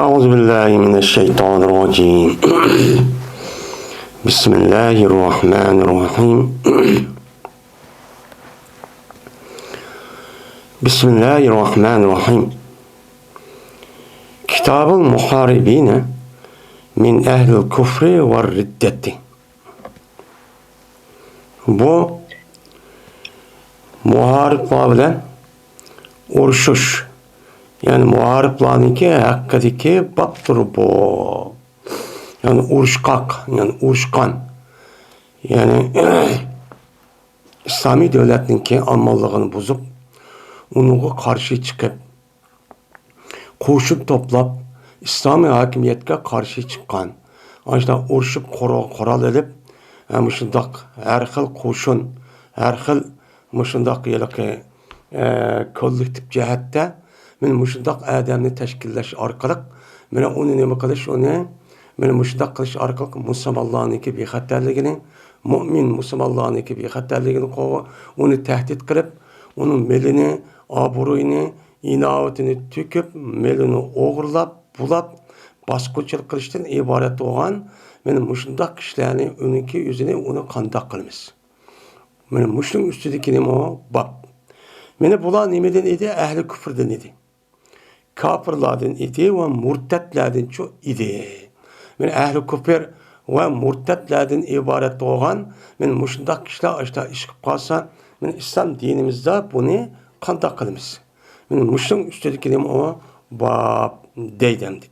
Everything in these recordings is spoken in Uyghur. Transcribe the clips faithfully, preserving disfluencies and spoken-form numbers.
أعوذ بالله من الشيطان الرجيم. بسم الله الرحمن الرحيم. بسم الله الرحمن الرحيم. كتاب المحاربين من أهل الكفر والردة. بۇ مۇھارىپلار بىلەن ئۇرۇشۇش، يەنى مۇھارىپلارنىڭكى ھەققىدىكى بابتۇر بۇ. يەنى ئۇرۇشقاق، يەنى ئۇرۇشقان، يەنى ئىسلامىي دۆلەتنىڭكى ئامانلىقىنى بۇزۇپ، ئۇنىڭغا قارشى چىقىپ، قوشۇن توپلاپ، ئىسلامىي ھاكىمىيەتكە قارشى چىققان، ئاشۇنداق ئۇرۇشۇپ، قورا-، قورال ئېلىپ، ھە، مۇشۇنداق ھەر خىل قوشۇن، ھەر خىل مۇشۇنداق ھېلىقى، ئە، كوللېكتىپ جەھەتتە مانا مۇشۇنداق ئادەمنى تەشكىللەش ئارقىلىق، مانا ئۇنى نېمە قىلىش، ئۇنى مانا مۇشۇنداق قىلىش ئارقىلىق مۇسۇلمانلارنىڭكى بىخەتەرلىكىنى، مۇئمىن مۇسۇلمانلارنىڭكى بىخەتەرلىكىنى قوغ-، ئۇنى تەھدىت قىلىپ، ئۇنىڭ مېلىنى، ئابرۇيىنى، ئىناۋىتىنى تۆكۈپ، مېلىنى ئوغرىلاپ، بۇلاپ، باسقۇنچىلىق قىلىشتىن ئىبارەت بولغان مانا مۇشۇنداق كىشىلەرنى ئۇنىڭكى ئۆزىنى ئۇنى قانداق قىلىمىز؟ مانا مۇشۇنىڭ ئۈستىدىكى نېمە باب؟ مانا بۇلار نېمىدىن ئىدى؟ ئەھلى كۇفردىن ئىدى. كاپىرلاردىن ئىدى ۋە مۇرتەتلەردىنچۇ ئىدى. مانا ئەھلى كۇفر ۋە مۇرتەتلەردىن ئىبارەت بولغان مانا مۇشۇنداق كىشىلەر ئاشتا ئىش قىلىپ قالسا، مانا ئىسلام دىنىمىزدا بۇنى قانداق قىلىمىز؟ مانا مۇشۇنىڭ ئۈستىدىكى نېمە ئۇ؟ باب دەيدۇ ئەمدى.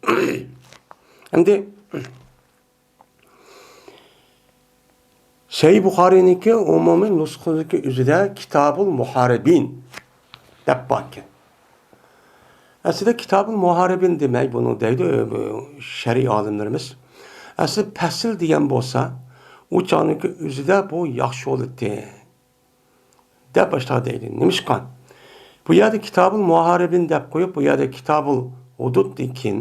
ئەمدى سەھىھ بۇخارىينىڭكى ئومۇمىي نۇسخىسىدىكى ئۆزىدە كىتابۇل مۇھارىبىن دەپ باركەن. ئەسلىدە كىتابۇل مۇھارىبىن دېمەي بۇنى دەيدۇ، ئە، بۇ شەرئىي ئالىملىرىمىز. ئەسلى پەسىل دېگەن بولسا، ئۇ چاغنىڭكى ئۆزىدە بۇ ياخشى بولاتتى دەپ باشلاپ دەيدۇ. نېمىشقا؟ بۇ يەردە كىتابۇل مۇھارىبىن دەپ قويۇپ، بۇ يەردە كىتابۇل ھۇدۇدتىن كېيىن،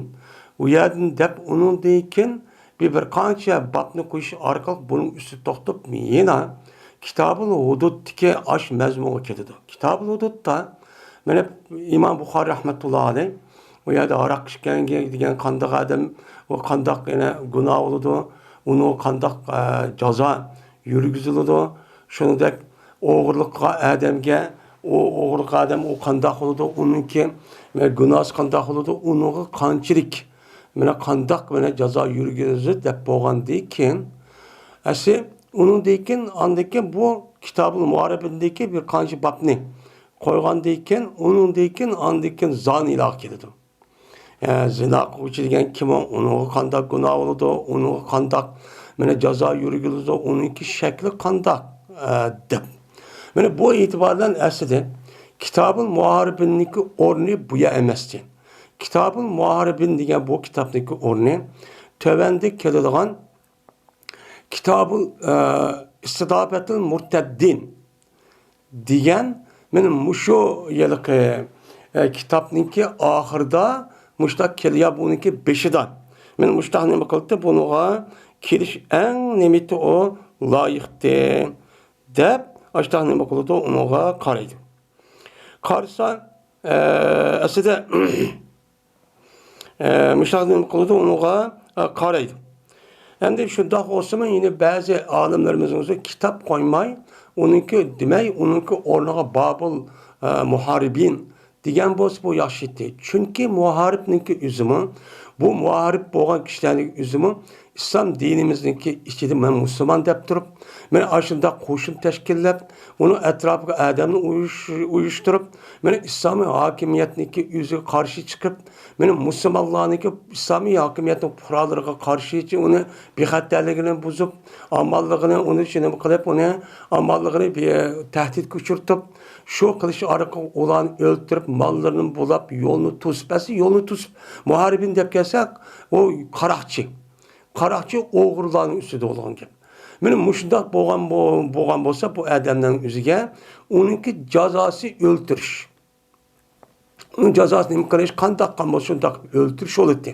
ئۇ يەردىن دەپ ئۇنىڭدىن كېيىن بىر، بىر قانچە بابنى قويۇش ئارقىلىق بۇنىڭ ئۈستىدە توختاپ، يەنە كىتابۇل ھۇدۇدتىكى ئاش مەزمۇنغا كېلىدۇ. كىتابۇل ھۇدۇدتا، مانا، ئىمام بۇخارىي رەھمەتۇللا ئەلەيھ، ئۇ يەردە ھاراق ئىچكەن دېگەن قانداق ئادەم، ئۇ قانداق يەنە گۇناھ بولىدۇ، ئۇنىڭغا قانداق، ئە، جازا يۈرگۈزۈلىدۇ، شۇنىڭدەك ئوغرىلىق قىلغان ئادەمگە، ئۇ ئوغرىلىق ئادەم ئۇ قانداق بولىدۇ، ئۇنىڭكى، مانا، گۇناھسى قانداق بولىدۇ، ئۇنىڭغا قانچىلىك، مانا، قانداق، مانا، جازا يۈرگۈزۈلىدۇ دەپ بولغاندىن كېيىن، ئەسلى ئۇنىڭدىن كېيىن، ئاندىن كېيىن بۇ كىتابۇل مۇھارىبىندىكى بىر قانچە بابنى قويغاندىن كېيىن، ئۇنىڭدىن كېيىن، ئاندىن كېيىن زانىيلارغا كېلىدۇ. ئە، زىنا قىلغۇچى دېگەن كىم ئۇ؟ ئۇنىڭغا قانداق گۇناھ بولىدۇ؟ ئۇنىڭغا قانداق، مانا، جازا يۈرگۈزۈلىدۇ؟ ئۇنىڭكى شەكلى قانداق؟ ئە، دەپ. مانا بۇ ئېتىبار بىلەن ئەسلىدە كىتابۇل مۇھارىبىننىڭكى ئورنى بۇ يەر ئەمەستى. كىتابۇل مۇھارىبىن دېگەن بۇ كىتابنىڭكى ئورنى تۆۋەندە كېلىدىغان كىتابۇل، ئە، ئىستىدابەتىل مۇرتەددىن دېگەن، مانا مۇشۇ ھېلىقى، ئە، كىتابنىڭكى ئاخىرىدا مۇشۇنداق كېلىيا، بۇنىڭكى بېشىدا. مانا مۇشۇنداق نېمە قىلدى، بۇنىڭغا كېلىش ئەڭ نېمىتى ئۇ لايىقتى دەپ، ئاشۇنداق نېمە قىلىدۇ، ئۇنىڭغا قارايدۇ. قارىسا، ئە، ئەسلىدە، ئە، مۇشۇنداق نېمە قىلىدۇ، ئۇنىڭغا، ئە، قارايدۇ. ئەمدى شۇنداق بولسىمۇ، يەنە بەزى ئالىملىرىمىزنىڭ ئۆزى كىتاب قويماي، ئۇنىڭكى دېمەي، ئۇنىڭكى ئورنىغا بابۇل، ئە، مۇھارىبىن دېگەن بولسا، بۇ ياخشى ئىدى. چۈنكى مۇھارىبنىڭكى ئۆزىمۇ، بۇ مۇھارىب بولغان كىشىلەرنىڭ ئۆزىمۇ ئىسلام دىنىمىزنىڭكى ئىچىدە مەن مۇسۇلمان دەپ تۇرۇپ، مەن ئاشۇنداق قوشۇن تەشكىللەپ، ئۇنىڭ ئەتراپىغا ئادەمنى ئۇيۇش-، ئۇيۇشتۇرۇپ، مەن ئىسلامىي ھاكىمىيەتنىڭكى ئۆزىگە قارشى چىقىپ، مەن مۇسۇلمانلارنىڭكى ئىسلامىي ھاكىمىيەتنىڭ پۇقرالىرىغا قارشى ئۇنى بىخەتەرلىكىنى بۇزۇپ، ئامانلىقىنى ئۇنى شۇنى قىلىپ، ئۇنى ئامانلىقىنى بى-، تەھدىتكە ئۇچرىتىپ، شۇ قىلىش ئارقىلىق ئۇلارنى ئۆلتۈرۈپ، ماللىرىنى بۇلاپ، يولنى توسۇپ، ئەسلى يولنى توسۇپ، مۇھارىبىن دەپ كەلسەك، ئۇ قاراقچى. قاراقچى ئوغرىلارنىڭ ئۈستىدە بولغان گەپ. مانا مۇشۇنداق بولغان بو-، بولغان بولسا، بۇ ئادەمنىڭ ئۆزىگە ئۇنىڭكى جازاسى ئۆلتۈرۈش. ئۇنىڭ جازاسى نېمە قىلىش، قانداق قىلغان بولسا، شۇنداق ئۆلتۈرۈش بولاتتى.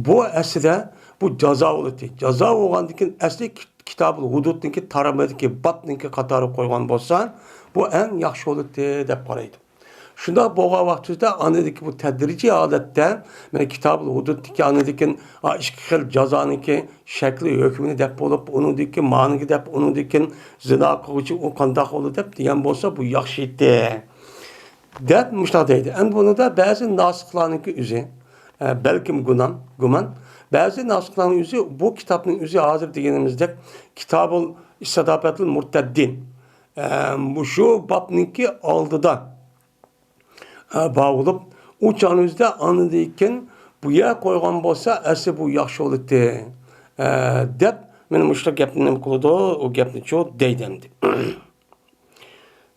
بۇ ئەسلىدە بۇ جازا بولاتتى. جازا بولغاندىن كېيىن ئەسلى كىت-، كىتابۇل ھۇدۇدنىڭكى تارمىقىدىكى بابنىڭكى قاتارىغا قويغان بولسا، بۇ ئەڭ ياخشى بولاتتى دەپ قارايدۇ. شۇنداق بولغان ۋاقتىدا ئاندىكى بۇ تەدرىجىي ھالەتتە، مانا كىتابۇل ھۇدۇدتىكى ئاندىكىن، ئا، ئىككى خىل جازانىڭكى شەكلى، ھۆكمىنى دەپ بولۇپ، ئۇنىڭدىكى مانىگە دەپ، ئۇنىڭدىكى زىنا قىلغۇچى ئۇ قانداق بولىدۇ دەپ دېگەن بولسا، بۇ ياخشى ئىدى دەپ مۇشۇنداق دەيدۇ. ئەمدى بۇنىڭدا بەزى ناسىخلارنىڭكى ئۆزى، ئە، بەلكىم گۇنان، گۇمان، بەزى ناسىخلارنىڭ ئۆزى بۇ كىتابنىڭ ئۆزى ھازىر دېگىنىمىزدەك كىتابۇل ئىستىتابەتۇل مۇرتەددىن، ئە، مۇشۇ بابنىڭكى ئالدىدا ئە، بار بولۇپ، ئۇ چاغنىڭ ئۆزىدە ئاندىن كېيىن بۇ يەر قويغان بولسا، ئەسلى بۇ ياخشى بولاتتى، ئە، دەپ، مانا مۇشۇ گەپنى نېمە قىلىدۇ، ئۇ گەپنىچۇ دەيدۇ ئەمدى.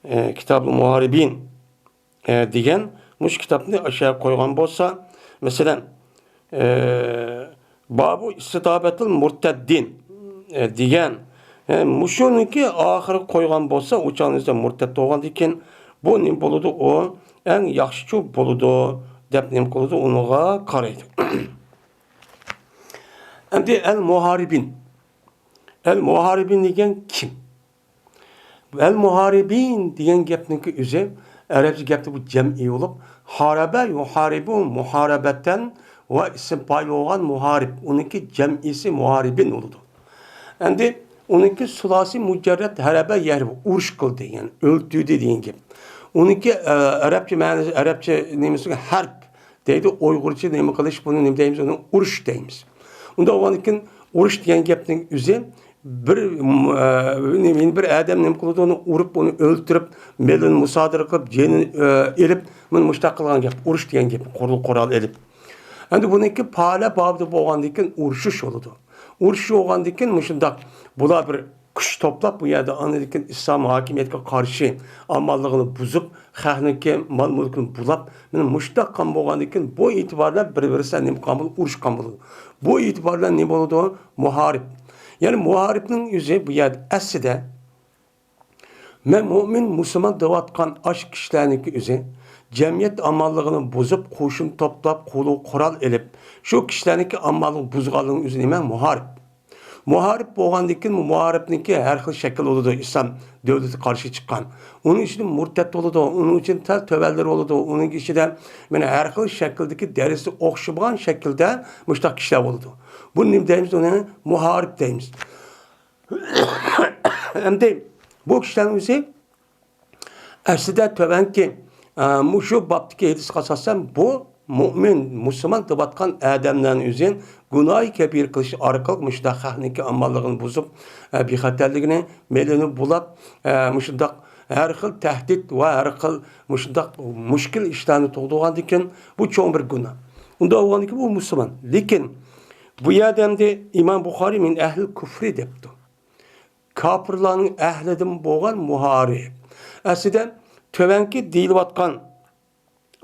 ئە، كىتابۇل مۇھارىبىن، ئە، دېگەن مۇشۇ كىتابنى ئاشۇ يەرگە قويغان بولسا، مەسىلەن، ئە، بابۇ ئىستىتابەتىل مۇرتەددىن، ئە، دېگەن، ئە، مۇشۇنىڭكى ئاخىرىغا قويغان بولسا، ئۇ چاغنىڭ ئۆزىدە مۇرتەد بولغاندىن كېيىن، بۇ نېمە بولىدۇ؟ ئۇ ئەڭ ياخشىچۇ بولىدۇ، دەپ نېمە قىلىدۇ؟ ئۇنىڭغا قارايدۇ. ئەمدى ئەل مۇھارىبىن. ئەل مۇھارىبىن دېگەن كىم؟ ئەل مۇھارىبىن دېگەن گەپنىڭكى ئۆزى ئەرەبچە گەپتە بۇ جەمئىي بولۇپ، ھارەبە يۇھارىبۇ مۇھارەبەتەن ۋە ئىسىم پايىل بولغان مۇھارىب، ئۇنىڭكى جەمئىسى مۇھارىبىن بولىدۇ. ئەمدى ئۇنىڭكى سۇلاسىي مۇجەررەت ھەرەبە يەھرىبۇ، ئۇرۇش قىلدى، يەنى ئۆلتۈردى دېگەن گەپ. ئۇنىڭكى، ئە، ئەرەبچە مەنىسى، ئەرەبچە نېمىسىگە ھەرب دەيدۇ، ئۇيغۇرچە نېمە قىلىش، بۇنى نېمە دەيمىز، ئۇنى ئۇرۇش دەيمىز. ئۇنداق بولغاندىكىن، ئۇرۇش دېگەن گەپنىڭ ئۆزى بىر، ئە، نېمە، بىر ئادەم نېمە قىلىدۇ، ئۇنى ئۇرۇپ، ئۇنى ئۆلتۈرۈپ، مېلىنى مۇسادىرە قىلىپ، جېنىنى، ئە، ئېلىپ، مانا مۇشۇنداق قىلغان گەپ، ئۇرۇش دېگەن گەپ، قورال، قورال ئېلىپ. ئەمدى بۇنىڭكى پالە بابىدا بولغاندىكىن، ئۇرۇشۇش بولىدۇ. ئۇرۇشۇش بولغاندىكىن، مۇشۇنداق، بۇلار بىر كۈچ توپلاپ، بۇ يەردە ئاندىن كېيىن ئىسلام ھاكىمىيەتكە قارشى ئامانلىقىنى بۇزۇپ، خەقنىڭكى مال-مۈلكىنى بۇلاپ، مانا مۇشۇنداق قىلغان بولغاندىن كېيىن، بۇ ئېتىبار بىلەن بىر-بىرسى نېمە قىلغان بولىدۇ؟ ئۇرۇشقان بولىدۇ. بۇ ئېتىبار بىلەن نېمە بولىدۇ؟ مۇھارىب. يەنى مۇھارىبنىڭ ئۆزى بۇ يەردە ئەسلىدە مەن مۆمىن، مۇسۇلمان دەۋاتقان ئاشۇ كىشىلەرنىڭكى ئۆزى جەمئىيەت ئامانلىقىنى بۇزۇپ، قوشۇن توپلاپ، قولىغا قورال ئېلىپ، شۇ كىشىلەرنىڭكى ئامانلىقىنى بۇزغانلىقىنىڭ ئۆزى نېمە؟ مۇھارىب. مۇھارىب بولغاندىن كېيىن، مۇھارىبنىڭكى ھەر خىل شەكىل بولىدۇ. ئىسلام دۆلىتىگە قارشى چىققان. ئۇنىڭ ئىچىدە مۇرتەد بولىدۇ. ئۇنىڭ ئىچىدە سەل تۆۋەنلىرى بولىدۇ. ئۇنىڭ ئىچىدە، مانا، ھەر خىل شەكىلدىكى دەرىجىسى ئوخشىمىغان شەكىلدە مۇشۇنداق كىشىلەر بولىدۇ. بۇنى نېمە دەيمىز؟ ئۇنى مۇھارىب دەيمىز. ئەمدى بۇ كىشىلەرنىڭ ئۆزى ئەسلىدە تۆۋەنكى، ئە، مۇشۇ بابتىكى ھەدىسكە ئاساسەن، بۇ مۆمىن، مۇسۇلمان دەۋاتقان ئادەملەرنىڭ ئۆزى گۇناھى كەبىرە قىلىش ئارقىلىق مۇشۇنداق خەقنىڭكى ئامانلىقىنى بۇزۇپ، ئە، بىخەتەرلىكىنى، مېلىنى بۇلاپ، ئە، مۇشۇنداق ھەر خىل تەھدىت ۋە ھەر خىل مۇشۇنداق مۈشكۈل ئىشلارنى تۇغدۇرغاندىكىن، بۇ چوڭ بىر گۇناھ. ئۇنداق بولغاندىكىن، بۇ مۇسۇلمان. لېكىن بۇ يەردە ئەمدى ئىمام بۇخارىي مىن ئەھلىل كۇفرى دەپتۇ. كاپىرلارنىڭ ئەھلىدىن بولغان مۇھارىب. ئەسلىدە تۆۋەنكى دېيىلىۋاتقان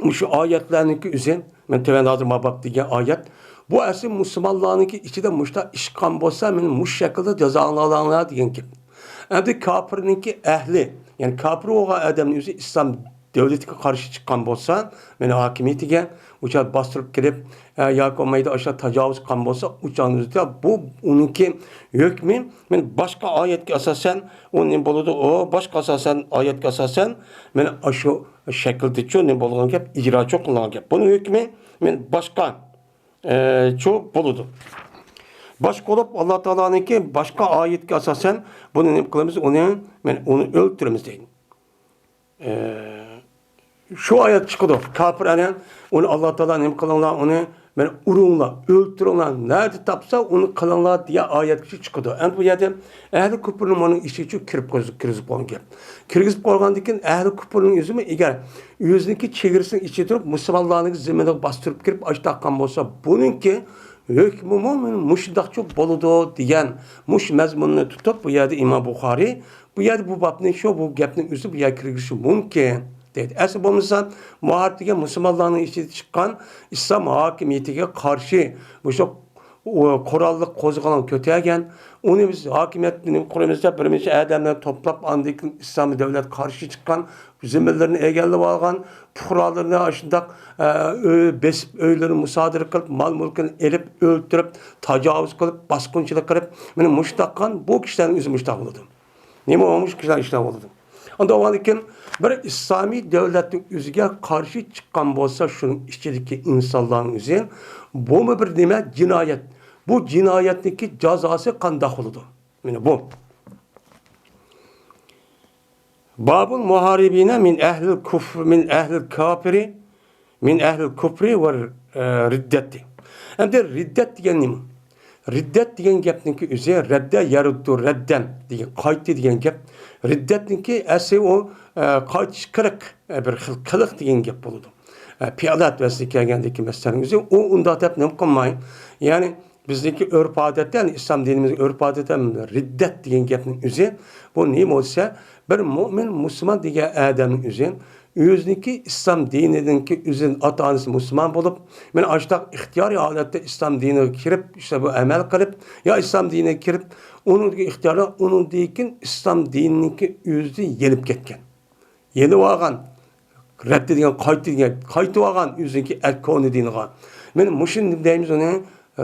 مۇشۇ ئايەتلەرنىڭكى ئۆزى، مەن تۆۋەندە ھازىر ماباب دېگەن ئايەت، بۇ ئەسلى مۇسۇلمانلارنىڭكى ئىچىدە مۇشۇنداق ئىش قىلغان بولسا، مېنى مۇشۇ شەكىلدە جازالاڭلار دېگەن گەپ. ئەمدى كاپىرنىڭكى ئەھلى، يەنى كاپىر بولغان ئادەمنىڭ ئۆزى ئىسلام دۆلىتىگە قارشى چىققان بولسا، مېنى ھاكىمىيىتىگە ئۇچار باستۇرۇپ كېلىپ، ئە، ياكى بولمايدۇ ئاشۇنداق تاجاۋۇز قىلغان بولسا، ئۇ چاغنىڭ ئۆزىدە بۇ ئۇنىڭكى ھۆكمى، مەن باشقا ئايەتكە ئاساسەن، ئۇ نېمە بولىدۇ؟ ئۇ باشقا ئاساسەن، ئايەتكە ئاساسەن، مەن ئاشۇ شەكىلدىچۇ نېمە بولغان گەپ، ئىجراچۇ قىلىنغان گەپ. بۇنىڭ ھۆكمى مەن باشقا، ئە، چۇ بولىدۇ. باشقا بولۇپ، ئاللا تائالانىڭكى باشقا ئايەتكە ئاساسەن بۇنى نېمە قىلىمىز؟ ئۇنى، مەن ئۇنى ئۆلتۈرىمىز دەيدۇ. ئە، شۇ ئايەت چىقىدۇ. كاپىر ئەنە ئۇنى ئاللا تائالا نېمە قىلىڭلار، ئۇنى مەن ئۇرۇڭلار، ئۆلتۈرۈڭلار، نەدە تاپسا ئۇنى قىلىڭلار دېگەن ئايەتكىچە چىقىدۇ. ئەمدى بۇ يەردە ئەھلى كۇپرنىڭ مۇنىڭ ئىچىگىچە كىرىپ قويز-، كىرگۈزۈپ قويغان گەپ. كىرگۈزۈپ قويغاندىن كېيىن ئەھلى كۇپرنىڭ ئۆزىمۇ ئەگەر ئۆزىنىڭكى چېگرىسىنىڭ ئىچىگە تۇرۇپ مۇسۇلمانلارنىڭ زېمىنىغا باستۇرۇپ كىرىپ ئاشتاققان بولسا، بۇنىڭكى ھۆكمىمۇ مۇشۇنداقچۇ بولىدۇ دېگەن مۇشۇ مەزمۇننى تۇتۇپ، بۇ يەردە ئىمام بۇخارىي بۇ يەردە بۇ بابنى شۇ، بۇ گەپنىڭ ئۆزى بۇ يەرگە كىرگۈزۈشى مۇمكىن دەيدۇ. ئەسلى بولمىسا، مۇھارىب دېگەن مۇسۇلمانلارنىڭ ئىچىدە چىققان ئىسلام ھاكىمىيىتىگە قارشى مۇشۇ قوراللىق قوزغىلاڭ كۆتەرگەن، ئۇنى بىز ھاكىمىيەتنى نېمە قۇرىمىز دەپ، بىر نەچچە ئادەملەرنى توپلاپ، ئاندىن كېيىن ئىسلامىي دۆلەت قارشى چىققان، زېمىنلىرىنى ئىگىلىۋالغان، پۇقرالىرىنى ئاشۇنداق، ئە، ئۆي بېسىپ، ئۆيلىرىنى مۇسادىرە قىلىپ، مال-مۈلكىنى ئېلىپ، ئۆلتۈرۈپ، تاجاۋۇز قىلىپ، باسقۇنچىلىق قىلىپ، مانا مۇشۇنداق قىلغان بۇ كىشىلەرنىڭ ئۆزى مۇشۇنداق بولىدۇ. نېمە بولمىش كىشىلەر ئىشلار بولىدۇ. ئاندىن كېيىن بىر ئىسلامىي دۆلەتنىڭ ئۆزىگە قارشى چىققان بولسا، شۇنىڭ ئىچىدىكى ئىنسانلارنىڭ ئۆزى، بۇمۇ بىر نېمە؟ جىنايەت. بۇ جىنايەتنىڭكى جازاسى قانداق بولىدۇ؟ مانا بۇ. بابۇل مۇھارىبىنە مىن ئەھلىل كۇفر، مىن ئەھلىل كاپىرى، مىن ئەھلىل كۇفرى ۋە، ئە، رىددەتى. ئەمدى رىددەت دېگەن نېمە؟ رىددەت دېگەن گەپنىڭكى ئۆزى رەددە يەرۇددۇ رەددەن دېگەن، قايتتى دېگەن گەپ. رىددەتنىڭكى ئەسلى ئۇ، ئە، قايتىش قىلىق، ئە، بىر خىل قىلىق دېگەن گەپ بولىدۇ. ئە، پېئىل ئەتۋەسىگە كەلگەندىكى مەسىلىنىڭ ئۆزى ئۇ ئۇنداق دەپ نېمە قىلماي. يەنى بىزنىڭكى ئۆرپ-ئادەتتە، يەنى ئىسلام دىنىمىزنىڭ ئۆرپ-ئادىتىدە رىددەت دېگەن گەپنىڭ ئۆزى، بۇ نېمە بولسا، بىر مۆمىن، مۇسۇلمان دېگەن ئادەمنىڭ ئۆزى، ئۆزىنىڭكى ئىسلام دىنىنىڭكى ئۆزىنىڭ ئاتا-ئانىسى مۇسۇلمان بولۇپ، مانا ئاشۇنداق ئىختىيارىي ھالەتتە ئىسلام دىنىغا كىرىپ، ئىشتە بۇ ئەمەل قىلىپ، يا ئىسلام دىنىغا كىرىپ، ئۇنىڭدىكى ئىختىيارلار، ئۇنىڭدىن كېيىن ئىسلام دىنىنىڭكى ئۆزى يېنىپ كەتكەن. يېنىۋالغان، رەددە دېگەن قايتتى دېگەن، قايتىۋالغان ئۆزىنىڭكى ئەركونى دىنىغا. مانا مۇشۇنى دەيمىز ئۇنى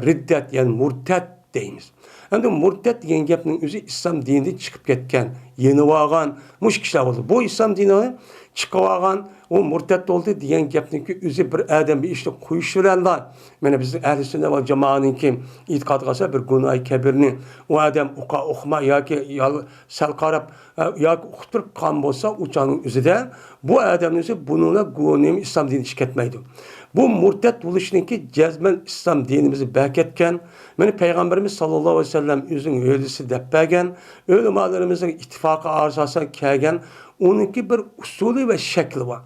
رىددەت، يەنى مۇرتەت دەيمىز. ئەمدى مۇرتەت دېگەن گەپنىڭ ئۆزى ئىسلام دىنىدىن چىقىپ كەتكەن، يېنىۋالغان، مۇشۇ كىشىلەر بولدى. بۇ ئىسلام دىنىنى چىقىۋالغان، ئۇ مۇرتەت بولدى دېگەن گەپنىڭكى ئۆزى بىر ئادەم بىر ئىشنى قويۇش بىلەنلا، مانا بىزنىڭ ئەھلى سۈننە ۋە جامائەتنىڭكى ئېتىقادىغا قارىسا بىر گۇناھى كەبىرنى ئۇ ئادەم ئۇقا ئۇقما ياكى يال-، سەل قاراپ، ئە، ياكى ئۇقۇپ تۇرۇپ قالغان بولسا، ئۇ چاغنىڭ ئۆزىدە بۇ ئادەمنىڭ ئۆزى بۇنىڭلا گۇ-، نېمە ئىسلام دىنى ئىشى كەتمەيدۇ. بۇ مۇرتەت بولۇشنىڭكى جەزمەن ئىسلام دىنىمىزنى بەكەتكەن. مانا پەيغەمبىرىمىز ساللاللاھۇ ئەلەيھى ۋەسەللەم ئۆزىنىڭ ھۆدىسى دەپ بەرگەن، ئۆلىمالىرىمىزنىڭ ئىتتىپاقىغا ئاساسەن كەلگەن، ئۇنىڭكى بىر ئۇسۇلى ۋە شەكلى بار.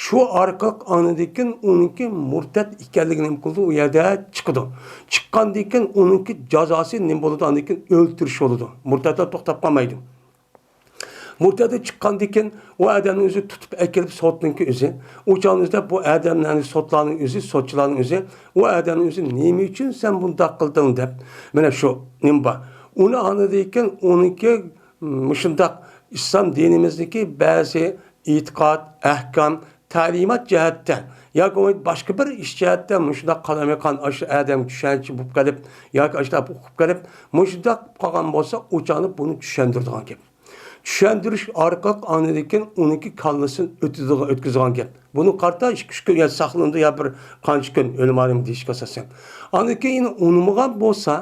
شۇ ئارقىلىق ئاندىن كېيىن ئۇنىڭكى مۇرتەت ئىكەنلىكى نېمە قىلىدۇ؟ ئۇ يەردە چىقىدۇ. چىققاندىن كېيىن ئۇنىڭكى جازاسى نېمە بولىدۇ؟ ئاندىن كېيىن ئۆلتۈرۈش بولىدۇ. مۇرتەتلەر توختاپ قالمايدۇ. مۇرتەتلەر چىققاندىن كېيىن ئۇ ئادەمنى ئۆزى تۇتۇپ ئەكېلىپ سوتنىڭكى ئۆزى. ئۇ چاغنىڭ ئۆزىدە بۇ ئادەملەرنى سوتلارنىڭ ئۆزى، سوتچىلارنىڭ ئۆزى ئۇ ئادەمنىڭ ئۆزى نېمە ئۈچۈن سەن بۇنداق قىلدىڭ دەپ، مانا شۇ نېمە بار. ئۇنى ئاندىن كېيىن ئۇنىڭكى مۇشۇنداق ئىسلام دىنىمىزدىكى بەزى ئېتىقاد، ئەھكام، تەلىمات جەھەتتە ياكى بولمىسا باشقا بىر ئىش جەھەتتە مۇشۇنداق قالايمىقان ئاشۇ ئادەمگە چۈشەنچە بولۇپ قېلىپ ياكى ئاشۇنداق ئوقۇپ قېلىپ، مۇشۇنداق قالغان بولسا، ئۇ چاغدا بۇنى چۈشەندۈرىدىغان گەپ. چۈشەندۈرۈش ئارقىلىق ئاندىن كېيىن ئۇنىڭكى كاللىسىنى ئۆتىدىغان، ئۆتكۈزىدىغان گەپ. بۇنى قارىتا ئىككى ئۈچ كۈن يا ساقلىنىدۇ يا بىر قانچە كۈن ئۆلىمالىم دېيىشكە ئاساسەن. ئاندىن كېيىن يەنە ئۇنىمىغان بولسا،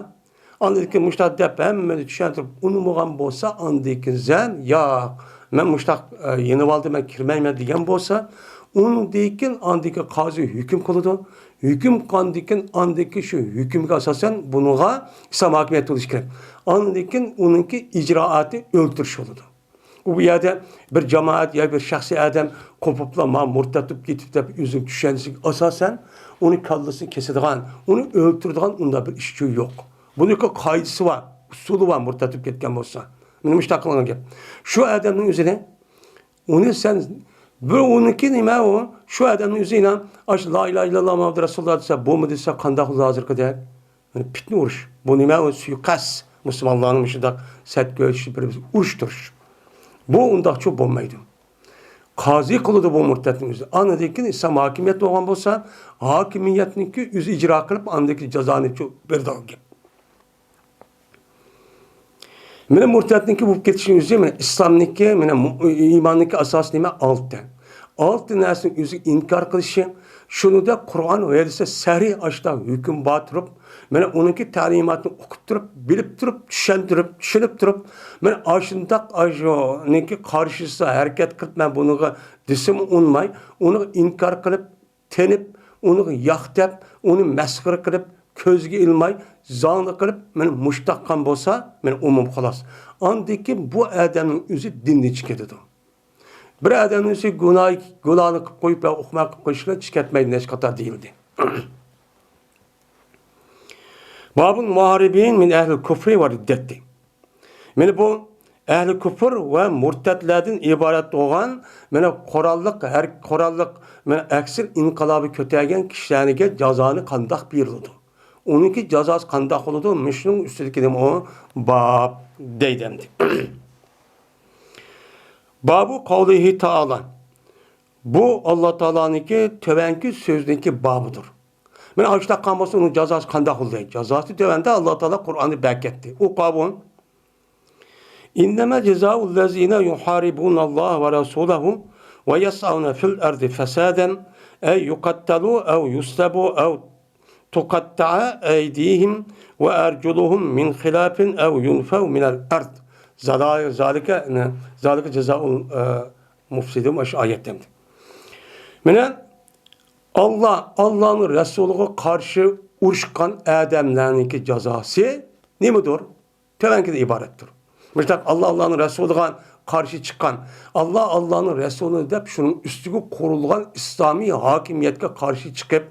ئاندىن كېيىن مۇشۇنداق دەپ ھەممىنى چۈشەندۈرۈپ ئۇنىمىغان بولسا، ئاندىن كېيىن سەن ياق، مەن مۇشۇنداق، ئە، يېنىۋالدىم، مەن كىرمەيمەن دېگەن بولسا، ئۇنىڭدىن كېيىن ئاندىن كېيىن قازى ھۆكۈم قىلىدۇ. ھۆكۈم قىلغاندىن كېيىن ئاندىن كېيىن شۇ ھۆكۈمگە ئاساسەن بۇنىڭغا ئىسلام ھاكىمىيەت بولۇشى كېرەك. ئاندىن كېيىن ئۇنىڭكى ئىجرائاتى ئۆلتۈرۈش بولىدۇ. ئۇ بۇ يەردە بىر جامائەت ياكى بىر شەخسىي ئادەم قوپۇپلا ما مۇرتەت بولۇپ كېتىپ دەپ ئۆزىنىڭ چۈشەنچىسىگە ئاساسەن ئۇنى كاللىسىنى كېسىدىغان، ئۇنى ئۆلتۈرىدىغان ئۇنداق بىر ئىش يوق. بۇنىڭكى قائىدىسى بار، ئۇسۇلى بار، مۇرتەت بولۇپ كەتكەن بولسا. مانا مۇشۇنداق قىلغان گەپ. شۇ ئادەمنىڭ ئۆزىنى، ئۇنى سەن، بىر ئۇنىڭكى نېمە ئۇ؟ شۇ ئادەمنىڭ ئۆزى ئىنان، ئاشۇ لا ئىلاھە ئىللاللا مۇھەممەد رەسۇلۇللا دېسە، بۇمۇ دېسە، قانداق بولىدۇ ھازىرقىدەك؟ يەنى پىتنە ئۇرۇش. بۇ نېمە؟ ئۇ سۇيىقەست. مۇسۇلمانلارنى مۇشۇنداق سەت كۆرسىتىش، بىر-بىرىگە ئۇرۇشتۇرۇش. بۇ ئۇنداقچە بولمايدۇ. قازى قىلىدۇ بۇ مۇرتەتنىڭ ئۆزى. ئاندىن كېيىن ئىسلام ھاكىمىيەت بولغان بولسا، ھاكىمىيەتنىڭكى ئۆزى ئىجرا قىلىپ، ئاندىن كېيىن جازانى شۇ بېرىدىغان گەپ. مانا مۇرتەتنىڭكى بولۇپ كېتىشىنىڭ ئۆزى، مانا ئىسلامنىڭكى، مانا مۇ-، ئىماننىڭكى ئاساسى نېمە؟ ئالتە. ئالتە نەرسىنىڭ ئۆزىگە ئىنكار قىلىشى، شۇنىڭدەك قۇرئان ۋە ھەدىستە سەرىي ئاشۇنداق ھۆكۈم بار تۇرۇپ، مانا ئۇنىڭكى تەلىماتىنى ئوقۇپ تۇرۇپ، بىلىپ تۇرۇپ، چۈشەندۈرۈپ، چۈشىنىپ تۇرۇپ، مانا ئاشۇنداق ئاشۇنىڭكى قارشىسىدا ھەرىكەت قىلىپ، مەن بۇنىڭغا دېسىمۇ ئۇنىماي، ئۇنىڭغا ئىنكار قىلىپ، تېنىپ، ئۇنىڭغا ياق دەپ، ئۇنى مەسخىرە قىلىپ، كۆزگە ئىلماي، زاڭلىق قىلىپ، مانا مۇشۇنداق قىلغان بولسا، مانا ئۇمۇ خالاس. ئاندىن كېيىن بۇ ئادەمنىڭ ئۆزى دىندىن چىقىپ كېتىدۇ. بىر ئادەمنىڭ ئۆزى گۇناھ، گۇناھنى قىلىپ قويۇپ، يا ئۇقماي قىلىپ قويۇشلا چىقىپ كەتمەيدۇ، نەچچە قاتار دېيىلدى. بابۇل مۇھارىبىن مىن ئەھلىل كۇفرى ۋە رىددەتى. مانا بۇ ئەھلى كۇفر ۋە مۇرتەتلەردىن ئىبارەت بولغان، مانا قوراللىق، ھەر قوراللىق، مانا ئەكسىل ئىنقىلابى كۆتەرگەن كىشىلەرگە جازانى قانداق بېرىلىدۇ؟ ئۇنىڭكى جازاسى قانداق بولىدۇ؟ مۇشۇنىڭ ئۈستىدىكى نېمە ئۇ؟ باب دەيدۇ ئەمدى. بابۇ قەۋلىھى تائالا. بۇ ئاللا تائالانىڭكى تۆۋەنكى سۆزىنىڭكى بابىدۇر. مانا ئاشۇنداق قىلغان بولسا، ئۇنىڭ جازاسى قانداق بولدى؟ جازاسى تۆۋەندە ئاللا تائالا قۇرئاندا بەركەتتى. ئوقۇڭ. إنما جزاء الذين يحاربون الله ورسوله ويسعون في الأرض فسادا أن يقتلوا أو يصلبوا أو تقطع أيديهم وأرجلهم من خلاف أو ينفوا من الأرض. ذلك، ذلك جزاء المفسدين. مۇشۇ ئايەتتە. مانا، ئاللا، ئاللانىڭ رەسۇلىغا قارشى ئۇرۇشقان ئادەملەرنىڭكى جازاسى نېمىدۇر؟ تۆۋەنكىدىن ئىبارەتتۇر. مۇشۇنداق ئاللا، ئاللانىڭ رەسۇلىغا قارشى چىققان، ئاللا، ئاللانىڭ رەسۇلى دەپ شۇنىڭ ئۈستىگە قۇرۇلغان ئىسلامىي ھاكىمىيەتكە قارشى چىقىپ،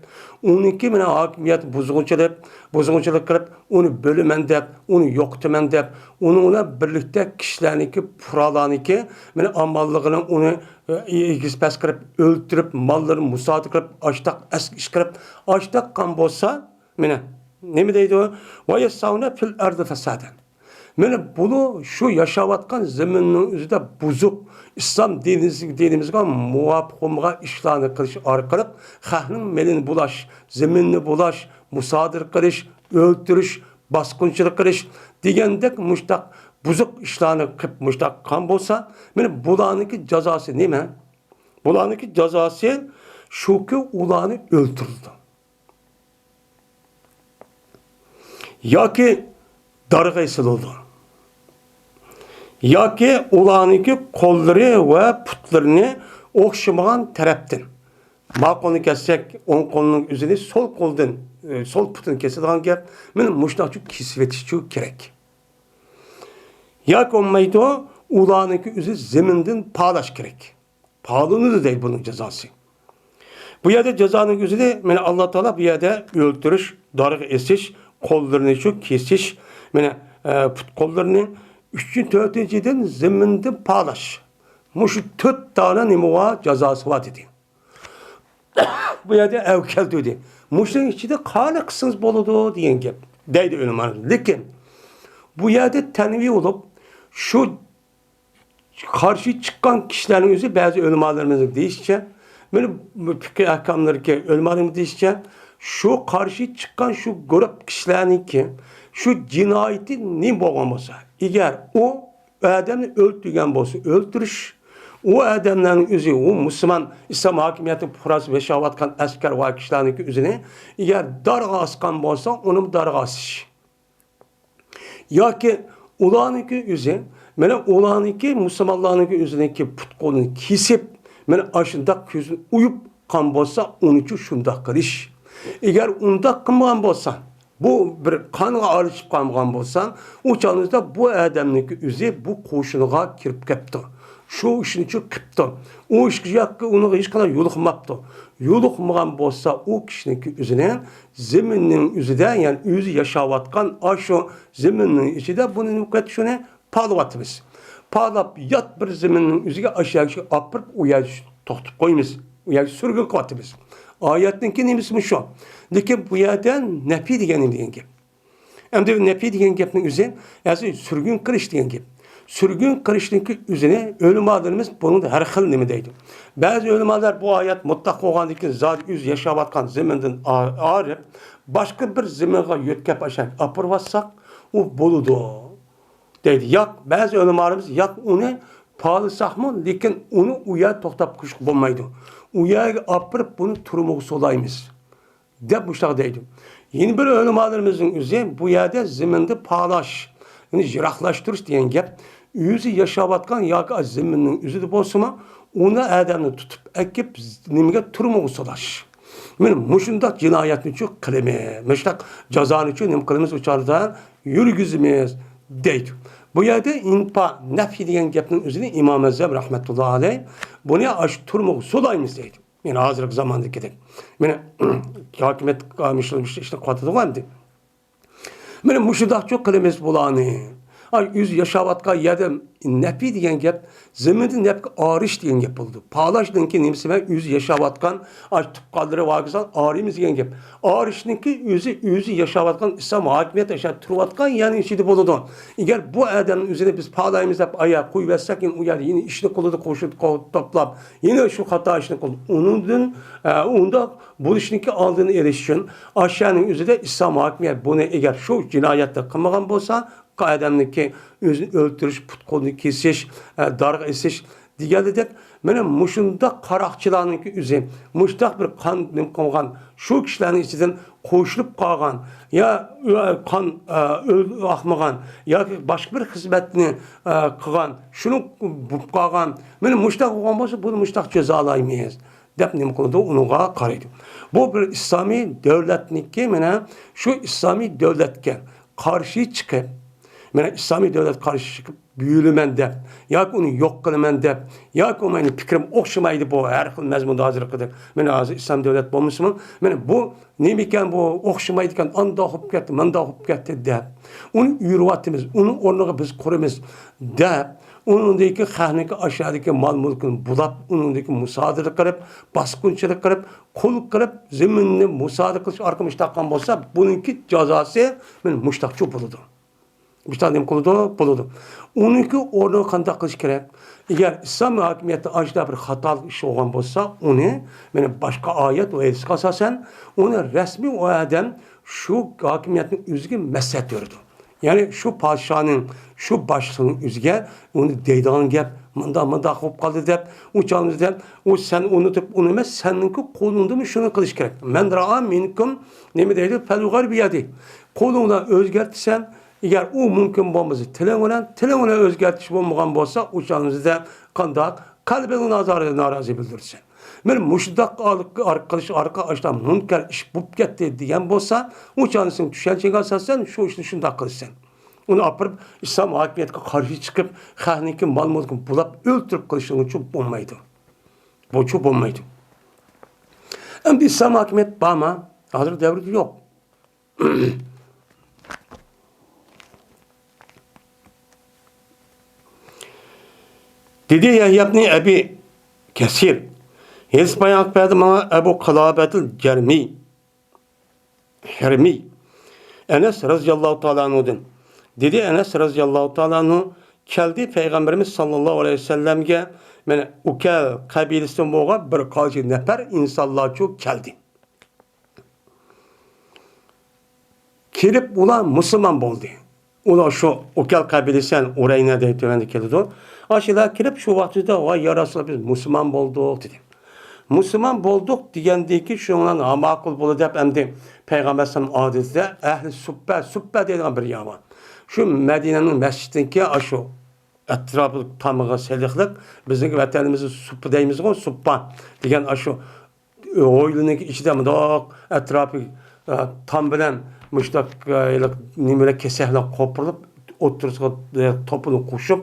ئۇنىڭكى مانا ھاكىمىيەت بۇزغۇنچىلىق، بۇزغۇنچىلىق قىلىپ، ئۇنى بۆلىمەن دەپ، ئۇنى يوقىتىمەن دەپ، ئۇنىڭ بىلەن بىرلىكتە كىشىلەرنىڭكى پۇقرالارنىڭكى مانا ئامانلىقىنى ئۇنى، ئە، ئېگىز پەس قىلىپ، ئۆلتۈرۈپ، ماللىرىنى مۇسادىرە قىلىپ، ئاشتاق ئەسكى ئىش قىلىپ، ئاشتاق قىلغان بولسا، مانا، نېمە دەيدۇ؟ «ۋەيەسسەۋنە فىل ئەردى فەسادەن.» مانا، بۇلار شۇ ياشاۋاتقان زېمىننىڭ ئۆزىدە بۇزۇق، ئىسلام دىنىمىز-، دىنىمىزگە مۇۋاپىق بولمىغان ئىشلارنى قىلىش ئارقىلىق خەقنىڭ مېلىنى بۇلاش، زېمىننى بۇلاش، مۇسادىرە قىلىش، ئۆلتۈرۈش، باسقۇنچىلىق قىلىش دېگەندەك مۇشتاق بۇزۇق ئىشلارنى قىلىپ مۇشتاق قىلغان بولسا، مانا، بۇلارنىڭكى جازاسى نېمە؟ بۇلارنىڭكى جازاسى شۇكى، ئۇلارنى ئۆلتۈرىدۇ. ياكى دارغا ئېسىلىدۇ. ياكى ئۇلارنىڭكى قوللىرى ۋە پۇتلىرىنى ئوخشىمىغان تەرەپتىن. ماڭ قولنى كەسسەك، ئوڭ قولنىڭ ئۆزىنى سول قولدىن، ئى، سول پۇتىنى كېسىدىغان گەپ. مانا مۇشۇنداقچۇ كېسىۋېتىشچۇ كېرەك. ياكى بولمايدۇ، ئۇلارنىڭكى ئۆزى زېمىندىن پالاش كېرەك. پالىنىدۇ دەيدۇ بۇنىڭ جازاسى. بۇ يەردە جازانىڭ ئۆزىنى، مانا، ئاللا تائالا بۇ يەردە ئۆلتۈرۈش، دارغا ئېسىش، قوللىرىنى شۇ كېسىش، مانا، ئە، پۇت قوللىرىنى، ئۈچىنچى، تۆتىنچىدىن زېمىندىن پالاش. مۇشۇ تۆت دانە نېمە بار، جازاسى بار دېدى. بۇ يەردە ئەۋ كەلتۈردى. مۇشۇنىڭ ئىچىدە قانى قىلسىڭىز بولىدۇ دېگەن گەپ دەيدۇ ئۆلىمالار. لېكىن بۇ يەردە تەنۋى بولۇپ، شۇ قارشى چىققان كىشىلەرنىڭ ئۆزى، بەزى ئۆلىمالىرىمىزنىڭ دېيىشىچە، مانا بۇ پىقھىي ئەھكاملىرىدىكى ئۆلىمالىرىمىز دېيىشىچە، شۇ قارشى چىققان شۇ گۇرۇپ كىشىلەرنىڭكى شۇ جىنايىتى نېمە بولغان بولسا، ئەگەر ئۇ ئادەمنى ئۆلتۈرگەن بولسا، ئۆلتۈرۈش، ئۇ ئادەملەرنىڭ ئۆزى، ئۇ مۇسۇلمان ئىسلام ھاكىمىيىتى پۇقراسى ياشاۋاتقان ئەسكەر ۋە كىشىلەرنىڭكى ئۆزىنى ئەگەر دارغا ئاسقان بولسا، ئۇنىمۇ دارغا ئاسىش. ياكى ئۇلارنىڭكى ئۆزى، مانا ئۇلارنىڭكى، مۇسۇلمانلارنىڭكى ئۆزىنىڭكى پۇت قولىنى كېسىپ، مانا ئاشۇنداق كۆزىنى ئويۇپ قان بولسا، ئۇنىچۇ شۇنداق قىلىش. ئەگەر ئۇنداق قىلمىغان بولسا، بۇ بىر قانغا ئارىلىشىپ قالمىغان بولسا، ئۇ چاغدا بۇ ئادەمنىڭكى ئۆزى بۇ قوشۇنغا كىرىپ كەپتۇ. شۇ ئىشنىچۇ قىپتۇ. ئۇ ئىشقا ياكى ئۇنىڭغا ھېچقانداق يولۇقماپتۇ. يولۇقمىغان بولسا، ئۇ كىشىنىڭكى ئۆزىنى زېمىننىڭ ئۆزىدە، يەنى ئۆزى ياشاۋاتقان ئاشۇ زېمىننىڭ ئىچىدە بۇنى نېمە قىلىۋاتىدۇ؟ شۇنى پالىۋاتىمىز. پالاپ يات بىر زېمىننىڭ ئۆزىگە ئاشۇ يەرگە ئاپىرىپ، ئۇ يەردە توختىتىپ قويىمىز. ئۇ يەرگە سۈرگۈن قىلىۋاتىمىز. ئايەتنىڭكى نېمىسىمۇ شۇ. لېكىن بۇ يەردە نەپى دېگەن نېمە دېگەن گەپ؟ ئەمدى نەپى دېگەن گەپنىڭ ئۆزى، ئەسلى سۈرگۈن قىلىش دېگەن گەپ. سۈرگۈن قىلىشنىڭكى ئۆزىنى ئۆلىمالىرىمىز بۇنىڭدا ھەر خىل نېمە دەيدۇ. بەزى ئۆلىمالار بۇ ئايەت مۇتلەق بولغاندىن كېيىن زادى ئۆزى ياشاۋاتقان زېمىندىن ئا-، ئايرىپ، باشقا بىر زېمىنغا يۆتكەپ ئاشۇ ئاپىرىۋاتساق، ئۇ بولىدۇ دەيدۇ. ياق، بەزى ئۆلىمالىرىمىز، ياق، ئۇنى پالىساقمۇ، لېكىن ئۇنى ئۇ يەردە توختاپ قويۇشقا بولمايدۇ. ئۇ يەرگە ئاپىرىپ، بۇنى تۈرمىگە سولايمىز. دەپ مۇشۇنداق دەيدۇ. يەنە بىر ئۆلىمالىرىمىزنىڭ ئۆزى بۇ يەردە زېمىندا پالاش، يەنى يىراقلاشتۇرۇش دېگەن گەپ. ئۆزى ياشاۋاتقان ياكى زېمىننىڭ ئۆزىدە بولسىمۇ، ئۇنى ئادەمنى تۇتۇپ ئەكىپ نېمىگە، تۈرمىگە سولاش. مانا مۇشۇنداق جىنايەتنىچۇ قىلىمىز، مۇشۇنداق جازانىچۇ نېمە قىلىمىز، ئۇ چاغدا يۈرگۈزىمىز دەيدۇ. بۇ يەردە ئىنپا نەفي دېگەن گەپنىڭ ئۆزىنى ئىمام ئەزەم رەھمەتۇللا ئەلەيھ بۇنى ئاشۇ تۈرمىگە سولايمىز دەيدۇ. يەنى ھازىرقى زاماندىكىدەك. مانا، ھاكىمىيەت قامۇشلىرى مۇشۇ ئىشنى قىلىۋاتىدىغۇ ئەمدى. مانا مۇشۇنداقچۇ قىلىمىز بۇلارنى. ئاي، ئۆزى ياشاۋاتقان يەردە نەپى دېگەن گەپ، زېمىندىن نەپكە ئارىش دېگەن گەپ بولىدۇ. پالاشنىڭكى نېمىسى بىلەن ئۆزى ياشاۋاتقان، ئاي، تۇغقانلىرى بارغان ئارىمىز دېگەن گەپ. ئارىشنىڭكى ئۆزى، ئۆزى ياشاۋاتقان ئىسلام ھاكىمىيەت ياشاپ تۇرۇۋاتقان يەرنىڭ ئىچىدە بولىدۇ. ئەگەر بۇ ئادەمنى ئۆزىنى بىز پالايمىز دەپ ئاياغ قويۇۋەتسەك، يەنە ئۇ يەردە يەنە ئىشنى قىلىدۇ، قوشۇن قو-، توپلاپ، يەنە شۇ خاتا ئىشنى قىلىدۇ. ئۇنىڭدىن، ئە، ئۇنداق بولۇشنىڭكى ئالدىنى ئېلىش ئۈچۈن ئاشۇنىڭ ئۆزىدە ئىسلام ھاكىمىيەت بۇنى ئەگەر شۇ جىنايەتنى قىلمىغان بولسا، ئادەمنىڭكى ئۆزىنى ئۆلتۈرۈش، پۇت-قولىنى كېسىش، ئە، دارغا ئېسىش دېگەنلىدەك، مانا مۇشۇنداق قاراقچىلارنىڭكى ئۆزى، مۇشۇنداق بىر قان نېمە قىلغان، شۇ كىشىلەرنىڭ ئىچىدىن قوشۇلۇپ قالغان، يا، ئە، قان، ئە، ئۆل-، ئاقمىغان، ياكى باشقا بىر خىزمەتنى، ئە، قىلغان، شۇنىڭ بولۇپ قالغان، مانا مۇشۇنداق بولغان بولسا، بۇنى مۇشۇنداق جازالايمىز، دەپ نېمە قىلىدۇ، ئۇنىڭغا قارايدۇ. بۇ بىر ئىسلامىي دۆلەتنىڭكى، مانا شۇ ئىسلامىي دۆلەتكە قارشى چىقىپ، مانا ئىسلامىي دۆلەتكە قارشى چىقىپ، يۆلىمەن دەپ، ياكى ئۇنى يوق قىلىمەن دەپ، ياكى مېنىڭ پىكرىم ئوخشىمايدۇ بۇ ھەر خىل مەزمۇندا ھازىرقىدەك، مانا ھازىر ئىسلام دۆلەت بولمىسىمۇ، مانا بۇ نېمىكەن بۇ، ئوخشىمايدىكەن، ئانداق بولۇپ كەتتى، مانداق بولۇپ كەتتى دەپ، ئۇنى يۆلەۋاتىمىز، ئۇنىڭ ئورنىغا بىز قۇرىمىز دەپ، ئۇنىڭدىكى خەقنىڭكى ئاشۇ يەردىكى مال-مۈلكىنى بۇلاپ، ئۇنىڭدىكى مۇسادىرە قىلىپ، باسقۇنچىلىق قىلىپ، قۇل قىلىپ، زېمىننى مۇسادىرە قىلىش ئارقىلىق مۇشۇنداق قىلغان بولسا، بۇنىڭكى جازاسى مانا مۇشۇنداقچۇ بولىدۇ. مۇشۇنداق نېمە قىلىدۇ؟ بولىدۇ. ئۇنىڭكى ئورنىغا قانداق قىلىش كېرەك؟ ئەگەر ئىسلام ھاكىمىيەتتە ئاشۇنداق بىر خاتالىق ئىش بولغان بولسا، ئۇنى، مانا باشقا ئايەت ۋە ھەدىسكە ئاساسەن، ئۇنى رەسمىي ئۇ ئادەم شۇ ھاكىمىيەتنىڭ ئۆزىگە مەسلىھەت بېرىدۇ. يەنى شۇ پادىشاھنىڭ، شۇ باشلىقنىڭ ئۆزىگە ئۇنى دەيدىغان گەپ، مۇنداق، مۇنداق بولۇپ قالدى دەپ، ئۇ چاغدا ئۇ سەن ئۇنى دەپ، ئۇنى ئەمەس، سەننىڭكى قولۇڭدىمۇ شۇنى قىلىش كېرەك. مەن رائا مىنكۇم، نېمە دەيدۇ؟ فەليۇغەييىرهۇ بىيەدىھ. قولۇڭ بىلەن ئۆزگەرتىسەن، ئەگەر ئۇ مۇمكىن بولمىسا، تىلىڭ بىلەن، تىلىڭ بىلەن ئۆزگەرتىش بولمىغان بولسا، ئۇ چاغدا قانداق؟ قەلبىڭ نازارى-، نارازى بىلدۈرىسەن. مانا مۇشۇنداق ئارقىلىق ئاشۇنداق مۇنكەر ئىش بولۇپ كەتتى دېگەن بولسا، ئۇ چاغدا سېنىڭ چۈشەنچەڭگە ئاساسەن شۇ ئىشنى شۇنداق قىلىسەن. ئۇنى ئاپىرىپ ئىسلام ھاكىمىيەتكە قارشى چىقىپ، خەقنىڭكى مال-مۈلكىنى بۇلاپ ئۆلتۈرۈپ قىلىشىڭچۇ بولمايدۇ. بۇچۇ بولمايدۇ. ئەمدى ئىسلام ھاكىمىيەت بارمۇ؟ ھازىر دەۋردە يوق. دېدى يەھيا ئىبنى ئەبى كەسىر، ھەدىس بايان قىلىپ بەردى ماڭا ئەبۇ قىلابەتىل جەرمى، ھەرمى، ئەنەس رەزىياللاھۇ تائالا ئەنھۇدىن. دېدى ئەنەس رەزىياللاھۇ تائالا ئەنھۇ، كەلدى پەيغەمبىرىمىز ساللاللاھۇ ئەلەيھى ۋەسەللەمگە، مانا ئۇكەل قەبىلىسىدىن بولغان بىر قانچە نەپەر ئىنسانلارچۇ كەلدى. كېلىپ ئۇلار مۇسۇلمان بولدى. ئۇلار شۇ ئۇكەل قەبىلىسى، يەنى ئۇرەينە دەيدۇ، تۆۋەندە كېلىدۇ. ئاشۇلار كېلىپ شۇ ۋاقتىدا، ۋاي يا رەسۇلاللا، بىز مۇسۇلمان بولدۇق، دېدى. مۇسۇلمان بولدۇق دېگەندىن كېيىن شۇنىڭ بىلەن ھا ماقۇل بولدى دەپ ئەمدى پەيغەمبەر ئەلەيھىسسالام ئادىتىدە ئەھلى سۇپپە، سۇپپە دەيدىغان بىر يەر بار. شۇ مەدىنەنىڭ مەسچىتىنىڭكى ئاشۇ ئەتراپى تامغا سېلىقلىق، بىزنىڭ ۋەتىنىمىزدە سۇپپا دەيمىزغۇ، سۇپپا دېگەن ئاشۇ ھويلىنىڭ ئىچىدە مۇنداق ئەتراپى، ئە، تام بىلەن مۇشۇنداق، ئە، نېمە بىلەن، كېسەك بىلەن قوپۇرۇلۇپ، ئوتتۇرىسىغا، ئە، توپىنى قوشۇپ،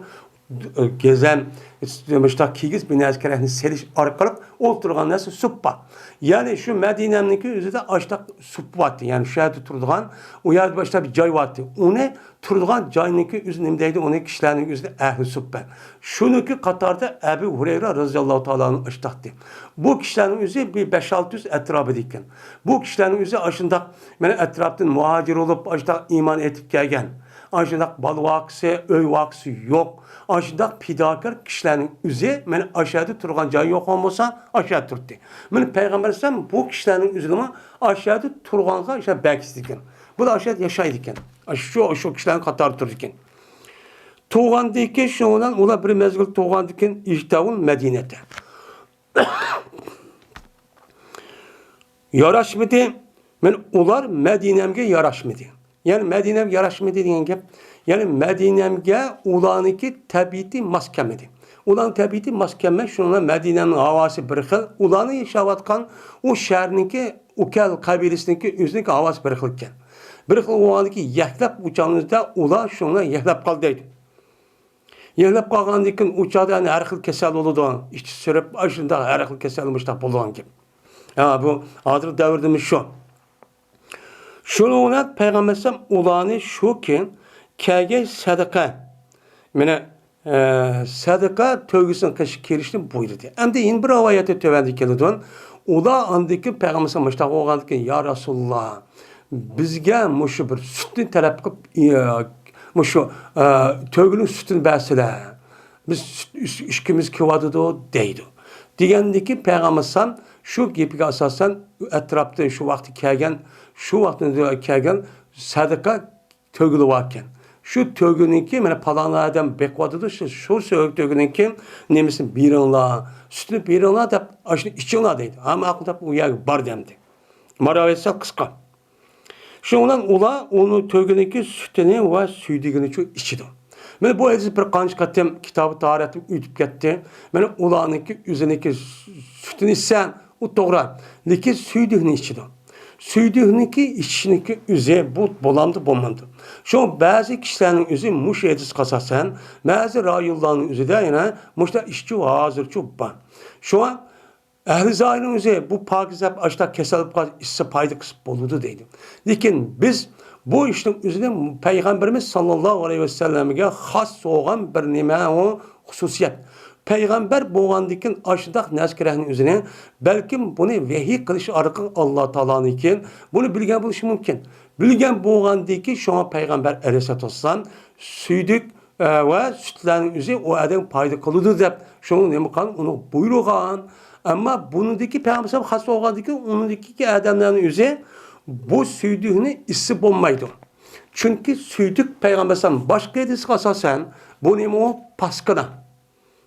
ئە، گېزەم، مۇشۇنداق كىگىز بىر نەرسە كېرەكنى سېلىش ئارقىلىق ئولتۇرغان نەرسە سۇپپا. يەنى شۇ مەدىنەنىڭكى ئۆزىدە ئاشۇنداق سۇپپا بارتى. يەنى شۇ يەردە تۇرىدىغان، ئۇ يەردە باشتا بىر جاي بارتى. ئۇنى تۇرىدىغان جاينىڭكى ئۆزى نېمە دەيدۇ؟ ئۇنى كىشىلەرنىڭ ئۆزىدە ئەھلى سۇپپە. شۇنىڭكى قاتارىدا ئەبۇ ھۇرەيرە رەزىياللاھۇ تائالا ئەنھۇ ئاشتاقتى. بۇ كىشىلەرنىڭ ئۆزى بىر بەش-ئالتە يۈز ئەتراپىدا ئىكەن. بۇ كىشىلەرنىڭ ئۆزى ئاشۇنداق، مانا ئەتراپتىن مۇھاجىر بولۇپ، ئاشۇنداق ئىمان ئېيتىپ كەلگەن. ئاشۇنداق بالا ۋاقىسى، ئۆي ۋاقىسى يوق. ئاشۇنداق پىداكار كىشىلەرنىڭ ئۆزى، مانا ئاشۇ يەردە تۇرغان جاي يوق بولسا، ئاشۇ يەردە تۇرتتى. مانا پەيغەمبەر ئەلەيھىسسالام بۇ كىشىلەرنىڭ ئۆزىنىمۇ ئاشۇ يەردە تۇرغانغا ئىشەنچ بەرگۈسى ئىكەن. بۇلار ئاشۇ يەردە ياشايدىكەن. شۇ، شۇ كىشىلەرنىڭ قاتارىدا تۇرىدىكەن. تۇرغاندىن كېيىن، شۇنىڭ بىلەن ئۇلار بىر مەزگىل تۇرغاندىن كېيىن، ئىجتەۋۇل مەدىنەتە. ياراشمىدى. مەن ئۇلار مەدىنەمگە ياراشمىدى. يەنى مەدىنەمگە ياراشمىدى دېگەن گەپ. يەنى مەدىنەمگە ئۇلارنىڭكى تەبىئىتى ماس كەلمىدى. ئۇلارنىڭ تەبىئىتى ماس كەلمەي، شۇنىڭ بىلەن مەدىنەمنىڭ ھاۋاسى بىر خىل، ئۇلارنىڭ ياشاۋاتقان ئۇ شەھەرنىڭكى ئۇكەل قەبىلىسىنىڭكى ئۆزىنىڭكى ھاۋاسى بىر خىل ئىكەن. بىر خىل بولغاندىكىن يەكلەپ ئۇ چاغدا ئۇلار شۇنىڭ بىلەن يەكلەپ قالدى دەيدۇ. يەكلەپ قالغاندىن كېيىن ئۇ چاغدا يەنە ھەر خىل كېسەل بولىدۇ. ئىچى سۈرۈپ، ئاشۇنداق ھەر خىل كېسەل مۇشۇنداق بولىدىغان گەپ. ھە، بۇ ھازىرقى دەۋردىمۇ شۇ. شۇنىڭ بىلەن پەيغەمبەر ئەلەيھىسسالام ئۇلارنى شۇ كۈن كەلگەن سەدىقە، مانا، ئە، سەدىقە تۆگىسىنى قىلىش، كىرىشنى بۇيرۇدى. ئەمدى يەنە بىر رىۋايەتتە تۆۋەندە كېلىدۇ. ئۇلار ئاندىن كېيىن پەيغەمبەر ئەلەيھىسسالام مۇشۇنداق بولغاندىكىن، يا رەسۇلاللا، بىزگە مۇشۇ بىر سۈتنى تەلەپ قىلىپ، ئى، مۇشۇ، ئە، تۆگىنىڭ سۈتىنى بەرسىلە، بىز سۈت ئىچ-، ئىچكۈمىز كېلىۋاتىدۇ، دەيدۇ. دېگەندىكىن پەيغەمبەر ئەلەيھىسسالام شۇ گېپىگە ئاساسەن، ئەتراپتا شۇ ۋاقىتتا كەلگەن، شۇ ۋاقىتتا كەلگەن سەدىقە تۆگىلى باركەن. شۇ تۆگىنىڭكى، مانا، پالان ئادەم بېقىۋاتىدۇ، شۇ، شۇ سۆ-، تۆگىنىڭكى نېمىسىنى بېرىڭلار، سۈتىنى بېرىڭلار دەپ، ئاشۇنى ئىچىڭلار دەيدۇ. ھە، ماقۇل دەپ، ئۇ يەرگە بار دەمدى. ماراۋى سەل قىسقا. شۇنىڭ بىلەن ئۇلار ئۇنى تۆگىنىڭكى سۈتىنى ۋە سۈيدۈكىنىچۇ ئىچىدۇ. مانا بۇ ھەدىس بىر قانچە قېتىم كىتابى تارىختىن ئۆتۈپ كەتتى. مانا ئۇلارنىڭكى ئۆزىنىڭكى سۈتىنى ئىچسە، ئۇ توغرا. لېكىن سۈيدۈكنى ئىچىدۇ. سۈيدۈكنىڭكى ئىچىشنىڭكى ئۆزى بۇ بولامدۇ، بولمامدۇ؟ شۇڭا بەزى كىشىلەرنىڭ ئۆزى مۇشۇ ھەدىسكە ئاساسەن، بەزى رايونلارنىڭ ئۆزىدە يەنە مۇشۇنداق ئىشچۇ ھازىرچۇ بار. شۇڭا ئەھلى زاھىرنىڭ ئۆزى بۇ پاكىزە ئاشتا كېسەل بولۇپ قالسا ئىچسە پايدا قىلسا بولىدۇ دەيدۇ. لېكىن بىز بۇ ئىشنىڭ ئۆزىنى پەيغەمبىرىمىز ساللاللاھۇ ئەلەيھى ۋەسەللەمگە خاس بولغان بىر نېمە ئۇ خۇسۇسىيەت. پەيغەمبەر بولغاندىكىن ئاشۇنداق نەزكىرەكنىڭ ئۆزىنى بەلكىم بۇنى ۋەھىي قىلىش ئارقىلىق ئاللا تائالانىڭكىن بۇنى بىلگەن بولۇشى مۇمكىن. بىلگەن بولغاندىكىن شۇڭا پەيغەمبەر ئەلەيھىسسالاتۇ ۋەسسالام سۈيدۈك ئە، ۋە سۈتلەرنىڭ ئۆزى ئۇ ئادەمگە پايدا قىلىدۇ دەپ، شۇڭا نېمە قىلغان؟ ئۇنى بۇيرۇغان. ئەمما بۇنىڭدىكى پەيغەمبەر خاس بولغاندىكىن، ئۇنىڭدىكى ئادەملەرنىڭ ئۆزى بۇ سۈيدۈكنى ئىچسە بولمايدۇ. چۈنكى سۈيدۈك پەيغەمبەر ئەلەيھىسسالام باشقا ھەدىسكە ئاساسەن، بۇ نېمە ئۇ؟ پاسكىنا.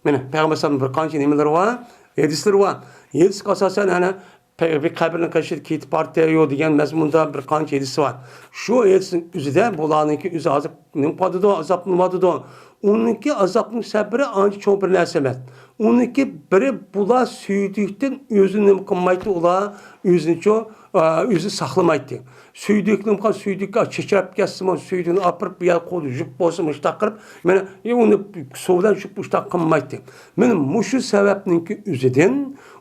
مانا، پەيغەمبەر ئەلەيھىسسالامنىڭ بىر قانچە نېمىلىرى بار، ھەدىسلىرى بار. ھەدىسكە ئاساسەن، ئەنە، پە-، بىر قەبرىنىڭ قېشىدا كېتىپ بارتىيۇ دېگەن مەزمۇندا بىر قانچە ھەدىسى بار. شۇ ھەدىسنىڭ ئۆزىدە بۇلارنىڭكى ئۆزى ھازىر نېمە قىلىۋاتىدۇ، ئازابلىنىۋاتىدۇ. ئۇنىڭكى ئازابنىڭ سەۋەبى ئانچە چوڭ بىر نەرسە ئەمەس. ئۇنىڭكى بىرى بۇلار سۈيدۈكتىن ئۆزىنى نېمە قىلمايتتى، ئۇلار ئۆزىنىچۇ، ئا، ئۆزىنى ساقلىمايتتى. سۈيدۈكنى نېمە قىلغان، سۈيدۈككە چېچىراپ كەتسىمۇ، سۈيدۈكنى ئاپىرىپ بۇ يەرگە قويدى، يۇپ بولسا مۇشتاق قىلىپ، مانا، ئۇنى سۇ بىلەن يۇپ مۇشتاق قىلمايتتى. مانا مۇشۇ سەۋەبنىڭكى ئۆزىدىن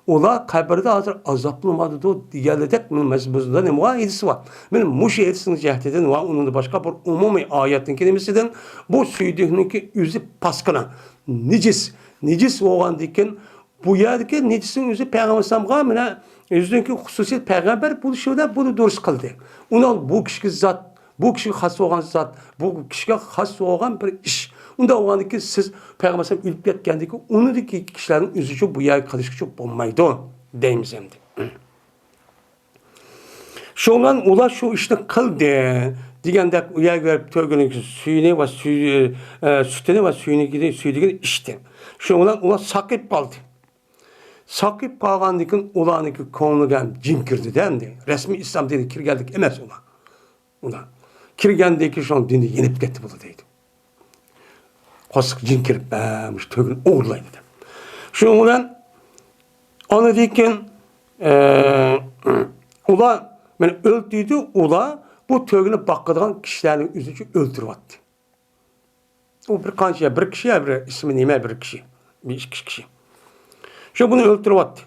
ئۇلار قەبرىدە ھازىر ئازابلىنىۋاتىدۇ دېگەنلىدەك، مانا مەزمۇندا نېمە بار؟ ھەدىس بار. مانا مۇشۇ ھەدىسنىڭ جەھىتىدىن ۋە ئۇنىڭدا باشقا بىر ئومۇمىي ئايەتنىڭكى نېمىسىدىن بۇ سۈيدۈكنىڭكى ئۆزى پاسكىنا، نىجىس، نىجىس بولغاندىكىن بۇ يەردىكى نىجىسنىڭ ئۆزى پەيغەمبەر ئەلەيھىسسالامغا مانا ئۆزىنىڭكى خۇسۇسىيەت پەيغەمبەر بولۇشى بىلەن بۇنى دۇرۇس قىلدى. ئۇنىڭ بۇ كىشىگە زات، بۇ كىشىگە خاس بولغان زات، بۇ كىشىگە خاس بولغان بىر ئىش. ئۇنداق بولغاندىكىن سىز پەيغەمبەر ئەلەيھىسسالام ئۆلۈپ كەتكەندىكىن ئۇنىڭدىكى كىشىلەرنىڭ ئۆزىچۇ بۇ يەرگە قىلىشقىچۇ بولمايدۇ دەيمىز ئەمدى. شۇنىڭ بىلەن ئۇلار شۇ ئىشنى قىلدى دېگەندەك ئۇ يەرگە بېرىپ تۆگىنىڭكى سۈيىنى ۋە سۈي-، ئە، سۈتىنى ۋە سۈيىنى، سۈيدۈكىنى ئىچتى. شۇنىڭ بىلەن ئۇلار ساقىيىپ قالدى. ساقىيىپ قالغاندىن كېيىن ئۇلارنىڭكى كۆڭلىگە جىن كىردى-دە ئەمدى. رەسمىي ئىسلام دىنىغا كىرگەنلىك ئەمەس ئۇلار. ئۇلار كىرگەندىن كېيىن شۇنىڭ دىنى يېنىپ كەتتى بۇلار دەيدۇ. قورسىقى جىن كىرىپ، ھە، مۇشۇ تۆگىنى ئوغرىلايدۇ دەپ. شۇنىڭ بىلەن ئاندىن كېيىن، ئە، ئۇلار، مانا ئۆلتۈردى، ئۇلار بۇ تۆگىنى باقىدىغان كىشىلەرنى ئۆزىچە ئۆلتۈرۈۋەتتى. ئۇ بىر قانچە، بىر كىشى، بىر ئىسمى نېمە، بىر كىشى، بىر ئىككى كىشى. شۇ بۇنى ئۆلتۈرۈۋەتتى.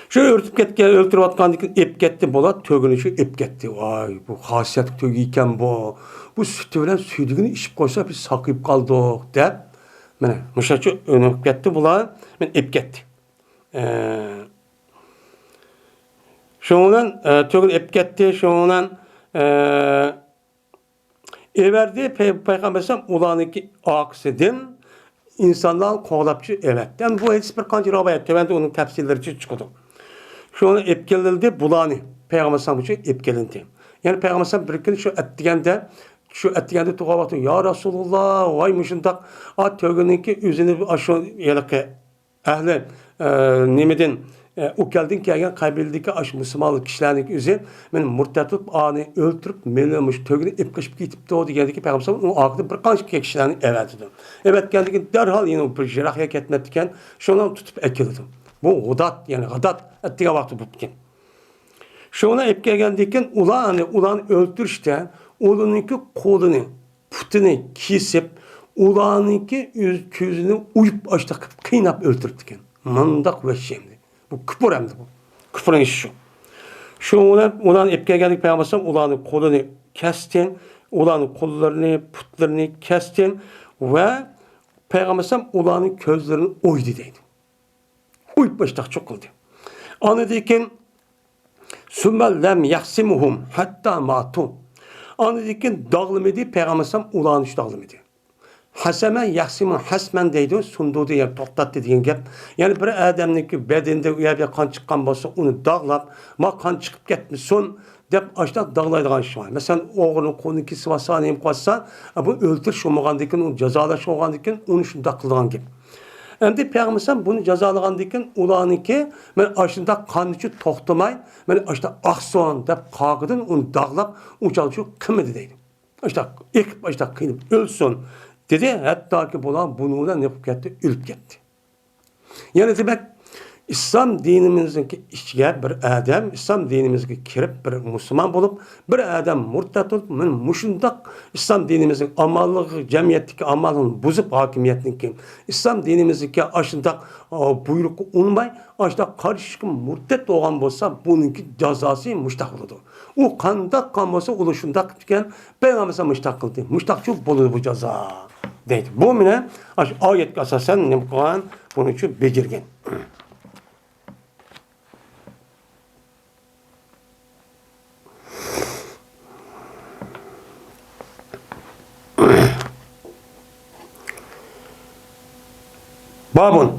شۇ ئۆلتۈرۈپ كەتكەن، ئۆلتۈرۈۋاتقاندىن كېيىن ئېلىپ كەتتى، بۇلار تۆگىنى شۇ ئېلىپ كەتتى. ۋاي، بۇ خاسىيەتلىك تۆگە ئىكەن بۇ. بۇ سۈتى بىلەن سۈيدۈكىنى ئىچىپ قويسا بىز ساقىيىپ قالدۇق دەپ، مانا مۇشۇنچە ئۆلۈپ كەتتى بۇلار. مانا ئېلىپ كەتتى. ئە، شۇنىڭ بىلەن، ئە، تۆگىنى ئېلىپ كەتتى. شۇنىڭ بىلەن، ئە، ئېۋەردى، پەي-، پەيغەمبەر ئەلەيھىسسالام ئۇلارنىڭكى ئارقىسىدىن ئىنسانلار قوغلاپچۇ ئەۋەتتى. يەنى بۇ ھەدىس بىر قانچە رىۋايەت، تۆۋەندە ئۇنىڭ تەپسىرلىرىچە چىقىدۇ. شۇنى ئېلىپ كېلىندى، بۇلارنى پەيغەمبەر ئەلەيھىسسالام ئۈچۈن ئېلىپ كېلىندى. يەنى پەيغەمبەر ئەلەيھىسسالام بىر كۈنى شۇ ئەتىگەندە، شۇ ئەتىگەندە تۇرغان ۋاقتىدا، يا رەسۇلاللا، ۋاي مۇشۇنداق، ئا، تۆگىنىڭكى ئۆزىنى ئاشۇ ھېلىقى ئەھلى، ئە، نېمىدىن، ئە، ئۇكەلدىن كەلگەن قەبىلىدىكى ئاشۇ مۇسۇلمانلىق كىشىلەرنىڭكى ئۆزى مېنى مۇرتەت تۇتۇپ، ئانى ئۆلتۈرۈپ، مېنى مۇشۇ تۆگىنى ئېلىپ قېچىپ كېتىپتۇ دېگەندىكىن، پەيغەمبەر ئۇنىڭ ئارقىدىن بىر قانچە كىشىلەرنى ئەۋەتىدۇ. ئەۋەتكەندىن كېيىن دەرھال يەنە بىر يىراق يەرگە كەتمەپتىكەن، شۇنىڭ تۇتۇپ ئەكېلىدۇ. بۇ غۇدات، يەنى غادات ئەتىگەن ۋاقتى بوپتىكەن. شۇنى ئېلىپ كەلگەندىن كېيىن ئۇلار، ئانى ئۇلارنى ئۆلتۈرۈشتە ئۇلارنىڭكى قولىنى پۇتىنى كېسىپ، ئۇلارنىڭكى ئۆز كۆزىنى ئويۇپ ئاشتاق قىلىپ قىيناپ ئۆلتۈرۈپتىكەن. مۇنداق ۋەھشىي ئەمدى. بۇ كۇپۇر ئەمدى بۇ. كۇپۇرنىڭ ئىشى شۇ. شۇ بىلەن ئۇلارنى ئېلىپ كەلگەندىكىن پەيغەمبەر ئەلەيھىسسالام ئۇلارنىڭ قولىنى كەستى، ئۇلارنىڭ قوللىرىنى، پۇتلىرىنى كەستى ۋە پەيغەمبەر ئەلەيھىسسالام ئۇلارنىڭ كۆزلىرىنى ئويدى دەيدۇ. ئويۇپ ئاشتاق چوقۇلدى. ئاندىن كېيىن ثم لم يقسمهم حتى ماتوا. ئاندىن كېيىن داغلىمىدى، پەيغەمبەر ئەلەيھىسسالام ئۇلارنى شۇ داغلىمىدى. «ھەسەمە يەھسىمۇ ھەسمەن» دەيدۇ، سۇندۇردى، يەنى توختاتتى دېگەن گەپ. يەنى بىر ئادەمنىڭكى بەدىنىدە ئۇ يەردە قان چىققان بولسا، ئۇنى داغلاپ، ما قان چىقىپ كەتمىسۇن دەپ، ئاشۇنداق داغلايدىغان ئىش بار. مەسىلەن، ئوغرىنىڭ قولىنى كېسىۋالسا، نېمە قىلىۋاتسا، بۇ ئۆلتۈرۈش بولمىغاندىكىن، ئۇنى جازالاش بولغاندىكىن، ئۇنى شۇنداق قىلىدىغان گەپ. ئەمدى پەيغەمبەر بۇنى جازالىغاندىكىن، ئۇلارنىڭكى، مەن ئاشۇنداق قاننىچۇ توختىماي، مەن ئاشۇنداق ئاقسۇن دەپ، قاغىدىن ئۇنى داغلاپ، ئۇنچالچۇ قىلمىدى دەيدۇ. ئاشۇنداق ئېقىپ، ئاشۇنداق قىينىپ ئۆلسۇن دېدى. ھەتتاكى بۇلار بۇنىڭ بىلەن نېمە قىلىپ كەتتى؟ ئۆلۈپ كەتتى. يەنى دېمەك، ئىسلام دىنىمىزنىڭكى ئىچىگە بىر ئادەم، ئىسلام دىنىمىزگە كىرىپ، بىر مۇسۇلمان بولۇپ، بىر ئادەم مۇرتەت بولۇپ، مانا مۇشۇنداق ئىسلام دىنىمىزنىڭ ئامانلىقى، جەمئىيەتتىكى ئامانلىقنى بۇزۇپ، ھاكىمىيەتنىڭكى، ئىسلام دىنىمىزدىكى ئاشۇنداق، ئا، بۇيرۇققا ئۇنماي، ئاشۇنداق قارشى چىقىپ مۇرتەت بولغان بولسا، بۇنىڭكى جازاسى مۇشتاق بولىدۇ. ئۇ قانداق قىلغان بولسا، ئۇلار شۇنداق قىپتىكەن، پەيغەمبەر مۇشتاق قىلدى، مۇشتاقچۇ بولىدۇ بۇ جازا، دەيدۇ. بۇ مانا ئاشۇ ئايەتكە ئاساسەن نېمە قىلغان؟ بۇنى شۇ بېجىرگەن. بابۇن.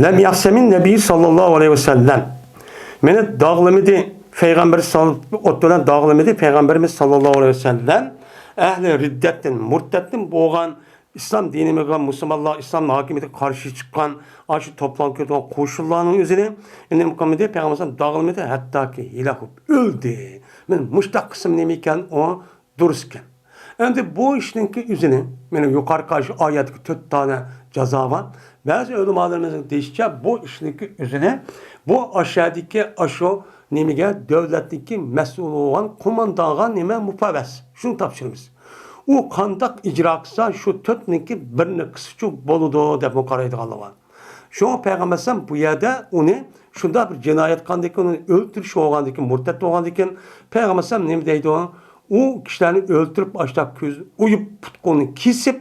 لەم يەھسەمىن نەبىي ساللاللاھۇ ئەلەيھى ۋەسەللەم. مېنى داغلىمىدى، پەيغەمبەر سال-، ئوت بىلەن داغلىمىدى، پەيغەمبىرىمىز ساللاللاھۇ ئەلەيھى ۋەسەللەم. ئەھلى رىددەتتىن، مۇرتەتتىن بولغان ئىسلام دىنىمىزغا، مۇسۇلمانلار ئىسلام ھاكىمىيىتىگە قارشى چىققان، ئاشۇ توپلانغان كېلىدىغان قوشۇنلارنىڭ ئۆزىنى نېمە قىلمىدى؟ پەيغەمبەر داغلىمىدى، ھەتتاكى ھېلاك بولۇپ ئۆلدى. مانا مۇشتاق قىسىم نېمە ئىكەن؟ ئۇ دۇرۇس ئىكەن. ئەمدى بۇ ئىشنىڭكى ئۆزىنى، مانا يۇقىرىقى شۇ ئايەتتىكى تۆت دانە جازا بار. بەزى ئۆلىمالىرىمىزنىڭ دېيىشىچە، بۇ ئىشنىڭكى ئۆزىنى، بۇ ئاشۇ يەردىكى ئاشۇ نېمىگە، دۆلەتنىڭكى مەسئۇلى بولغان قوماندانغا نېمە، مۇپەۋۋەز، شۇنى تاپشۇرىمىز. ئۇ قانداق ئىجرا قىلسا، شۇ تۆتنىڭكى بىرىنى قىلسىچۇ بولىدۇ، دەپمۇ قارايدىغانلار بار. شۇڭا پەيغەمبەر ئەلەيھىسسالام بۇ يەردە ئۇنى شۇنداق بىر جىنايەت قىلغاندىكىن، ئۇنى ئۆلتۈرۈش بولغاندىكىن، مۇرتەت بولغاندىكىن، پەيغەمبەر ئەلەيھىسسالام نېمە دەيدۇ؟ ئۇ كىشىلەرنى ئۆلتۈرۈپ، ئاشۇنداق كۆز ئويۇپ، پۇت-قولىنى كېسىپ،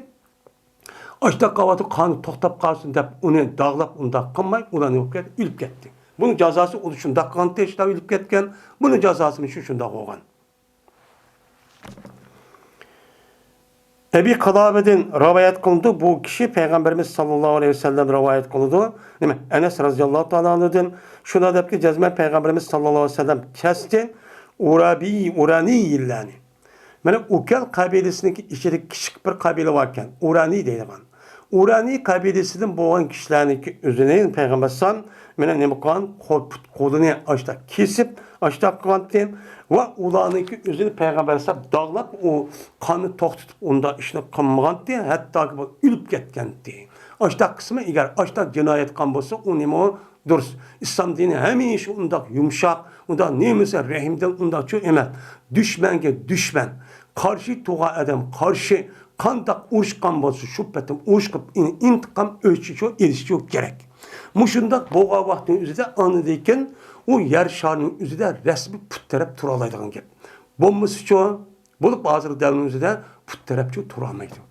ئاشۇنداق قىلىۋاتىدۇ، قانى توختاپ قالسۇن دەپ، ئۇنى داغلاپ، ئۇنداق قىلماي، ئۇلار نېمە بولۇپ كەتتى؟ ئۆلۈپ كەتتى. بۇنىڭ جازاسى ئۇنى شۇنداق قىلغانتى، شۇنداق ئۆلۈپ كەتكەن. بۇنىڭ جازاسىمۇ شۇ شۇنداق بولغان. ئەبى قىلابىدىن رىۋايەت قىلىنىدۇ، بۇ كىشى پەيغەمبىرىمىز ساللاللاھۇ ئەلەيھى ۋەسەللەم رىۋايەت قىلىدۇ. نېمە؟ ئەنەس رازىياللاھۇ تائالا ئەنھۇدىن شۇنداق دەپتۇ، جەزمەن پەيغەمبىرىمىز ساللاللاھۇ ئەلەيھى ۋەسەللەم كەستى، ئۇرابىي، ئۇرانىي يىللانى. مانا ئۇكەل قەبىلىسىنىڭكى ئىچىدە كىچىك بىر قەبىلە باركەن، ئۇرانىي دەيدىغان. ئۇرانىي قەبىلىسىدىن بولغان كىشىلەرنىڭكى ئۆزىنى پەيغەمبەر ئەلەيھىسسالام مانا نېمە قىلغان؟ قول، پۇت قولىنى ئاشتا كېسىپ، ئاشتا قىلغانتى. ۋە ئۇلارنىڭكى ئۆزىنى پەيغەمبەر ئەلەيھىسسالام داغلاپ، ئۇ قاننى توختىتىپ، ئۇنداق ئىشنى قىلمىغانتى. ھەتتاكى بۇ ئۆلۈپ كەتكەنتى. ئاشتا قىسمى ئەگەر ئاشتا جىنايەت قىلغان بولسا، ئۇ نېمە ئۇ؟ دۇرۇس. ئىسلام دىنى ھەمىشە ئۇنداق يۇمشاق، ئۇنداق نېمىسى رەھىمدىل، ئۇنداق چوڭ ئەمەس. دۈشمەنگە دۈشمەن. قارشى تۇرغان ئادەم قارشى. قانداق ئۇرۇشقان بولسا، شۇ پېتىم ئۇرۇش قىلىپ، ئىن-، ئىنتىقام ئۆلۈشى شۇ، ئېلىشى شۇ كېرەك. مۇشۇنداق بولغان ۋاقىتنىڭ ئۆزىدە ئاندىن كېيىن ئۇ يەر شارىنىڭ ئۆزىدە رەسمىي پۇت تىرەپ تۇرالايدىغان گەپ. بولمىسىچۇ، بولۇپ ھازىرقى دەۋرنىڭ ئۆزىدە پۇت تىرەپچۇ تۇرالمايدۇ.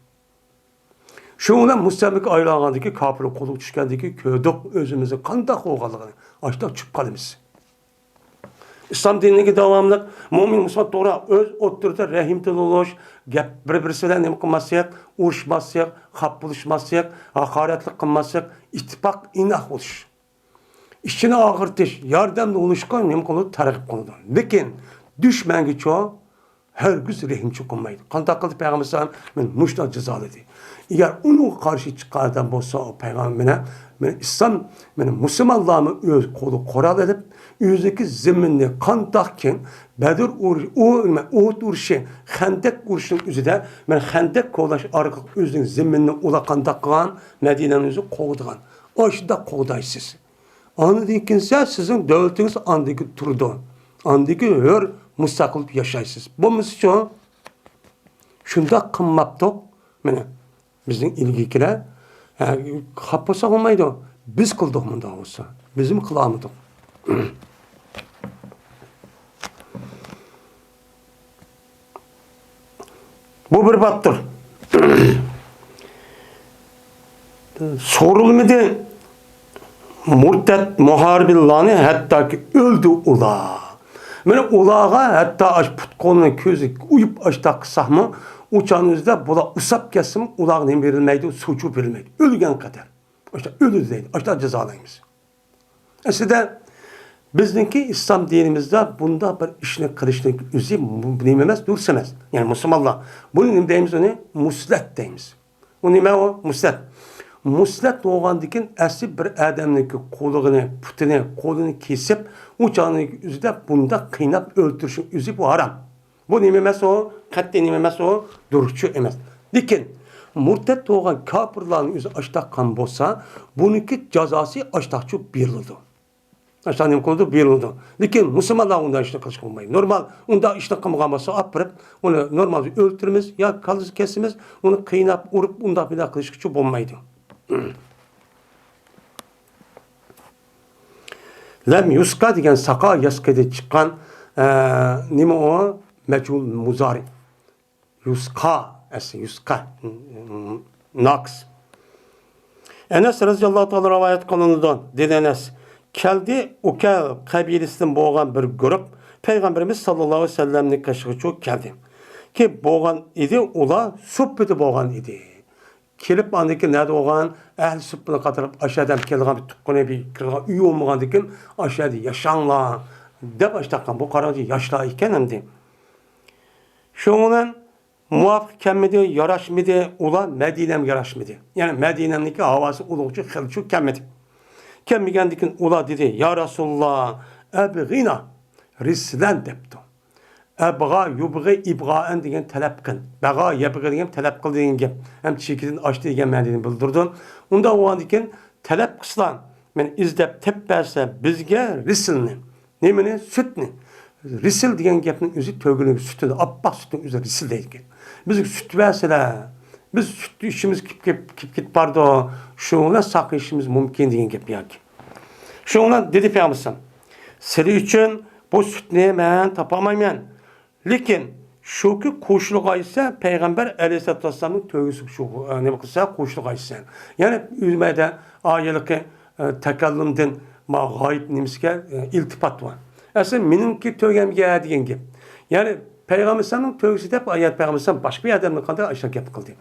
شۇنىڭ بىلەن مۇستەملىكە ئايلانغاندىكى، كاپىر قولىغا چۈشكەندىكى كۆردۇق ئۆزىمىزنىڭ قانداق بولغانلىقىنى. ئاشۇنداق چۈشۈپ قالىمىز. ئىسلام دىنىدىكى داۋاملىق مۆمىن مۇسۇلمان توغرا ئۆز ئوتتۇرىدا رەھىمدىل بولۇش، گەپ بىر-بىرسى بىلەن نېمە قىلماسلىق، ئۇرۇشماسلىق، خاپا بولۇشماسلىق، ھاقارەتلىك قىلماسلىق، ئىتتىپاق ئىناق بولۇش. ئىچىنى ئاغرىتىش، ياردەمدە بولۇشقا نېمە قىلىدۇ؟ تەرغىب قىلىدۇ. لېكىن دۈشمەنگىچۇ ھەرگىز رەھىمچۇ قىلمايدۇ. قانداق قىلدى پەيغەمبەر ئەلەيھىسسالام؟ مانا مۇشۇنداق جازالىدى. ئەگەر ئۇنىڭغا قارشى چىققان ئادەم بولسا، ئۇ پەيغەمبەر مانا، مانا ئىسلام، مانا مۇسۇلمانلارمۇ ئۆز قولىغا قورال ئېلىپ، ئۆزىنىڭكى زېمىنىنى قانداقكىن بەدر ئۇرۇشى، ئۇ، نېمە، ئۇھۇد ئۇرۇشى، خەندەك ئۇرۇشىنىڭ ئۆزىدە، مانا خەندەك كولاش ئارقىلىق ئۆزىنىڭ زېمىنىنى ئۇلار قانداق قىلغان؟ مەدىنەنى ئۆزى قوغدىغان. ئاشۇنداق قوغدايسىز. ئاندىن كېيىنسە سىزنىڭ دۆلىتىڭىز ئاندىكى تۇرىدۇ. ئاندىكى ھۆر مۇستەقىل ياشايسىز. بولمىسىچۇ؟ شۇنداق قىلماپتۇق. مانا، بىزنىڭ ئىلگىرىكىلەر، ھە، خاپا بولسا بولمايدۇ. بىز قىلدۇق مۇنداق بولسا. بىزمۇ قىلالمىدۇق. بۇ بىر بابتۇر. سورۇلمىدى مۇرتەت مۇھارىبلارنى، ھەتتاكى ئۆلدى ئۇلار. مانا ئۇلارغا ھەتتا ئاش پۇت-قولىنى، كۆزىنى ئويۇپ ئاشتاق قىلساقمۇ، ئۇ چاغنىڭ ئۆزىدە بۇلار ئۇسساپ كەتسىمۇ، ئۇلارغا نېمە بېرىلمەيدۇ؟ سۇ-چۇ بېرىلمەيدۇ. ئۆلگەن قەدەر. ئاشتاق ئۆلىدۇ دەيدۇ. ئاشتاق جازالايمىز. ئەسلىدە بىزنىڭكى ئىسلام دىنىمىزدا بۇنداق بىر ئىشنى قىلىشنىڭ ئۆزى مۇ-، نېمە ئەمەس، دۇرۇس ئەمەس. يەنى مۇسۇلمانلار بۇنى نېمە دەيمىز؟ ئۇنى مۇسلەت دەيمىز. ئۇ نېمە ئۇ؟ مۇسلەت. مۇسلەت بولغاندىكىن ئەسلى بىر ئادەمنىڭكى قۇلىقىنى، پۇتىنى، قولىنى كېسىپ، ئۇ چاغنىڭ ئۆزىدە بۇنداق قىيناپ ئۆلتۈرۈشنىڭ ئۆزى بۇ ھارام. بۇ نېمە ئەمەس ئۇ؟ قەتئىي نېمە ئەمەس ئۇ؟ دۇرۇسچۇ ئەمەس. لېكىن مۇرتەت بولغان كاپىرلارنىڭ ئۆزى ئاشتاق قىلغان بولسا، بۇنىڭكى جازاسى ئاشتاقچۇ بېرىلىدۇ. ئاشتاق نېمە قىلىدۇ؟ بېرىلىدۇ. لېكىن مۇسۇلمانلار ئۇنداق ئىشنى قىلىشقا بولمايدۇ. نورمال ئۇنداق ئىشنى قىلمىغان بولسا، ئاپىرىپ ئۇنى نورمال ئۆلتۈرىمىز، يا كاللىسىنى كېسىمىز، ئۇنى قىيناپ، ئۇرۇپ، ئۇنداق بۇنداق قىلىشقىچۇ بولمايدۇ. لەم يۇسقا دېگەن ساقا ياسقىدىن چىققان، ئە، نېمە ئۇ؟ مەجھۇل مۇزارى. يۇسقا، ئەسلى يۇسقا. ناقىس. ئەنەس رەزىياللاھۇ تائالا رىۋايەت قىلىنىدۇ. دېدى ئەنەس، كەلدى، ئۇكەل قەبىلىسىدىن بولغان بىر گۇرۇپ پەيغەمبىرىمىز ساللاللاھۇ ئەلەيھى ۋەسەللەمنى قېشىغىچۇ كەلدى. كېلىپ بولغان ئىدى، ئۇلار سۇپپىدا بولغان ئىدى. كېلىپ ئاندىن كېيىن نەدە بولغان؟ ئەھلى سۇپپىنى قاتارلىق ئاشۇ يەردە كېلىدىغان بىر تۇغقىنى، بىر كىرىدىغان ئۆيى بولمىغاندىن كېيىن ئاشۇ يەردە ياشاڭلار دەپ ئاشتاققان. بۇ قاراڭچى ياشلار ئىكەن ئەمدى. شۇنىڭ بىلەن مۇۋاپىق كەلمىدى، ياراشمىدى، ئۇلار مەدىنەمگە ياراشمىدى. يەنى مەدىنەمنىڭكى ھاۋاسى ئۇلۇغچۇ، خېلىچۇ كەلمىدى. كەلمىگەندىن كېيىن ئۇلار دېدى، يا رەسۇلاللا، ئەبغىنا رىسلەن دەپتۇ. ئەبغا، يۇبغى، ئىبغائەن دېگەن تەلەپ قىل. بەغا، يەبغى دېگەن تەلەپ قىل دېگەن گەپ. ھەم چېكىدىن ئاشتى دېگەن مەنىنى بىلدۈرىدۇ. ئۇنداق بولغاندىن كېيىن تەلەپ قىلسىلا، مەن ئىزدەپ تېپىپ بەرسە بىزگە رىسلنى. نېمىنى؟ سۈتنى. رىسىل دېگەن گەپنىڭ ئۆزى تۆگىنىڭ سۈتىنى، ئاپئاق سۈتنىڭ ئۆزى رىسىل دەيدىكەن. بىزگە سۈت بەرسىلە، بىز سۈتنى ئىچىمىز كېلىپ، كېلىپ، كېلىپ كېتىپ بارىدۇ، شۇنىڭ بىلەن ساقىيىشىمىز مۇمكىن دېگەن گەپ ياكى. شۇنىڭ بىلەن دېدى پەيغەمبەر ئەلەيھىسسالام، سىلەر ئۈچۈن بۇ سۈتنى مەن تاپالمايمەن. لېكىن شۇكى قوشۇلغايسە، پەيغەمبەر ئەلەيھىسسالاتۇ ۋەسسالامنىڭ تۆگىسىگە شۇ، ئە، نېمە قىلسا، قوشۇلغايسەن. يەنى ئۆمەدە ئايىلىقى، ئە، تەكەللۇمدىن ما غايىب نېمىسىگە، ئە، ئىلتىپات بار. ئەسلى مېنىڭكى تۆگەمگە دېگەن گەپ. يەنى پەيغەمبەر ئەلەيھىسسالامنىڭ تۆگىسى دەپ ئايەت پەيغەمبەر ئەلەيھىسسالام باشقا بىر ئادەمنى قانداق ئاشۇنداق گەپ قىلدى.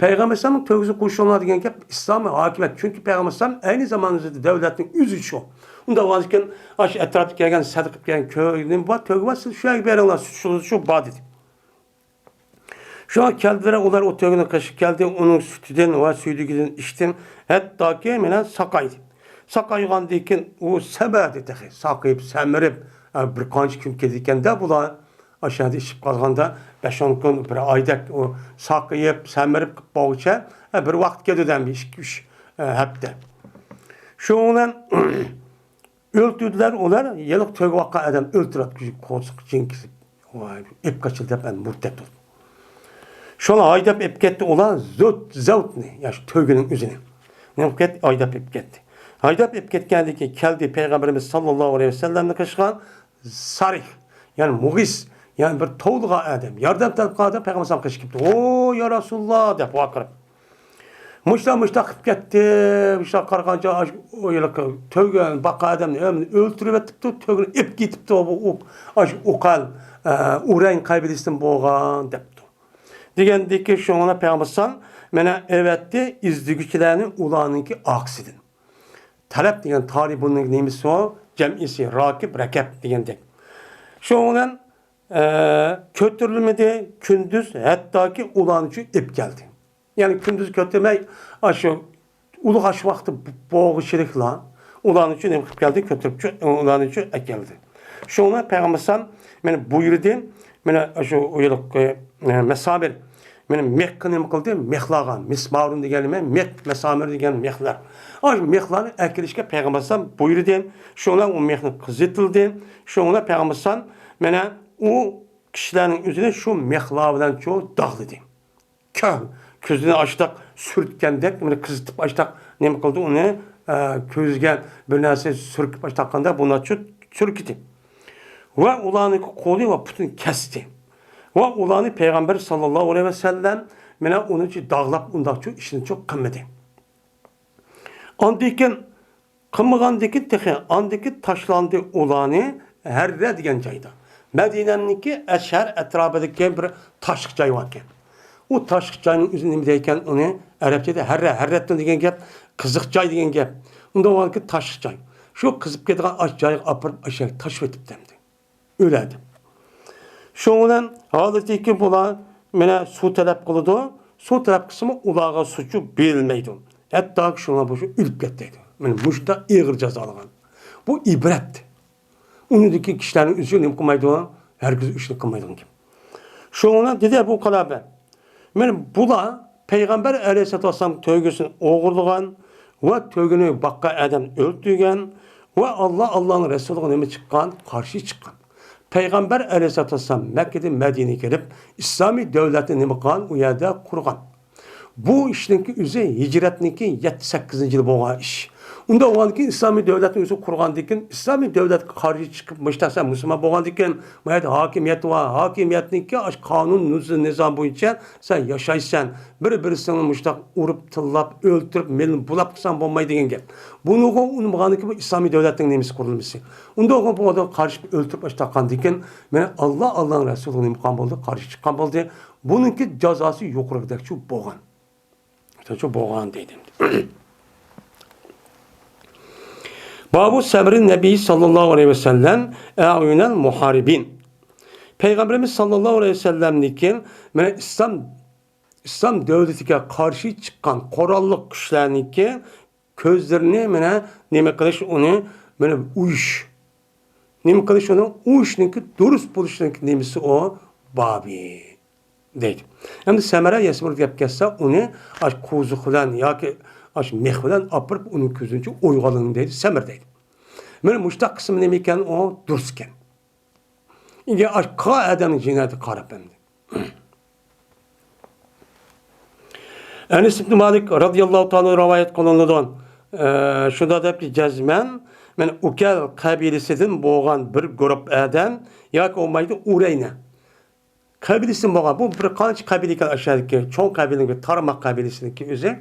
پەيغەمبەر ئەلەيھىسسالامنىڭ تۆگىسىگە قوشۇلۇڭلار دېگەن گەپ ئىسلام ھاكىمىيەت. چۈنكى پەيغەمبەر ئەلەيھىسسالام ئەينى زامانىمىزدا دەۋلەتنىڭ ئۆزى شۇ. ئۇنداق بولغاندىكىن، ئاشۇ ئەتراپتا كەلگەن، سەدىقە قىلىپ كەلگەن كۆينىم بار، تۆگە بار، سىز شۇ يەرگە بېرىڭلار، سۈت شۇ، شۇ بار دېدى. شۇڭا كەلدىلەر، ئۇلار ئۇ تۆگىنىڭ قېشىغا كەلدى، ئۇنىڭ سۈتىدىن ۋە سۈيدۈكىدىن ئىچتىم، ھەتتاكى مەن ساقايدى. ساقايغاندىن كېيىن ئۇ سەمەردى تېخى، ساقىيىپ، سەمرىپ، ئە، بىر قانچە كۈن كېتىدىكەن-دە بۇلار. ئاشۇ يەردە ئىچىپ قالغاندا بەش ئون كۈن، بىر ئايدەك ئۇ ساقىيىپ، سەمرىپ قىلىپ بولغۇچە، ئە، بىر ۋاقىت كېتىدۇ، بىر ئىككى، ئۈچ، ئە، ھەپتە. شۇنىڭ بىلەن ئۆلتۈردىلەر ئۇلار، ھېلىقى تۆگە باققان ئادەم ئۆلتۈرۈۋەتكۈچى قورسىقى جىڭ كېسىپ، ۋاي، ئېلىپ قاچىلى دەپ ئەمدى مۇرتەت بولدى. شۇنى ھايداپ ئېلىپ كەتتى ئۇلار زۆت، زەۋتنى، يا شۇ تۆگىنىڭ ئۆزىنى. نېمە قىلىپ كەتتى؟ ھايداپ ئېلىپ كەتتى. ھايداپ ئېلىپ كەتكەندىن كېيىن كەلدى پەيغەمبىرىمىز ساللاللاھۇ ئەلەيھى ۋەسەللەمنى قېشىغا سارىخ، يەنى مۇغىس، يەنى بىر توۋلىغان ئادەم، ياردەم تەلەپ قىلغان ئادەم پەيغەمبەر ئەلەيھىسسالامغا قېشىپ كېتىپتۇ. ۋو، يا رەسۇلاللا دەپ ۋارقىراپ. مۇشۇلار مۇشۇنداق قىلىپ كەتتى، مۇشۇلار قارىغانچە ئاشۇ ئۇ ھېلىقى تۆگە باققان ئادەمنى ئۆلتۈرۈۋېتىپتۇ، تۆگىنى ئېلىپ كېتىپتۇ، بۇ ئۇ-، ئاشۇ ئۇقال، ئە، ئۇرەين قەبىلىسىدىن بولغان دەپتۇ. دېگەندىكى شۇڭا پەيغەمبەر ئەلەيھىسسالام مانا ئەۋەتتى ئىزدىگۈچىلەرنى ئۇلارنىڭكى ئارقىسىدىن. تەلەپ دېگەن تالىبۇننىڭ نېمىسى ئۇ؟ جەمئىسى، راكىب، رەكەب دېگەندەك. شۇنىڭ بىلەن، ئە، كۆتۈرۈلمىدى، كۈندۈز ھەتتاكى ئۇلارنىچۇ ئېلىپ كەلدى. يەنى كۈندۈز كۆتۈرمەي، ئاشۇ ئۇلۇغ ئاش ۋاقتى بولغۇچىلىكلا ئۇلارنىچۇ نېمە قىلىپ كەلدى؟ كۆتۈرۈپچۇ ئۇلارنىچۇ ئەكەلدى. شۇڭا پەيغەمبەر ئەلەيھىسسالام مانا بۇيرۇدى، مانا شۇ ئۇيرۇق، ئە، مەسامىر، مانا مىخقا نېمە قىلدى؟ مىخلارغا، مىسمارۇن دېگەن نېمە؟ مىخ، مەسامىر دېگەن مىخلار. ئاشۇ مىخلارنى ئەكېلىشكە پەيغەمبەر ئەلەيھىسسالام بۇيرۇدى. شۇڭا ئۇ مىخنى قىزىتىلدى. شۇڭا پەيغەمبەر ئەلەيھىسسالام مانا ئۇ كىشىلەرنىڭ ئۆزىنى شۇ مىخلار بىلەن شۇ داغلىدى. كۆ-، كۆزىنى ئاشتاق سۈرتكەندەك، مانا قىزىتىپ ئاشتاق نېمە قىلدى ئۇنى، ئە، كۆزىگە بىر نەرسە سۈركۈپ ئاشتاققاندا بۇنىچۇ سۈركىدى. ۋە ئۇلارنىڭ قولى ۋە پۇتىنى كەستى. ۋە ئۇلارنى پەيغەمبەر ساللاللاھۇ ئەلەيھى ۋەسەللەم مانا ئۇنىچۇ داغلاپ ئۇنداقچۇ ئىشنىچۇ قىلمىدى. ئاندىن كېيىن قىلمىغاندىكىن تېخى ئاندىكى تاشلاندى ئۇلارنى، ھەررە دېگەن جايدا. مەدىنەنىڭكى ئەشھەر ئەتراپىدىكى بىر تاشلىق جاي باركەن. ئۇ تاشلىق جاينىڭ ئۆزى نېمە دەيكەن، ئۇنى ئەرەبچىدە ھەررە، ھەررەتتۇن دېگەن گەپ، قىزىق جاي دېگەن گەپ. ئۇنداق بولغانكى تاشلىق جاي. شۇ قىزىپ كېتىدىغان ئاش جايغا ئاپىرىپ، ئاشۇ يەرگە تاشلىۋېتىپتۇ ئەمدى. ئۆلەدى. شۇنىڭ بىلەن ھالىتىكى بۇلار مانا سۇ تەلەپ قىلىدۇ. سۇ تەلەپ قىلسىمۇ ئۇلارغا سۇچۇ بېرىلمەيدۇ. ھەتتاكى شۇڭا بۇ ئۆلۈپ كەتتى دەيدۇ. مانا مۇشۇنداق ئېغىر جازالىغان. بۇ ئىبرەت. ئۇنىڭدىكى كىشىلەرنىڭ ئۆزى نېمە قىلمايدۇ؟ ھەرگىز ئىشنى قىلمايدىغان گەپ. شۇڭا دېدى ئەبۇ قىلابە، مانا بۇلار پەيغەمبەر ئەلەيھىسسالاتۇ ۋەسسالام تۆگىسىنى ئوغرىلىغان ۋە تۆگىنى باققان ئادەم ئۆلتۈرگەن ۋە ئاللا، ئاللانىڭ رەسۇلىغا نېمە چىققان؟ قارشى چىققان. پەيغەمبەر ئەلەيھىسسالاتۇ ۋەسسالام مەككىدىن مەدىنىگە كېلىپ، ئىسلامىي دۆلەتنى نېمە قىلغان؟ ئۇ يەردە قۇرغان. بۇ ئىشنىڭكى ئۆزى ھىجرەتنىڭكى يەتتە، سەككىزىنچى يىلى بولغان ئىش. ئۇنداق بولغاندىكىن ئىسلامىي دۆلەتنى ئۆزى قۇرغاندىكىن، ئىسلامىي دۆلەتكە قارشى چىقىپ، مۇشۇنداق سەن مۇسۇلمان بولغاندىكىن، ما يەردە ھاكىمىيەت بار، ھاكىمىيەتنىڭكى ئاشۇ قانۇن، نىز-، نىزام بويىچە سەن ياشايسەن. بىر-بىرسىنى مۇشۇنداق ئۇرۇپ، تىللاپ، ئۆلتۈرۈپ، مېلىنى بۇلاپ قىلساڭ بولمايدۇ دېگەن گەپ. بۇنىڭغا ئۇنىمىغاندىكىن بۇ ئىسلامىي دۆلەتنىڭ نېمىسى قۇرۇلمىسى. ئۇنداق بولغاندا قارشى ئۆلتۈرۈپ ئاشۇنداق قىلغاندىكىن، مانا ئاللا، ئاللانىڭ رەسۇلىغا نېمە قىلغان بولدى؟ قارشى چىققان بولدى. بۇنىڭكى جازاسى يۇقىرىقىدەكچۇ بولغان. شۇ بولغان دەيدۇ. بابۇ سەبرى نەبىي ساللاللاھۇ ئەلەيھى ۋەسەللەم ئەئيۇنەل مۇھارىبىن. پەيغەمبىرىمىز ساللاللاھۇ ئەلەيھى ۋەسەللەمنىڭكى مانا ئىسلام، ئىسلام دۆلىتىگە قارشى چىققان قوراللىق كۈچلەرنىڭكى كۆزلىرىنى مانا نېمە قىلىش، ئۇنى مانا ئۇيۇش. نېمە قىلىش ئۇنىڭ؟ ئۇ ئىشنىڭكى دۇرۇس بولۇشىنىڭكى نېمىسى ئۇ؟ بابى دەيدۇ. ئەمدى سەمەرە يەسمۇر دەپ كەتسە، ئۇنى ئاش قوزۇق بىلەن ياكى ئاش مىخ بىلەن ئاپىرىپ، ئۇنىڭ كۆزىنىڭ ئويغانلىقىنى دەيدۇ، سەمەر دەيدۇ. مانا مۇشۇنداق قىسمى نېمە ئىكەن ئۇ؟ دۇرۇس ئىكەن. ئىگە ئاش قا ئادەمنىڭ جىنايىتىگە قاراپ ئەمدى. ئەنەس ئىبن مالىك رازىياللاھۇ تائالا رىۋايەت قىلىنىدۇ. ئە، شۇنداق دەپتۇ، جەزمەن، مەن ئۇكەل قەبىلىسىدىن بولغان بىر گۇرۇپ ئادەم ياكى بولمايدۇ ئۇرەينە قەبىلىسىدىن بولغان، بۇ بىر قانچە قەبىلە ئىكەن، ئاشۇ يەردىكى چوڭ قەبىلىنىڭكى، تارماق قەبىلىسىنىڭكى ئۆزى.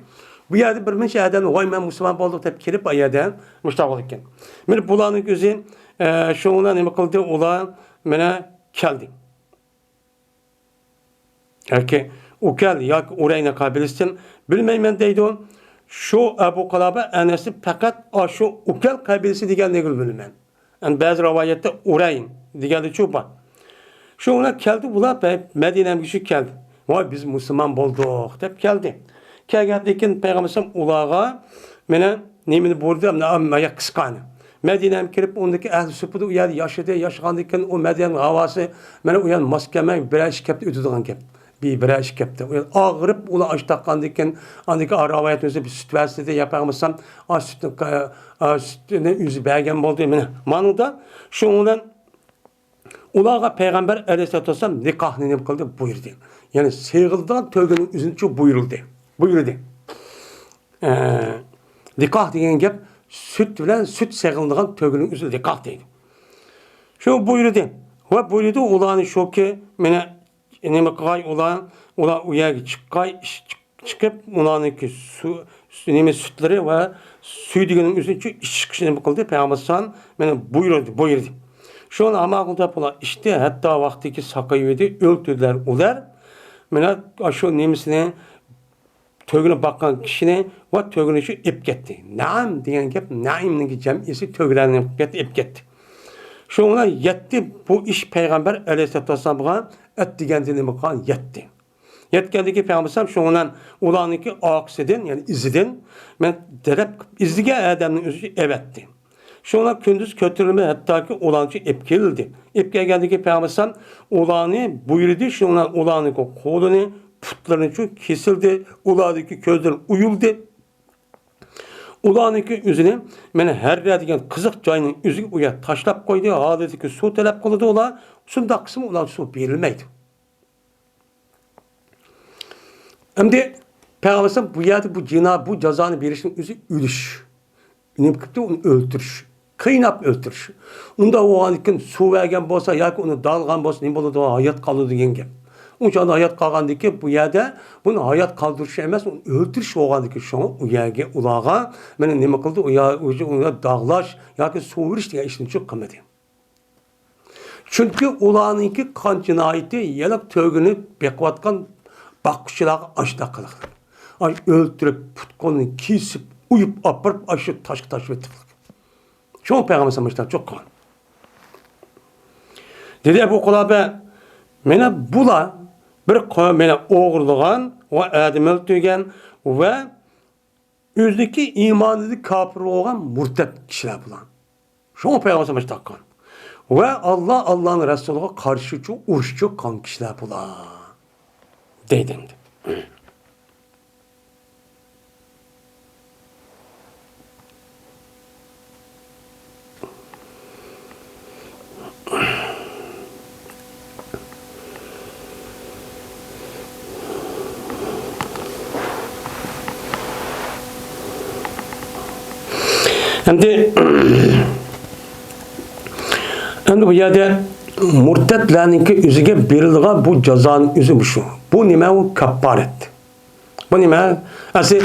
بۇ يەردە بىر مۇنچە ئادەم، ۋاي، مەن مۇسۇلمان بولدۇق دەپ كېلىپ، ئۇ يەردە مۇشۇنداق بولىدىكەن. مانا بۇلارنىڭ ئۆزى، ئە، شۇنىڭ بىلەن نېمە قىلدى؟ ئۇلار مانا كەلدى. ياكى ئۇكەل ياكى ئۇرەينە قەبىلىسىدىن بىلمەيمەن دەيدۇ. شۇ ئەبۇ قىلابە ئەنەسنى پەقەت ئاشۇ ئۇكەل قەبىلىسى دېگەنلىكىنى بىلىمەن. يەنى بەزى رىۋايەتتە ئۇرەين دېگەنلىكى بار. شۇ بىلەن كەلدى، بۇلار مەدىنەمگە شۇ كەلدى. ۋاي، بىز مۇسۇلمان بولدۇق دەپ كەلدى. كەلگەندىن كېيىن پەيغەمبەر ئەلەيھىسسالام ئۇلارغا مانا نېمىنى بۇيرۇدى؟ مانا، مانا قىسقانى. مەدىنەگە كىرىپ، ئۇندىكى ئەھلى سۇپىدا ئۇ يەردە ياشىدى. ياشىغاندىن كېيىن ئۇ مەدىنە ھاۋاسى، مانا ئۇ يەر ماس كەلمەي، بىرەر ئىككى ھەپتە ئۆتىدىغان گەپ. بىر، بىرەر ئىككى ھەپتە. ئۇ يەر ئاغرىپ، ئۇلار ئاچ تاققاندىن كېيىن، ئاندىكى رىۋايەت بولسا بىر سۈت بەرسىدى، يا پەيغەمبەر ئەلەيھىسسالام، ئا، سۈتنى، ئا، سۈتنى ئۆزى بەرگەن بولدى. مانا، مانىدا شۇنىڭ بىلەن ئۇلارغا پەيغەمبەر ئەلەيھىسسالاتۇ ۋەسسالام نىكاھنى نېمە قىلدى؟ بۇيرۇدى. يەنى سېغىلىدىغان تۆگىنىڭ ئۆزىنىچۇ بۇيرۇلدى. بۇيرۇدى. ئە، نىكاھ دېگەن گەپ سۈت بىلەن سۈت سېغىلىدىغان تۆگىنىڭ ئۆزى نىكاھ دەيدۇ. شۇ بۇيرۇدى. ۋە بۇيرۇدى ئۇلارنى شۇكى، مانا نېمە قىلغاي ئۇلار، ئۇلار ئۇ يەرگە چىققاي، ئىش-، چىق-، چىقىپ، ئۇلارنىڭكى سۇ، سۇ، نېمە، سۈتلىرى ۋە سۈيدۈگىنىڭ ئۆزىنى چۈ-، ئىچىشكە نېمە قىلدى؟ پەيغەمبەر ئەلەيھىسسالام مانا بۇيرۇدى، بۇيرۇدى. شۇنى ئامال قىلدى دەپ ئۇلار ئىچتى، ھەتتا ۋاقتىكى ساقىيىۋىدى، ئۆلتۈردىلەر ئۇلار. مانا ئاشۇ نېمىسىنى، تۆگىنى باققان كىشىنى ۋە تۆگىنى شۇ ئېلىپ كەتتى. نەئەم دېگەن گەپ، نەئىمنىڭكى جەمئىسى تۆگىلەرنى ئېلىپ كەتتى، ئېلىپ كەتتى. شۇنىڭ بىلەن يەتتى بۇ ئىش پەيغەمبەر ئەلەيھىسسالاتۇ ۋەسسالامغا ئەتىگەندىن نېمە قىلغان؟ يەتتى. يەتكەندىكى پەيغەمبەر ئەلەيھىسسالام شۇنىڭ بىلەن ئۇلارنىڭكى ئارقىسىدىن، يەنى ئىزىدىن، مەن دەرەپ قىلىپ ئىزدىگەن ئادەمنى ئۆزى ئەۋەتتى. شۇڭا كۈندۈز كۆتۈرۈلمەي ھەتتاكى ئۇلارنىچە ئېلىپ كېلىندى. ئېلىپ كەلگەندىكى پەيغەمبەر ئەلەيھىسسالام ئۇلارنى بۇيرۇدى، شۇنىڭ بىلەن ئۇلارنىڭكى قولىنى، پۇتلىرىنىچۇ كېسىلدى، ئۇلاردىكى كۆزلىرى ئويۇلدى. ئۇلارنىڭكى ئۆزىنى مانا ھەررە دېگەن قىزىق جاينىڭ ئۆزىگە ئۇ يەر تاشلاپ قويدى، ھالىتىدىكى سۇ تەلەپ قىلىدۇ ئۇلار، شۇنداق قىلسىمۇ ئۇلارغا سۇ بېرىلمەيدۇ. ئەمدى پەيغەمبەر ئەلەيھىسسالام بۇ يەردە بۇ جىنا، بۇ جازانى بېرىشنىڭ ئۆزى ئۆلۈش. نېمە قىپتۇ؟ ئۇنى ئۆلتۈرۈش. قىيناپ ئۆلتۈرۈش. ئۇنداق بولغاندىكىن سۇ بەرگەن بولسا ياكى ئۇنى داغلىغان بولسا نېمە بولىدۇ؟ ھايات قالىدۇ دېگەن گەپ. ئۇنچە ئاندىن ھايات قالغاندىكىن بۇ يەردە بۇنى ھايات قالدۇرۇش ئەمەس، ئۇنى ئۆلتۈرۈش بولغاندىكىن شۇڭا ئۇ يەرگە ئۇلارغا مانا نېمە قىلدى؟ ئۇ يا-، ئۇ يا-، ئۇنى داغلاش ياكى سۇ بېرىش دېگەن ئىشنى چۈ قىلمىدى. چۈنكى ئۇلارنىڭكى قان جىنايىتى يەنە تۆگىنى بېقىۋاتقان باققۇچىلارغا ئاشۇنداق قىلىقلىق. ئاي، ئۆلتۈرۈپ، پۇت-قولىنى كېسىپ، ئويۇپ ئاپىرىپ، ئاشۇ تاشقا تاشلىۋېتىقلىق. شۇڭا پەيغەمبەر ئەلەيھىسسالام مۇشۇنداق چوققان. دېدى ئەبۇ قۇلابە، مانا بۇلار بىر قوم، مانا ئوغرىلىغان ۋە ئادەم ئۆلتۈرگەن ۋە ئۆزىدىكى ئىمانىدا كاپىر بولغان مۇرتەت كىشىلەر بۇلار. شۇڭا پەيغەمبەر مۇشۇنداق قىلغان. ۋە ئاللا، ئاللانىڭ رەسۇلىغا قارشىچۇ، ئۇرۇشچۇ قىلغان كىشىلەر بۇلار. دەيدۇ ئەمدى. ئەمدى، ئەمدى بۇ يەردە مۇرتەتلەرنىڭكى ئۆزىگە بېرىلىدىغان بۇ جازانىڭ ئۆزى مۇشۇ. بۇ نېمە؟ ئۇ كاپپارەت. بۇ نېمە؟ ئەسلى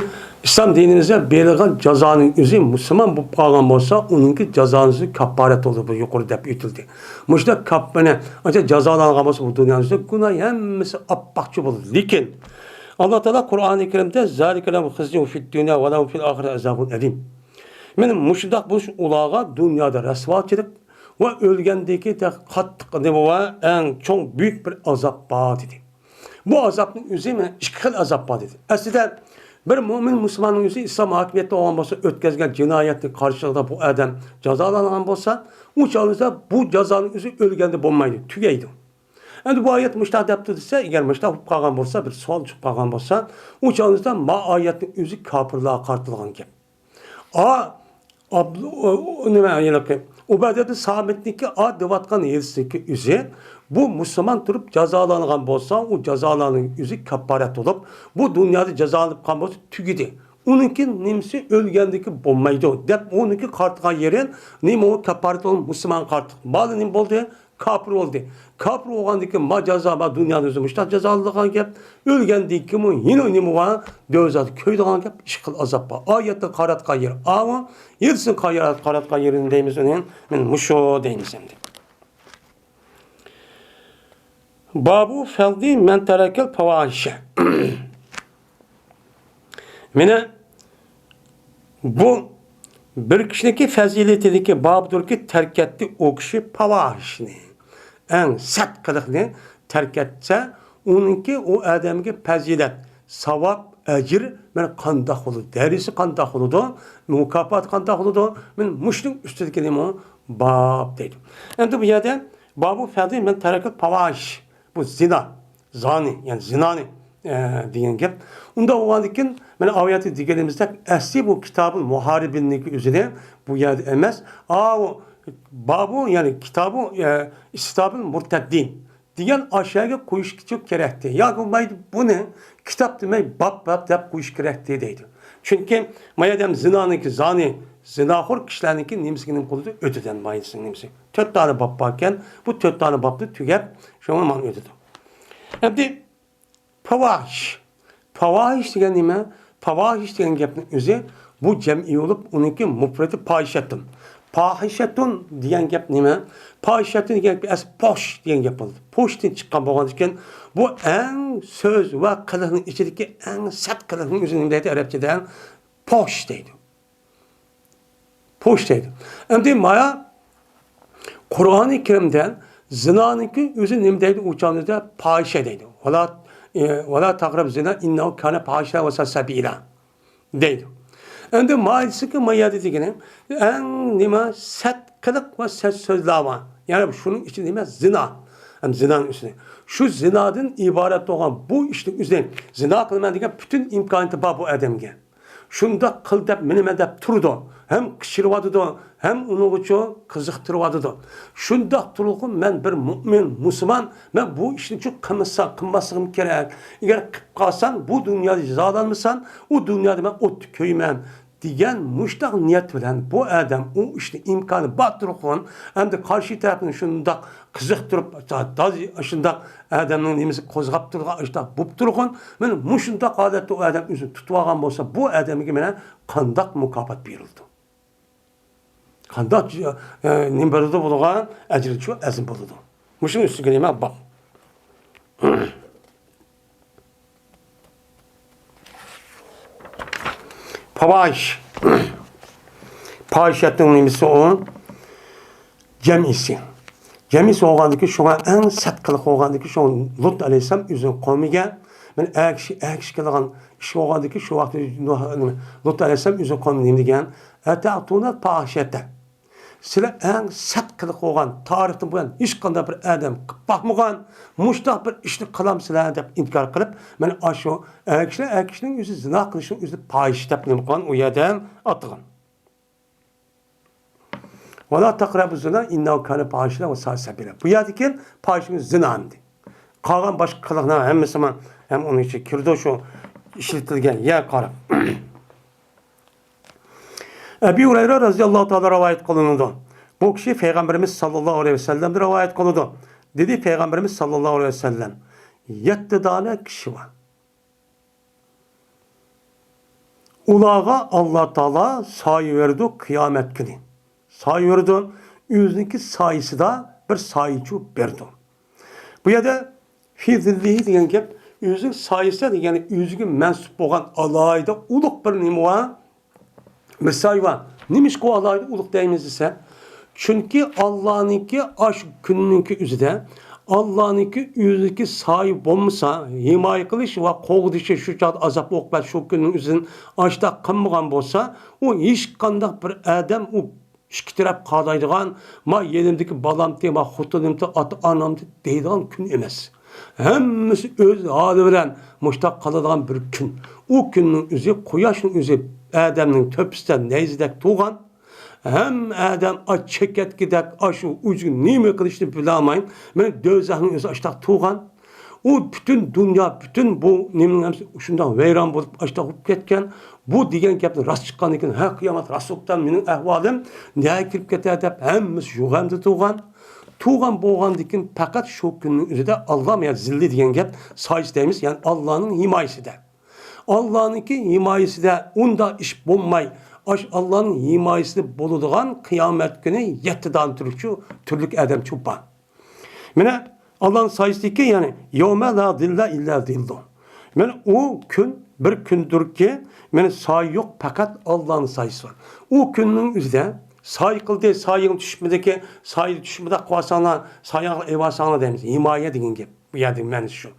ئىسلام دىنىمىزدا بېرىلغان جازانىڭ ئۆزى مۇسۇلمان بولۇپ قالغان بولسا، ئۇنىڭكى جازانىڭ ئۆزى كاپپارەت بولىدۇ. بۇ يۇقىرىدا دەپ ئۆتۈلدى. مۇشۇنداق كاپ-، مانا، ئانچە جازالانغان بولسا، بۇ دۇنيانىڭ ئۈستىدە گۇناھ ھەممىسى ئاپئاقچە بولىدۇ. لېكىن ئاللا تائالا قۇرئانى كەرىمدە، زالىكە لەھۇمۇل خىزيۇ فىد دۇنيا ۋە لەھۇم فىل ئاخىرەتى ئازابۇن ئەلىم. مانا مۇشۇنداق بولۇش ئۇلارغا دۇنيادا رەسۋاچىلىق ۋە ئۆلگەندىكى قاتتىق نېمە بار، ئەڭ چوڭ بۈيۈك بىر ئازاب بار دېدى. بۇ ئازابنىڭ ئۆزى مانا ئىككى خىل ئازاب بار دېدى. ئەسلىدە بىر مۆمىن مۇسۇلماننىڭ ئۆزى ئىسلام ھاكىمىيەتتە بولغان بولسا، ئۆتكۈزگەن جىنايەتنىڭ قارشىلىقىدا بۇ ئادەم جازالانغان بولسا، ئۇ چاغدا بۇ جازانىڭ ئۆزى ئۆلگەندە بولمايدۇ، تۈگەيدۇ. ئەمدى بۇ ئايەت مۇشۇنداق دەپتۇ دېسە، ئەگەر مۇشۇنداق بولۇپ قالغان بولسا، بىر سوئال چىقىپ قالغان بولسا، ئۇ چاغدا ما ئايەتنىڭ ئۆزى كاپىرلارغا قارىتىلغان گەپ. ئا، ئابدۇ-، ئۇ، ئۇ، نېمە، ھېلىقى ئۇبادەتۇ سامىتنىڭكى ئا دەۋاتقان ھېدىسىنىڭكى ئۆزى، بۇ مۇسۇلمان تۇرۇپ جازالانغان بولسا، ئۇ جازالانغان ئۆزى كاپپارەت بولۇپ، بۇ دۇنيادا جازالىنىپ قالغان بولسا، تۈگىدى. ئۇنىڭكى نېمىسى ئۆلگەندىكى بولمايدۇ دەپ، ئۇنىڭكى قارىتىلغان يېرى نېمە، ئۇ كاپپارەت بولۇپ مۇسۇلمانغا قارىتىلىدۇ. بالىنى بولدى، كاپىر بولدى. كاپىر بولغاندىن كېيىن ما جازا، ما دۇنيانىڭ ئۆزى مۇشۇنداق جازالىنىدىغان گەپ. ئۆلگەندىن كېيىنمۇ يەنە نېمە بار؟ دوزاختا كۆيىدىغان گەپ، ئىككى خىل ئازاب بار. ئايەتنى قاراتقان يېرى ئاۋۇ، ھېدىسنى قاراتقان يېرى دەيمىز ئۇنى. مانا مۇشۇ دەيمىز ئەمدى. بابۇ فەزلى مەن تەرەكەل پاۋاھىشە. مانا بۇ بىر كىشىنىڭكى پەزىلىتىدىكى بابىدۇركى، تەرك ئەتتى ئۇ كىشى پاۋاھىشنى، ئەڭ سەت قىلىقنى تەرك ئەتسە، ئۇنىڭكى ئۇ ئادەمگە پەزىلەت، ساۋاب، ئەجىر مانا قانداق بولىدۇ؟ دەرىجىسى قانداق بولىدۇ؟ مۇكاپاتى قانداق بولىدۇ؟ مانا مۇشۇنىڭ ئۈستىدىكى نېمە؟ باب دەيدۇ. ئەمدى بۇ يەردە بابۇ فەزلى مەن تەرەكەل پاۋاھىش. بۇ زىنا، زانى، يەنى زىنانى، ئە، دېگەن گەپ. ئۇنداق بولغاندىكىن، مانا ئايەتتە دېگىنىمىزدەك، ئەسلى بۇ كىتابۇل مۇھارىبىننىڭكى ئۆزىنى بۇ يەردە ئەمەس، ئاۋۇ بابۇ، يەنى كىتابۇ، ئە، ئىستابىل مۇرتەددىن دېگەن ئاشۇ يەرگە قويۇش كېرەكتى. ياكى بولمايدۇ، بۇنى كىتاب دېمەي، باب، باب دەپ قويۇش كېرەكتى دەيدۇ. چۈنكى ما يەردە ھەم زىنانىڭكى زانى، زىناخور كىشىلەرنىڭكى نېمىسىگە نېمە قىلىدۇ؟ ئۆتىدۇ مايىسىنىڭ نېمىسى. تۆت دانە باب باركەن، بۇ تۆت دانە بابنى تۈگەپ، شۇڭا مانا ئۆتىدۇ. ئەمدى پاۋاھىش. پاۋاھىش دېگەن نېمە؟ پاۋاھىش دېگەن گەپنىڭ ئۆزى، بۇ جەمئىي بولۇپ، ئۇنىڭكى مۇپرىتى پاھىشەتۇن. پاھىشەتۇن دېگەن گەپ نېمە؟ پاھىشەتۇن دېگەن گەپ ئەسلى پوش دېگەن گەپ بولىدۇ. پوشتىن چىققان بولغاندىكىن، بۇ ئەڭ سۆز ۋە قىلىقنىڭ ئىچىدىكى ئەڭ سەت قىلىقنىڭ ئۆزىنى نېمە دەيدۇ ئەرەبچىدە؟ پوش دەيدۇ. پوش دەيدۇ. ئەمدى مايا قۇرئانى كەرىمدە زىنانىڭكى ئۆزى نېمە دەيدۇ؟ ئۇ چاغدا پاھىشە دەيدۇ. ۋالا، ئە، ۋالا تەقرەب زىنا ئىننەھۇ كانە پاھىشە ۋە سەبىلا دەيدۇ. ئەمدى مايىسىكى مايادە دېگىنى ئەڭ نېمە سەت قىلىق ۋە سەت سۆزلەر بار. يەنى شۇنىڭ ئىچىدە نېمە؟ زىنا. ھەم زىنانىڭ ئۈستىدە. شۇ زىنادىن ئىبارەت بولغان بۇ ئىشنىڭ ئۆزىنى زىنا قىلىمەن دېگەن پۈتۈن ئىمكانىيىتى بار بۇ ئادەمگە. شۇنداق قىل دەپ، مېنى مەن دەپ تۇرىدۇ. ھەم قىچقىرىۋاتىدۇ، ھەم ئۇنىڭغىچۇ قىزىقتۇرۇۋاتىدۇ. شۇنداق تۇرۇقۇم مەن بىر مۇئمىن، مۇسۇلمان، مەن بۇ ئىشنى چۈ قىلمىسا-، قىلماسلىقىم كېرەك. ئەگەر قىلىپ قالسام، بۇ دۇنيادا جازالانمىسام، ئۇ دۇنيادا مەن ئوتتا كۆيىمەن، دېگەن مۇشتاق نىيەت بىلەن بۇ ئادەم ئۇ ئىشنى ئىمكانى بار تۇرۇقۇن، ئەمدى قارشى تەرەپنى شۇنداق قىزىقتۇرۇپ، تا-، تا-، شۇنداق ئادەمنىڭ نېمىسى قوزغاپ تۇرغان ئىشتاق بوپ تۇرغان، مانا مۇشۇنداق ھالەتتە ئۇ ئادەم ئۆزىنى تۇتۇۋالغان بولسا، بۇ ئادەمگە مانا قانداق مۇكاپات بېرىلىدۇ؟ قانداق، ئە، نېمە بولىدۇ بۇنىڭغا؟ ئەجرى شۇ ئەزىم بولىدۇ. مۇشۇنىڭ ئۈستىگە نېمە بار؟ پاۋاھىش. پاھىشەتنىڭ نېمىسى ئۇ؟ جەمئىسى. جەمئىسى بولغاندىكى شۇڭا ئەڭ سەت قىلىق بولغاندىكى شۇ لۇت ئەلەيھىسسالام ئۆزىنىڭ قومىگە، مەن ئەكىشى، ئەكىشى كېلىدىغان ئىش بولغاندىكى شۇ ۋاقىتتا لۇت ئەلەيھىسسالام ئۆزىنىڭ قومىگە نېمە دېگەن؟ ئەتەتۇنەل پاھىشەتە. سىلەر ئەڭ سەت قىلىق بولغان، تارىختىن بۇيان ھېچقانداق بىر ئادەم قىلىپ باقمىغان مۇشۇنداق بىر ئىشنى قىلامسىلەر دەپ ئىنكار قىلىپ، مانا ئاشۇ ئەكىشلەر، ئەكىشنىڭ ئۆزى زىنا قىلىشنىڭ ئۆزى پاھىشە دەپ نېمە قىلغان ئۇ يەردە ئاتىغان. ۋەلا تەقرەبۇ زىنا ئىننەھۇ كانە پاھىشەتەن ۋەسائە سەبىلە. بۇ يەردىكى پاھىشە زىنا ئەمدى. قالغان باشقا قىلىقنىڭ ھەممىسىمۇ ھەم ئۇنىڭ ئىچىگە كىرىدۇ، شۇ ئىشلىتىلگەن يەر قاراپ. ئەبى ھۇرەيرە رەزىياللاھۇ تائالا رىۋايەت قىلىنىدۇ. بۇ كىشى پەيغەمبىرىمىز ساللاللاھۇ ئەلەيھى ۋەسەللەمدىن رىۋايەت قىلىدۇ. دېدى پەيغەمبىرىمىز ساللاللاھۇ ئەلەيھى ۋەسەللەم، يەتتە دانە كىشى بار. ئۇلارغا ئاللا تائالا سايە بېرىدۇ قىيامەت كۈنى. سايە بېرىدۇ. ئۆزىنىڭكى سايىسىدا بىر سايىچۇ بېرىدۇ. بۇ يەردە في ظله دېگەن گەپ، ئۆزىنىڭ سايىسىدا دېگەن ئۆزىگە مەنسۇپ بولغان ئالاھىدە ئۇلۇغ بىر نېمە بار؟ مىساي بار. نېمىشقا ئۇ ئالاھىدە ئۇلۇغ دەيمىز دېسە، چۈنكى ئاللانىڭكى ئاشۇ كۈننىڭكى ئۆزىدە، ئاللانىڭكى ئۆزىدىكى سايە بولمىسا، ھىمايە قىلىش ۋە قوغدىشى شۇ چاغدا ئازاب ئوقۇبەت شۇ كۈننىڭ ئۆزىدىن ئاشۇنداق قىلمىغان بولسا، ئۇ ھېچقانداق بىر ئادەم ئۇ ئىككى تەرەپ قالايدىغان، ما يېنىمدىكى بالامتى، ما خوتۇنۇمتى، ئاتا-ئانامتى دەيدىغان كۈن ئەمەس. ھەممىسى ئۆز ھالى بىلەن مۇشتاق قالىدىغان بىر كۈن. ئۇ كۈننىڭ ئۆزى، قۇياشنىڭ ئۆزى ئادەمنىڭ تۆپىسىدە نەيزىدەك تۇغان. ھەممە ئادەم ئاچ چېكەتكىدەك ئاشۇ ئۆزىگە نېمە قىلىشنى بىلەلمەي، مانا دوزاخنىڭ ئۆزى ئاشتاق تۇغان. ئۇ پۈتۈن دۇنيا، پۈتۈن بۇ نېمىنىڭ ھەممىسى شۇنداق ۋەيران بولۇپ، ئاشتاق بولۇپ كەتكەن. بۇ دېگەن گەپنى راست چىققاندىن كېيىن، ھە، قىيامەت راست بوپتۇ، مېنىڭ ئەھۋالىم نەگە كىرىپ كېتەر دەپ، ھەممىسى شۇ غەمدە تۇغان. تۇغان بولغاندىن كېيىن، پەقەت شۇ كۈننىڭ ئۆزىدە ئاللا، يا زىللى دېگەن گەپ، سايىسى دەيمىز، يەنى ئاللانىڭ ھىمايىسىدە. ئاللانىڭكى ھىمايىسىدە ئۇنداق ئىش بولماي، ئاشۇ ئاللانىڭ ھىمايىسىدە بولىدىغان قىيامەت كۈنى يەتتە دانە تۈرلۈكچۇ، تۈرلۈك ئادەمچۇ بار. مانا ئاللانىڭ سايىسىدىكى، يەنى يەۋمە لا زىللە ئىللا زىللۇ. مانا ئۇ كۈن بىر كۈندۇركى، مانا سايە يوق، پەقەت ئاللانىڭ سايىسى بار. ئۇ كۈننىڭ ئۆزىدە سايە قىلدى، سايىڭ چۈشمىدىكى، سايە چۈشمىدى، قىلىۋالساڭلار، سايىڭلار ئېلىۋالساڭلار دەيمىز. ھىمايە دېگەن گەپ. بۇ يەردىكى مەنىسى شۇ.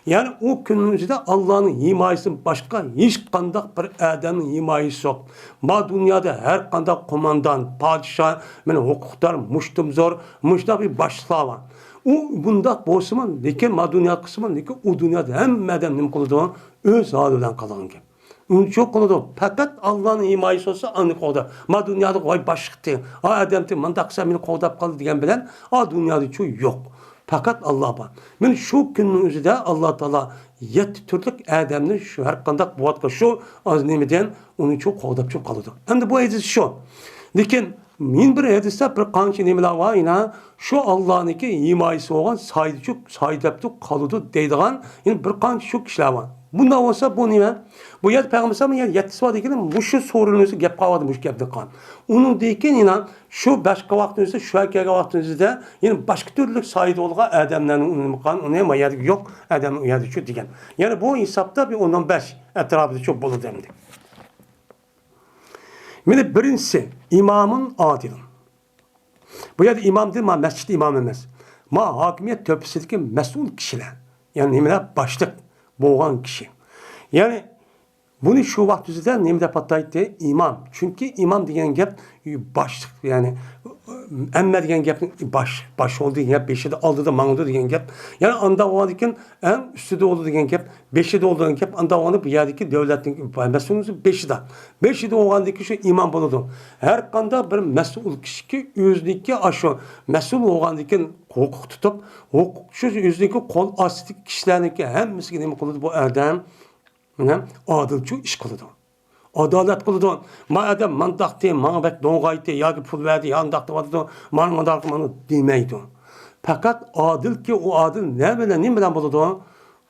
يەنى ئۇ كۈننىڭ ئۆزىدە ئاللانىڭ ھىمايىسىدىن باشقا ھېچقانداق بىر ئادەمنىڭ ھىمايىسى يوق. ما دۇنيادا ھەر قانداق قوماندان، پادىشاھ، مانا ھوقۇقدار، مۇشتۇمزور، مۇشۇنداق بىر باشلىقلار بار. ئۇ بۇنداق بولسىمۇ، لېكىن ما دۇنيادا قىلسىمۇ، لېكىن ئۇ دۇنيادا ھەممە ئادەم نېمە قىلىدۇ؟ ئۆز ھالى بىلەن قالغان گەپ. ئۇنچە قىلىدۇ. پەقەت ئاللانىڭ ھىمايىسى بولسا، ئاندىن قوغدا. ما دۇنيادا ۋاي باشلىقتى، ئا ئادەمتى، مۇنداق قىلسا مېنى قوغداپ قالدى دېگەن بىلەن، ئا دۇنيادىچۇ يوق. پەقەت ئاللا بار. مانا شۇ كۈننىڭ ئۆزىدە ئاللا تائالا يەتتە تۈرلۈك ئادەمنى شۇ ھەر قانداق بولۇۋاتقان شۇ ئاز نېمىدىن ئۇنىچۇ قوغداپچۇ قالىدۇ. ئەمدى بۇ ھەدىس شۇ. لېكىن مېنىڭ بىر ھەدىستە بىر قانچە نېمىلەر بار، يەنە شۇ ئاللانىڭكى ھىمايىسى بولغان سايىدىچۇ، سايىدەپتۇ قالىدۇ دەيدىغان يەنە بىر قانچە شۇ كىشىلەر بار. بۇنداق بولسا بۇ نېمە؟ بۇ يەردە پەيغەمبەر ئەلەيھىسسالام يەنە يەتتىسى بار دېگىنى مۇشۇ سورۇنىڭ ئۆزى گەپ قىلىۋاتىدۇ، مۇشۇ گەپنى قىلغان. ئۇنىڭدىن كېيىن يەنە شۇ باشقا ۋاقىتنىڭ ئۆزىدە، شۇ كەلگەن ۋاقىتنىڭ ئۆزىدە يەنە باشقا تۈرلۈك سايىدە بولغان ئادەملەرنى ئۇنىمىغان، ئۇنى ما يەردە يوق، ئادەم ئۇ يەردىچۇ دېگەن. يەنى بۇ ھېسابتا بىر ئون، ئون بەش ئەتراپىدىچۇ بولىدۇ ئەمدى. مانا بىرىنچىسى، ئىمامۇن ئادىل. بۇ يەردە ئىمام دېدى، ما مەسچىت ئىمامى ئەمەس. ما ھاكىمىيەت تۆپىسىدىكى مەسئۇل كىشىلەر. يەنى نېمىلەر؟ باشلىق بولغان كىشى. يەنى بۇنى شۇ ۋاقىت ئۆزىدە نېمە دەپ ئاتايتتى؟ ئىمام. چۈنكى ئىمام دېگەن گەپ باشلىق، يەنى ئەممە دېگەن گەپنىڭ باش، باش بولدى دېگەن گەپ، بېشىدا، ئالدىدا ماڭىدۇ دېگەن گەپ. يەنى ئانداق بولغاندىن كېيىن ئەڭ ئۈستىدە بولىدۇ دېگەن گەپ، بېشىدا بولىدۇ دېگەن گەپ، ئانداق بولغاندا بۇ يەردىكى دۆلەتنىڭ مەسئۇلى بېشىدا. بېشىدا بولغاندىن كېيىن شۇ ئىمام بولىدۇ. ھەر قانداق بىر مەسئۇل كىشىكى ئۆزىنىڭكى ئاشۇ مەسئۇل بولغاندىن كېيىن ھوقۇق تۇتۇپ، ھوقۇق شۇ ئۆزىنىڭكى قول ئاستىدىكى كىشىلەرنىڭكى ھەممىسىگە نېمە قىلىدۇ بۇ ئادەم؟ مانا ئادىلچۇ ئىش قىلىدۇ. ئادالەت قىلىدۇ. ما ئادەم مانداقتى، ماڭا بەك دوڭغايتى ياكى پۇل بەردى، يا ئانداق دەۋاتىدۇ، مانا مانداق، مانا دېمەيدۇ. پەقەت ئادىلكى، ئۇ ئادىل نە بىلەن، نېمە بىلەن بولىدۇ؟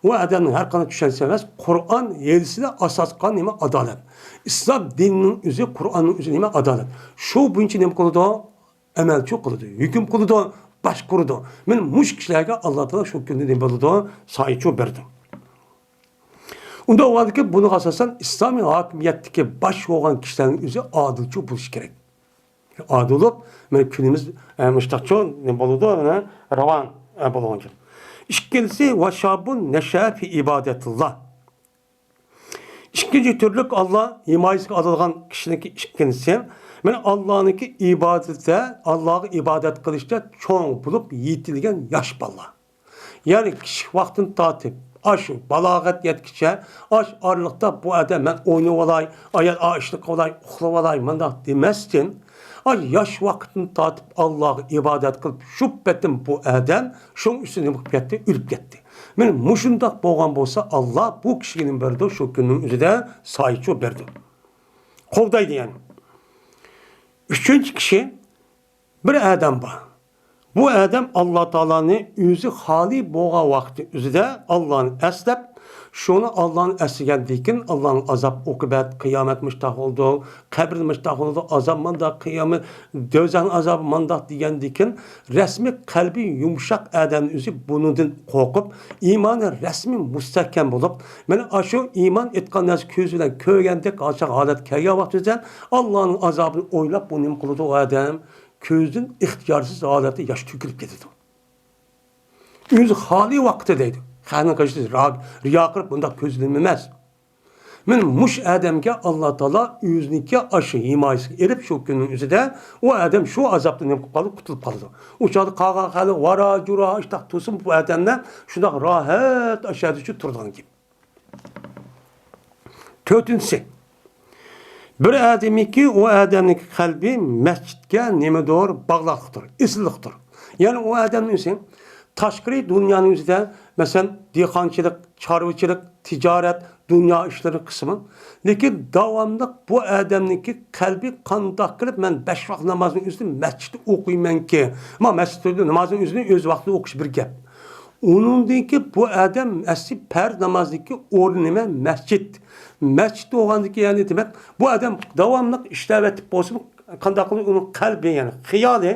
ئۇ ئادەمنىڭ ھەر قانداق چۈشەنچىسى ئەمەس، قۇرئان ھەدىسىدە ئاساس قىلغان نېمە؟ ئادالەت. ئىسلام دىنىنىڭ ئۆزى، قۇرئاننىڭ ئۆزى نېمە؟ ئادالەت. شۇ بويىچە نېمە قىلىدۇ؟ ئەمەلچۇ قىلىدۇ، ھۆكۈم قىلىدۇ. باشقۇرىدۇ. مانا مۇشۇ كىشىلەرگە ئاللا تائالا شۇ كۈندە نېمە بولىدۇ؟ سايچۇ بېرىدۇ. ئۇنداق بولغاندىكىن بۇنىڭغا ئاساسەن ئىسلامىي ھاكىمىيەتتىكى باش بولغان كىشىلەرنىڭ ئۆزى ئادىلچۇ بولۇشى كېرەك. ئادىل بولۇپ، مانا كۈنىمىز، ئە، مۇشتاقچۇ نېمە بولىدۇ؟ مانا راۋان، ئە، بولغان گەپ. ئىككىنچىسى، ۋەشابۇن نەشە فى ئىبادەتىللا. ئىككىنچى تۈرلۈك ئاللا ھىمايىسىگە ئالىدىغان كىشىنىڭكى ئىككىنچىسى، مانا ئاللانىڭكى ئىبادىتىدە، ئاللاغا ئىبادەت قىلىشتا چوڭ بولۇپ يېتىلگەن ياش بالىلار. يەنى كىچىك ۋاقتىدىن تارتىپ، ئاشۇ بالاغەت يەتكىچە، ئاش ئارىلىقتا بۇ ئادەم مەن ئوينىۋالاي، ئايال ئا ئىشنى قىلىۋالاي، ئۇخلىۋالاي، مانداق دېمەستىن، ئاي ياش ۋاقتىدىن تارتىپ ئاللاغا ئىبادەت قىلىپ، شۇ پېتىم بۇ ئادەم شۇنىڭ ئۈستىدە نېمە قىلىپ كەتتى؟ ئۆلۈپ كەتتى. مانا مۇشۇنداق بولغان بولسا، ئاللا بۇ كىشىگە نېمە بېرىدۇ؟ شۇ كۈننىڭ ئۆزىدە سايچۇ بېرىدۇ. قوغدايدۇ يەنى. ئۈچىنچى كىشى، بىر ئادەم بار. بۇ ئادەم ئاللا تائالانى ئۆزى خالىي بولغان ۋاقتى ئۆزىدە ئاللانى ئەسلەپ، شۇنى ئاللانى ئەسلىگەندىن كېيىن، ئاللانىڭ ئازاب ئوقۇبەت، قىيامەت مۇشتاق بولىدۇ، قەبرە مۇشتاق بولىدۇ، ئازاب مانداق، قىيامەت، دوزاخنىڭ ئازابى مانداق دېگەندىن كېيىن، رەسمىي قەلبى يۇمشاق ئادەمنىڭ ئۆزى بۇنىڭدىن قورقۇپ، ئىمانى رەسمىي مۇستەھكەم بولۇپ، مانا ئاشۇ ئىمان ئېيتقان نەرسە كۆز بىلەن كۆرگەندەك ئاشۇ ھالەتكە كەلگەن ۋاقتىدا ئاللانىڭ ئازابىنى ئويلاپ، بۇ نېمە قىلىدۇ ئۇ ئادەم؟ كۆزىدىن ئىختىيارسىز ھالەتتە ياش تۆكۈلۈپ كېتىدۇ. ئۆزى خالىي ۋاقتى دەيدۇ. خەقنىڭ قېشىدا را-، رىيا قىلىپ بۇنداق كۆزلىنىمەن ئەمەس. مانا مۇشۇ ئادەمگە ئاللا تائالا ئۆزىنىڭكى ئاشۇ ھىمايىسىگە ئېلىپ، شۇ كۈننىڭ ئۆزىدە ئۇ ئادەم شۇ ئازابتىن نېمە قىلىپ قالىدۇ؟ قۇتۇلۇپ قالىدۇ. ئۇ چاغدا قالغان خەلق ۋارا-جۇرا ئىشتاق تۇرسۇن، بۇ ئادەملەر شۇنداق راھەت ئاشۇ يەردە شۇ تۇرىدىغان گەپ. تۆتىنچىسى، بىر ئادەمنىڭكى، ئۇ ئادەمنىڭكى قەلبى مەسچىتكە نېمىدۇر، باغلىقلىقتۇر، ئېسىللىقتۇر. يەنى ئۇ ئادەمنىڭ ئۆزى تاشقىرى دۇنيانىڭ ئۆزىدە، مەسىلەن، دېھقانچىلىق، چارۋىچىلىق، تىجارەت، دۇنيا ئىشلىرى قىسمى. لېكىن داۋاملىق بۇ ئادەمنىڭكى قەلبى قانداق قىلىپ، مەن بەش ۋاق نامازنىڭ ئۆزىنى مەسچىتتە ئوقۇيمەنكى؟ ئەمما مەسچىتتە نامازنىڭ ئۆزىنى ئۆز ۋاقتىدا ئوقۇش بىر گەپ. ئۇنىڭدىن كېيىن بۇ ئادەم ئەسلى پەرز نامازنىڭكى ئورنى نېمە؟ مەسچىت. مەسچىت بولغاندىن كېيىن، يەنى دېمەك، بۇ ئادەم داۋاملىق ئىشلەۋېتىپ بولسىمۇ، قانداق قىلىپ ئۇنىڭ قەلبى، يەنى خىيالى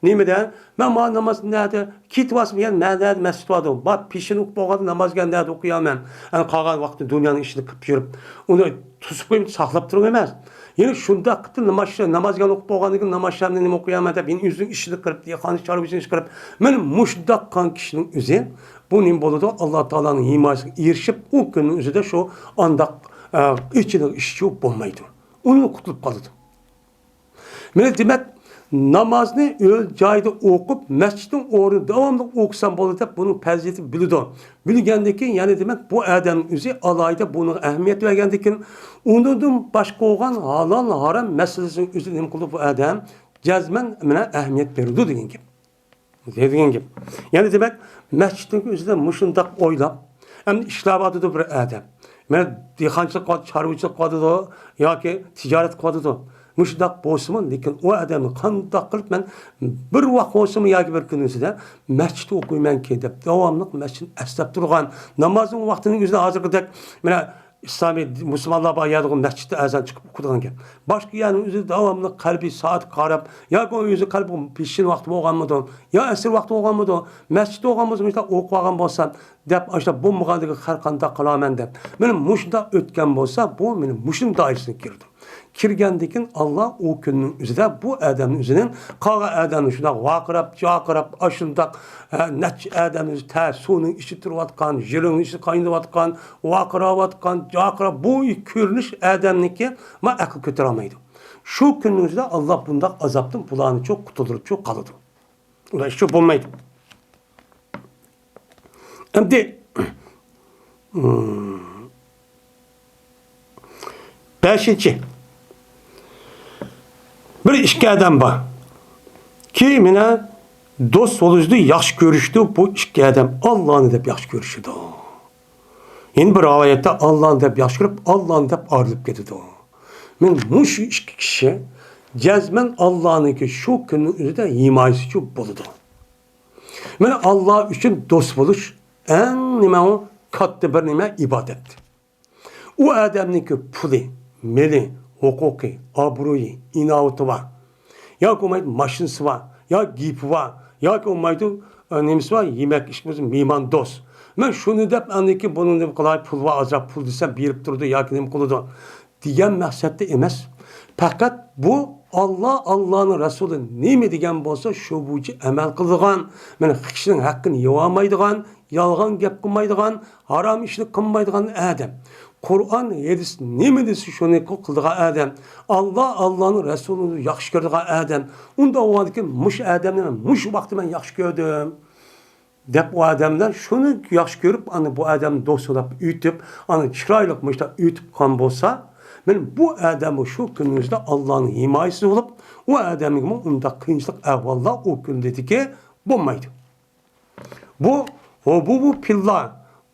نېمىدە؟ مەن مانا ناماز نەدە؟ كېتىۋالسام، يەنە مەن نەدە مەسچىت باردۇ؟ بار پېشىنى ئوقۇپ بولغاندا نامازگە نەدە ئوقۇيمەن؟ ئەنە قالغان ۋاقىتتا دۇنيانىڭ ئىشىنى قىلىپ يۈرۈپ، ئۇنى توسۇپ قويۇپ ساقلاپ تۇرۇڭ ئەمەس. يەنى شۇنداق قىلىپ ناماز، نامازگە ئوقۇپ بولغاندىن كېيىن ناماز شەمنى نېمە ئوقۇيمەن دەپ، يەنە ئۆزىنىڭ ئىشىنى قىلىپ، دېھقان چارۋىچىنىڭ ئىشىنى قىلىپ، مانا مۇشۇنداق قىلغان كىشىنىڭ ئۆزى بۇ نېمە بولىدۇ؟ ئاللا تائالانىڭ ھىمايىسىگە ئېرىشىپ، ئۇ كۈننىڭ ئۆزىدە شۇ ئانداق، ئە، ئېچىنىدىغان ئىش يوق بولمايدۇ. ئۇنى قۇتۇلۇپ قالىدۇ. مانا دېمەك، نامازنى ئۆز جايىدا ئوقۇپ، مەسچىتنىڭ ئورنىدا داۋاملىق ئوقۇسام بولىدۇ دەپ، بۇنىڭ پەزىلىتىنى بىلىدۇ. بىلگەندىن كېيىن، يەنى دېمەك، بۇ ئادەم ئۆزى ئالاھىدە بۇنىڭغا ئەھمىيەت بەرگەندىن كېيىن، ئۇنىڭدىن باشقا بولغان ھالال، ھارام مەسىلىسىنىڭ ئۆزىدە نېمە قىلىدۇ بۇ ئادەم؟ جەزمەن مانا ئەھمىيەت بېرىدۇ دېگەن گەپ. دېگەن گەپ. يەنى دېمەك، مەسچىتنىڭ ئۆزىدە مۇشۇنداق ئويلاپ، ئەمدى ئىشلەۋاتىدۇ بىر ئادەم. مانا دېھقانچىلىق قىلىۋاتىدۇ، چارۋىچىلىق قىلىۋاتىدۇ ياكى تىجارەت قىلىۋاتىدۇ. مۇشۇنداق بولسىمۇ، لېكىن ئۇ ئادەمنى قانداق قىلىپ مەن بىر ۋاق بولسىمۇ ياكى بىر كۈننىڭ ئىچىدە مەسچىتتە ئوقۇيمەنكى دەپ، داۋاملىق مەسچىتنى ئەسلەپ تۇرغان، نامازنىڭ ۋاقتىنىڭ ئۆزىدە ھازىرقىدەك، مانا ئىسلامىي مۇسۇلمانلار بار يەردىغۇ مەسچىتتە ئەزان چىقىپ ئوقۇيدىغان گەپ. باشقا يەرنىڭ ئۆزىدە داۋاملىق قەلبى سائەتكە قاراپ، ياكى ئۇ ئۆزى قەلبى پېشىن ۋاقتى بولغانمىدۇ، يا ئەسىر ۋاقتى بولغانمىدۇ، مەسچىتتە بولغان بولسا، مۇشۇنداق ئوقۇۋالغان بولسام دەپ، ئاشۇنداق بولمىغاندىكىن خەر قانداق قىلارمەن دەپ. مانا مۇشۇنداق ئۆتكەن بولسا، بۇ مانا مۇشۇنىڭ دائىرىسىگە كىرىدۇ. كىرگەندىن كېيىن ئاللا ئۇ كۈننىڭ ئۆزىدە بۇ ئادەمنى ئۆزىنىڭ قالغان ئادەمنى شۇنداق ۋارقىراپ، جارقىراپ، ئاشۇنداق، ھە، نەچچە ئادەمنى تە سۇنىڭ ئىچىدە تۇرۇۋاتقان، ژىلىڭنىڭ ئىچىدە قاينىتىۋاتقان، ۋارقىراۋاتقان، جارقىراپ، بۇ كۆرۈنۈش ئادەمنىڭكى ما ئەقىل كۆتۈرەلمەيدۇ. شۇ كۈننىڭ ئۆزىدە ئاللا بۇنداق ئازابتىن بۇلارنىچۇ قۇتۇلدۇرۇپچۇ قالىدۇ. ئۇنداق ئىشچۇ بولمايدۇ. ئەمدى، مم، بەشىنچى. بىر ئىككى ئادەم بار. كى مانا دوست بولۇشىدۇ، ياخشى كۆرۈشىدۇ. بۇ ئىككى ئادەم ئاللانى دەپ ياخشى كۆرۈشىدۇ. يەنە بىر رىۋايەتتە ئاللانى دەپ ياخشى كۆرۈپ، ئاللانى دەپ ئايرىلىپ كېتىدۇ. مانا مۇشۇ ئىككى كىشى جەزمەن ئاللانىڭكى شۇ كۈننىڭ ئۆزىدە ھىمايىسىچۇ بولىدۇ. مانا ئاللا ئۈچۈن دوست بولۇش ئەڭ نېمە ئۇ؟ كاتتا بىر نېمە؟ ئىبادەت. ئۇ ئادەمنىڭكى پۇلى، مېلى، ھوقۇقى، ئابرۇيى، ئىناۋىتى بار. ياكى بولمايدۇ ماشىنىسى بار، يا گېپى بار، ياكى بولمايدۇ، ئە، نېمىسى بار، يېمەك ئىچمىسى مېھمان دوست. مەن شۇنى دەپ، ئاندىن كېيىن بۇنى نېمە قىلاي، پۇل بار، ئازراق پۇل دېسەم، بېرىپ تۇرىدۇ ياكى نېمە قىلىدۇ دېگەن مەقسەتتە ئەمەس. پەقەت بۇ ئاللا، ئاللانىڭ رەسۇلى نېمە دېگەن بولسا، شۇ بويىچە ئەمەل قىلىدىغان، مانا، كىشىنىڭ ھەققىنى يېۋالمايدىغان، يالغان گەپ قىلمايدىغان، ھارام ئىشنى قىلمايدىغان ئادەم. قۇرئان، ھەدىس نېمە دېسە، شۇنى قىلىدىغان ئادەم. ئاللا، ئاللانىڭ رەسۇلىنى ياخشى كۆرىدىغان ئادەم. ئۇنداق بولغاندىكىن مۇشۇ ئادەمنى مەن مۇشۇ ۋاقىتتا مەن ياخشى كۆردۈم، دەپ ئۇ ئادەملەر شۇنى ياخشى كۆرۈپ، ئانا بۇ ئادەمنى دوست ساناپ ئۆتۈپ، ئانا چىرايلىق مۇشۇنداق ئۆتۈپ قالغان بولسا، مەن بۇ ئادەممۇ شۇ كۈنىمىزدە ئاللانىڭ ھىمايىسىدە بولۇپ، ئۇ ئادەمگىمۇ ئۇنداق قىيىنچىلىق ئەھۋاللار ئۇ كۈندىكى بولمايدۇ. بۇ، ھۇبۇبۇ پىللا،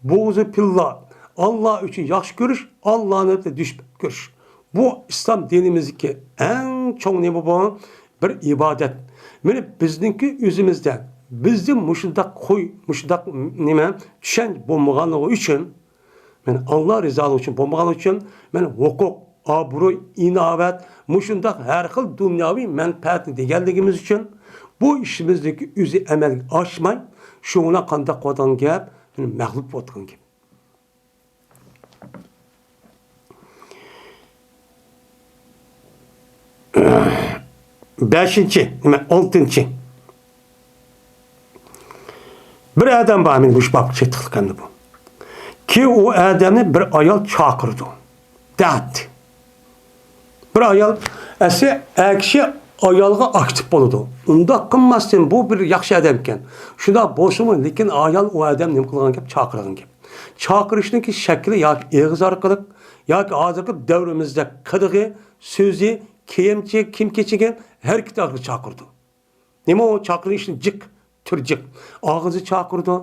بۇغزۇ پىللا، ئاللا ئۈچۈن ياخشى كۆرۈش، ئاللانى دۈشمەن كۆرۈش. بۇ ئىسلام دىنىمىزدىكى ئەڭ چوڭ نېمە بۇ؟ بىر ئىبادەت. مانا بىزنىڭكى ئۆزىمىزدە، بىزدە مۇشۇنداق خۇي، مۇشۇنداق نېمە، چۈشەنچە بولمىغانلىقى ئۈچۈن، مانا ئاللا رىزالىقى ئۈچۈن بولمىغانلىقى ئۈچۈن، مانا ھوقۇق، ئابرۇي، ئىناۋەت، مۇشۇنداق ھەر خىل دۇنياۋى مەنپەئەتنى دېگەنلىكىمىز ئۈچۈن بۇ ئىشىمىزنىڭكى ئۆزى ئەمەلگە ئاشماي، شۇ بىلەن قانداق بولىدىغان گەپ؟ مانا مەغلۇپ بولىدىغان گەپ. بەشىنچى، نېمە، ئالتىنچى. بىر ئادەم بار، مانا مۇشۇ بابقا چېتىقلىق ئەمدى بۇ. كى ئۇ ئادەمنى بىر ئايال چاقىرىدۇ. دەت. بىر ئايال، ئەسلى ئەر كىشى ئايالغا ئاكتىپ بولىدۇ. ئۇنداق قىلماستىن، بۇ بىر ياخشى ئادەمكەن. شۇنداق بولسىمۇ، لېكىن ئايال ئۇ ئادەم نېمە قىلغان گەپ؟ چاقىرغان گەپ. چاقىرىشنىڭكى شەكلى ياكى ئېغىز ئارقىلىق، ياكى ھازىرقى دەۋرىمىزدە قىلىقى، سۆزى، كىيىم، كىيىم كېچىگەن، ھەرىكىتى ئارقىلىق چاقىرىدۇ. نېمە ئۇ چاقىرىشنى جىق، تۈر جىق. ئاغزى چاقىرىدۇ،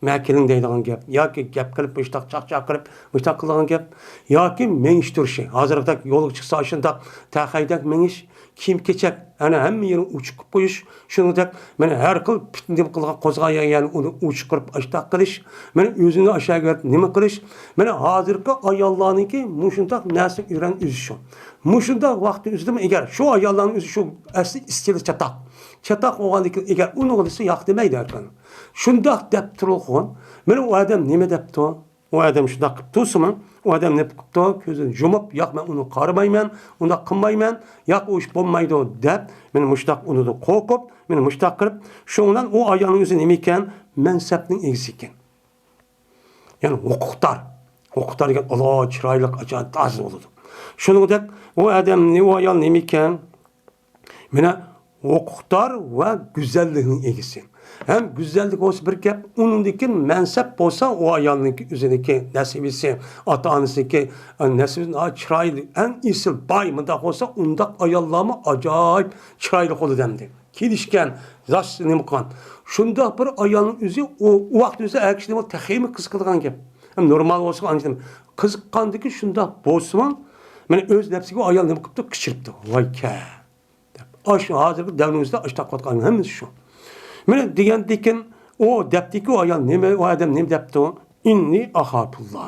مە كېلىڭ دەيدىغان گەپ. ياكى گەپ قىلىپ، مۇشتاق چاق-چاق قىلىپ، مۇشتاق قىلىدىغان گەپ. ياكى مېڭىشتۈرۈشى. ھازىرقىدەك يولغا چىقسا، ئاشۇنداق تەخەيدەك مېڭىش، كىيىم-كېچەك، ئەنە ھەممە يېرىنى ئوچۇق قىلىپ قويۇش. شۇنىڭدەك، مانا ھەر خىل پىتنە نېمە قىلغان، قوزغىغان يەرنى ئۇنى ئوچۇق قىلىپ، ئاشتاق قىلىش. مانا ئۆزىنى ئاشۇ يەرگە نېمە قىلىش. مانا ھازىرقى ئاياللارنىڭكى مۇشۇنداق نەرسە ئۆگەن ئۆزى شۇ. مۇشۇنداق ۋاقىتتا ئۆزىدىمۇ ئەگەر شۇ ئاياللارنىڭ ئۆزى شۇ ئەسلى ئىستىلى چاتاق. چاتاق بولغاندىن كېيىن ئەگەر ئۇنى قىلسا ياق دېمەيدۇ ئەركان. شۇنداق دەپ تۇرغۇن. مانا ئۇ ئادەم نېمە دەپتۇ؟ ئۇ ئادەم شۇنداق قىپتۇسىمۇ؟ ئۇ ئادەم نېمە قىپتۇ؟ كۆزىنى يۇمۇپ، ياق، مەن ئۇنى قارىمايمەن، ئۇنداق قىلمايمەن، ياق، ئۇ ئىش بولمايدۇ دەپ، مانا مۇشۇنداق ئۇنىدىن قورقۇپ، مانا مۇشۇنداق قىلىپ، شۇنىڭ بىلەن ئۇ ئايالنىڭ ئۆزى نېمە ئىكەن؟ مەنسەپنىڭ ئىگىسى ئىكەن. يەنى ھوقۇقدار. ھوقۇقدار دېگەن ئالا چىرايلىق، ئاجايىپ تازا بولىدۇ. شۇنىڭدەك ئۇ ئادەم، ئۇ ئايال نېمە ئىكەن؟ مانا ھوقۇقدار ۋە گۈزەللىكنىڭ ئىگىسى. ھەم گۈزەللىك بولسا بىر گەپ، ئۇنىڭدىن كېيىن مەنسەپ بولسا ئۇ ئايالنىڭكى ئۆزىنىڭكى نەسىۋىسى، ئاتا-ئانىسىنىڭكى، ئە، نەسىۋىسى ناھايىتى چىرايلىق، ئەڭ ئېسىل، باي، مۇنداق بولسا ئۇنداق ئاياللارمۇ ئاجايىپ چىرايلىق بولىدۇ ئەمدى. كېلىشكەن، ياش نېمە قىلغان. شۇنداق بىر ئايالنىڭ ئۆزى، ئۇ، ئۇ ۋاقىت ئۆزى ئەر كىشىنى تېخىمۇ قىزىقىدىغان گەپ. ھەم نورمال بولسا ئانچە قىزىققاندىكى شۇنداق بولسىمۇ، مانا ئۆز نەپسىگە ئايال نېمە قىپتۇ؟ قىچىرىپتۇ. ۋاي كە! دەپ. ئاشۇ ھازىرقى دەۋرىمىزدە ئاشتاق قىلىۋاتقان ھەممىسى شۇ. مانا دېگەندىكىن ئۇ دەپتىكى، ئۇ ئايال نېمە، ئۇ ئادەم نېمە دەپتۇ؟ ئىننى ئاخافۇللا.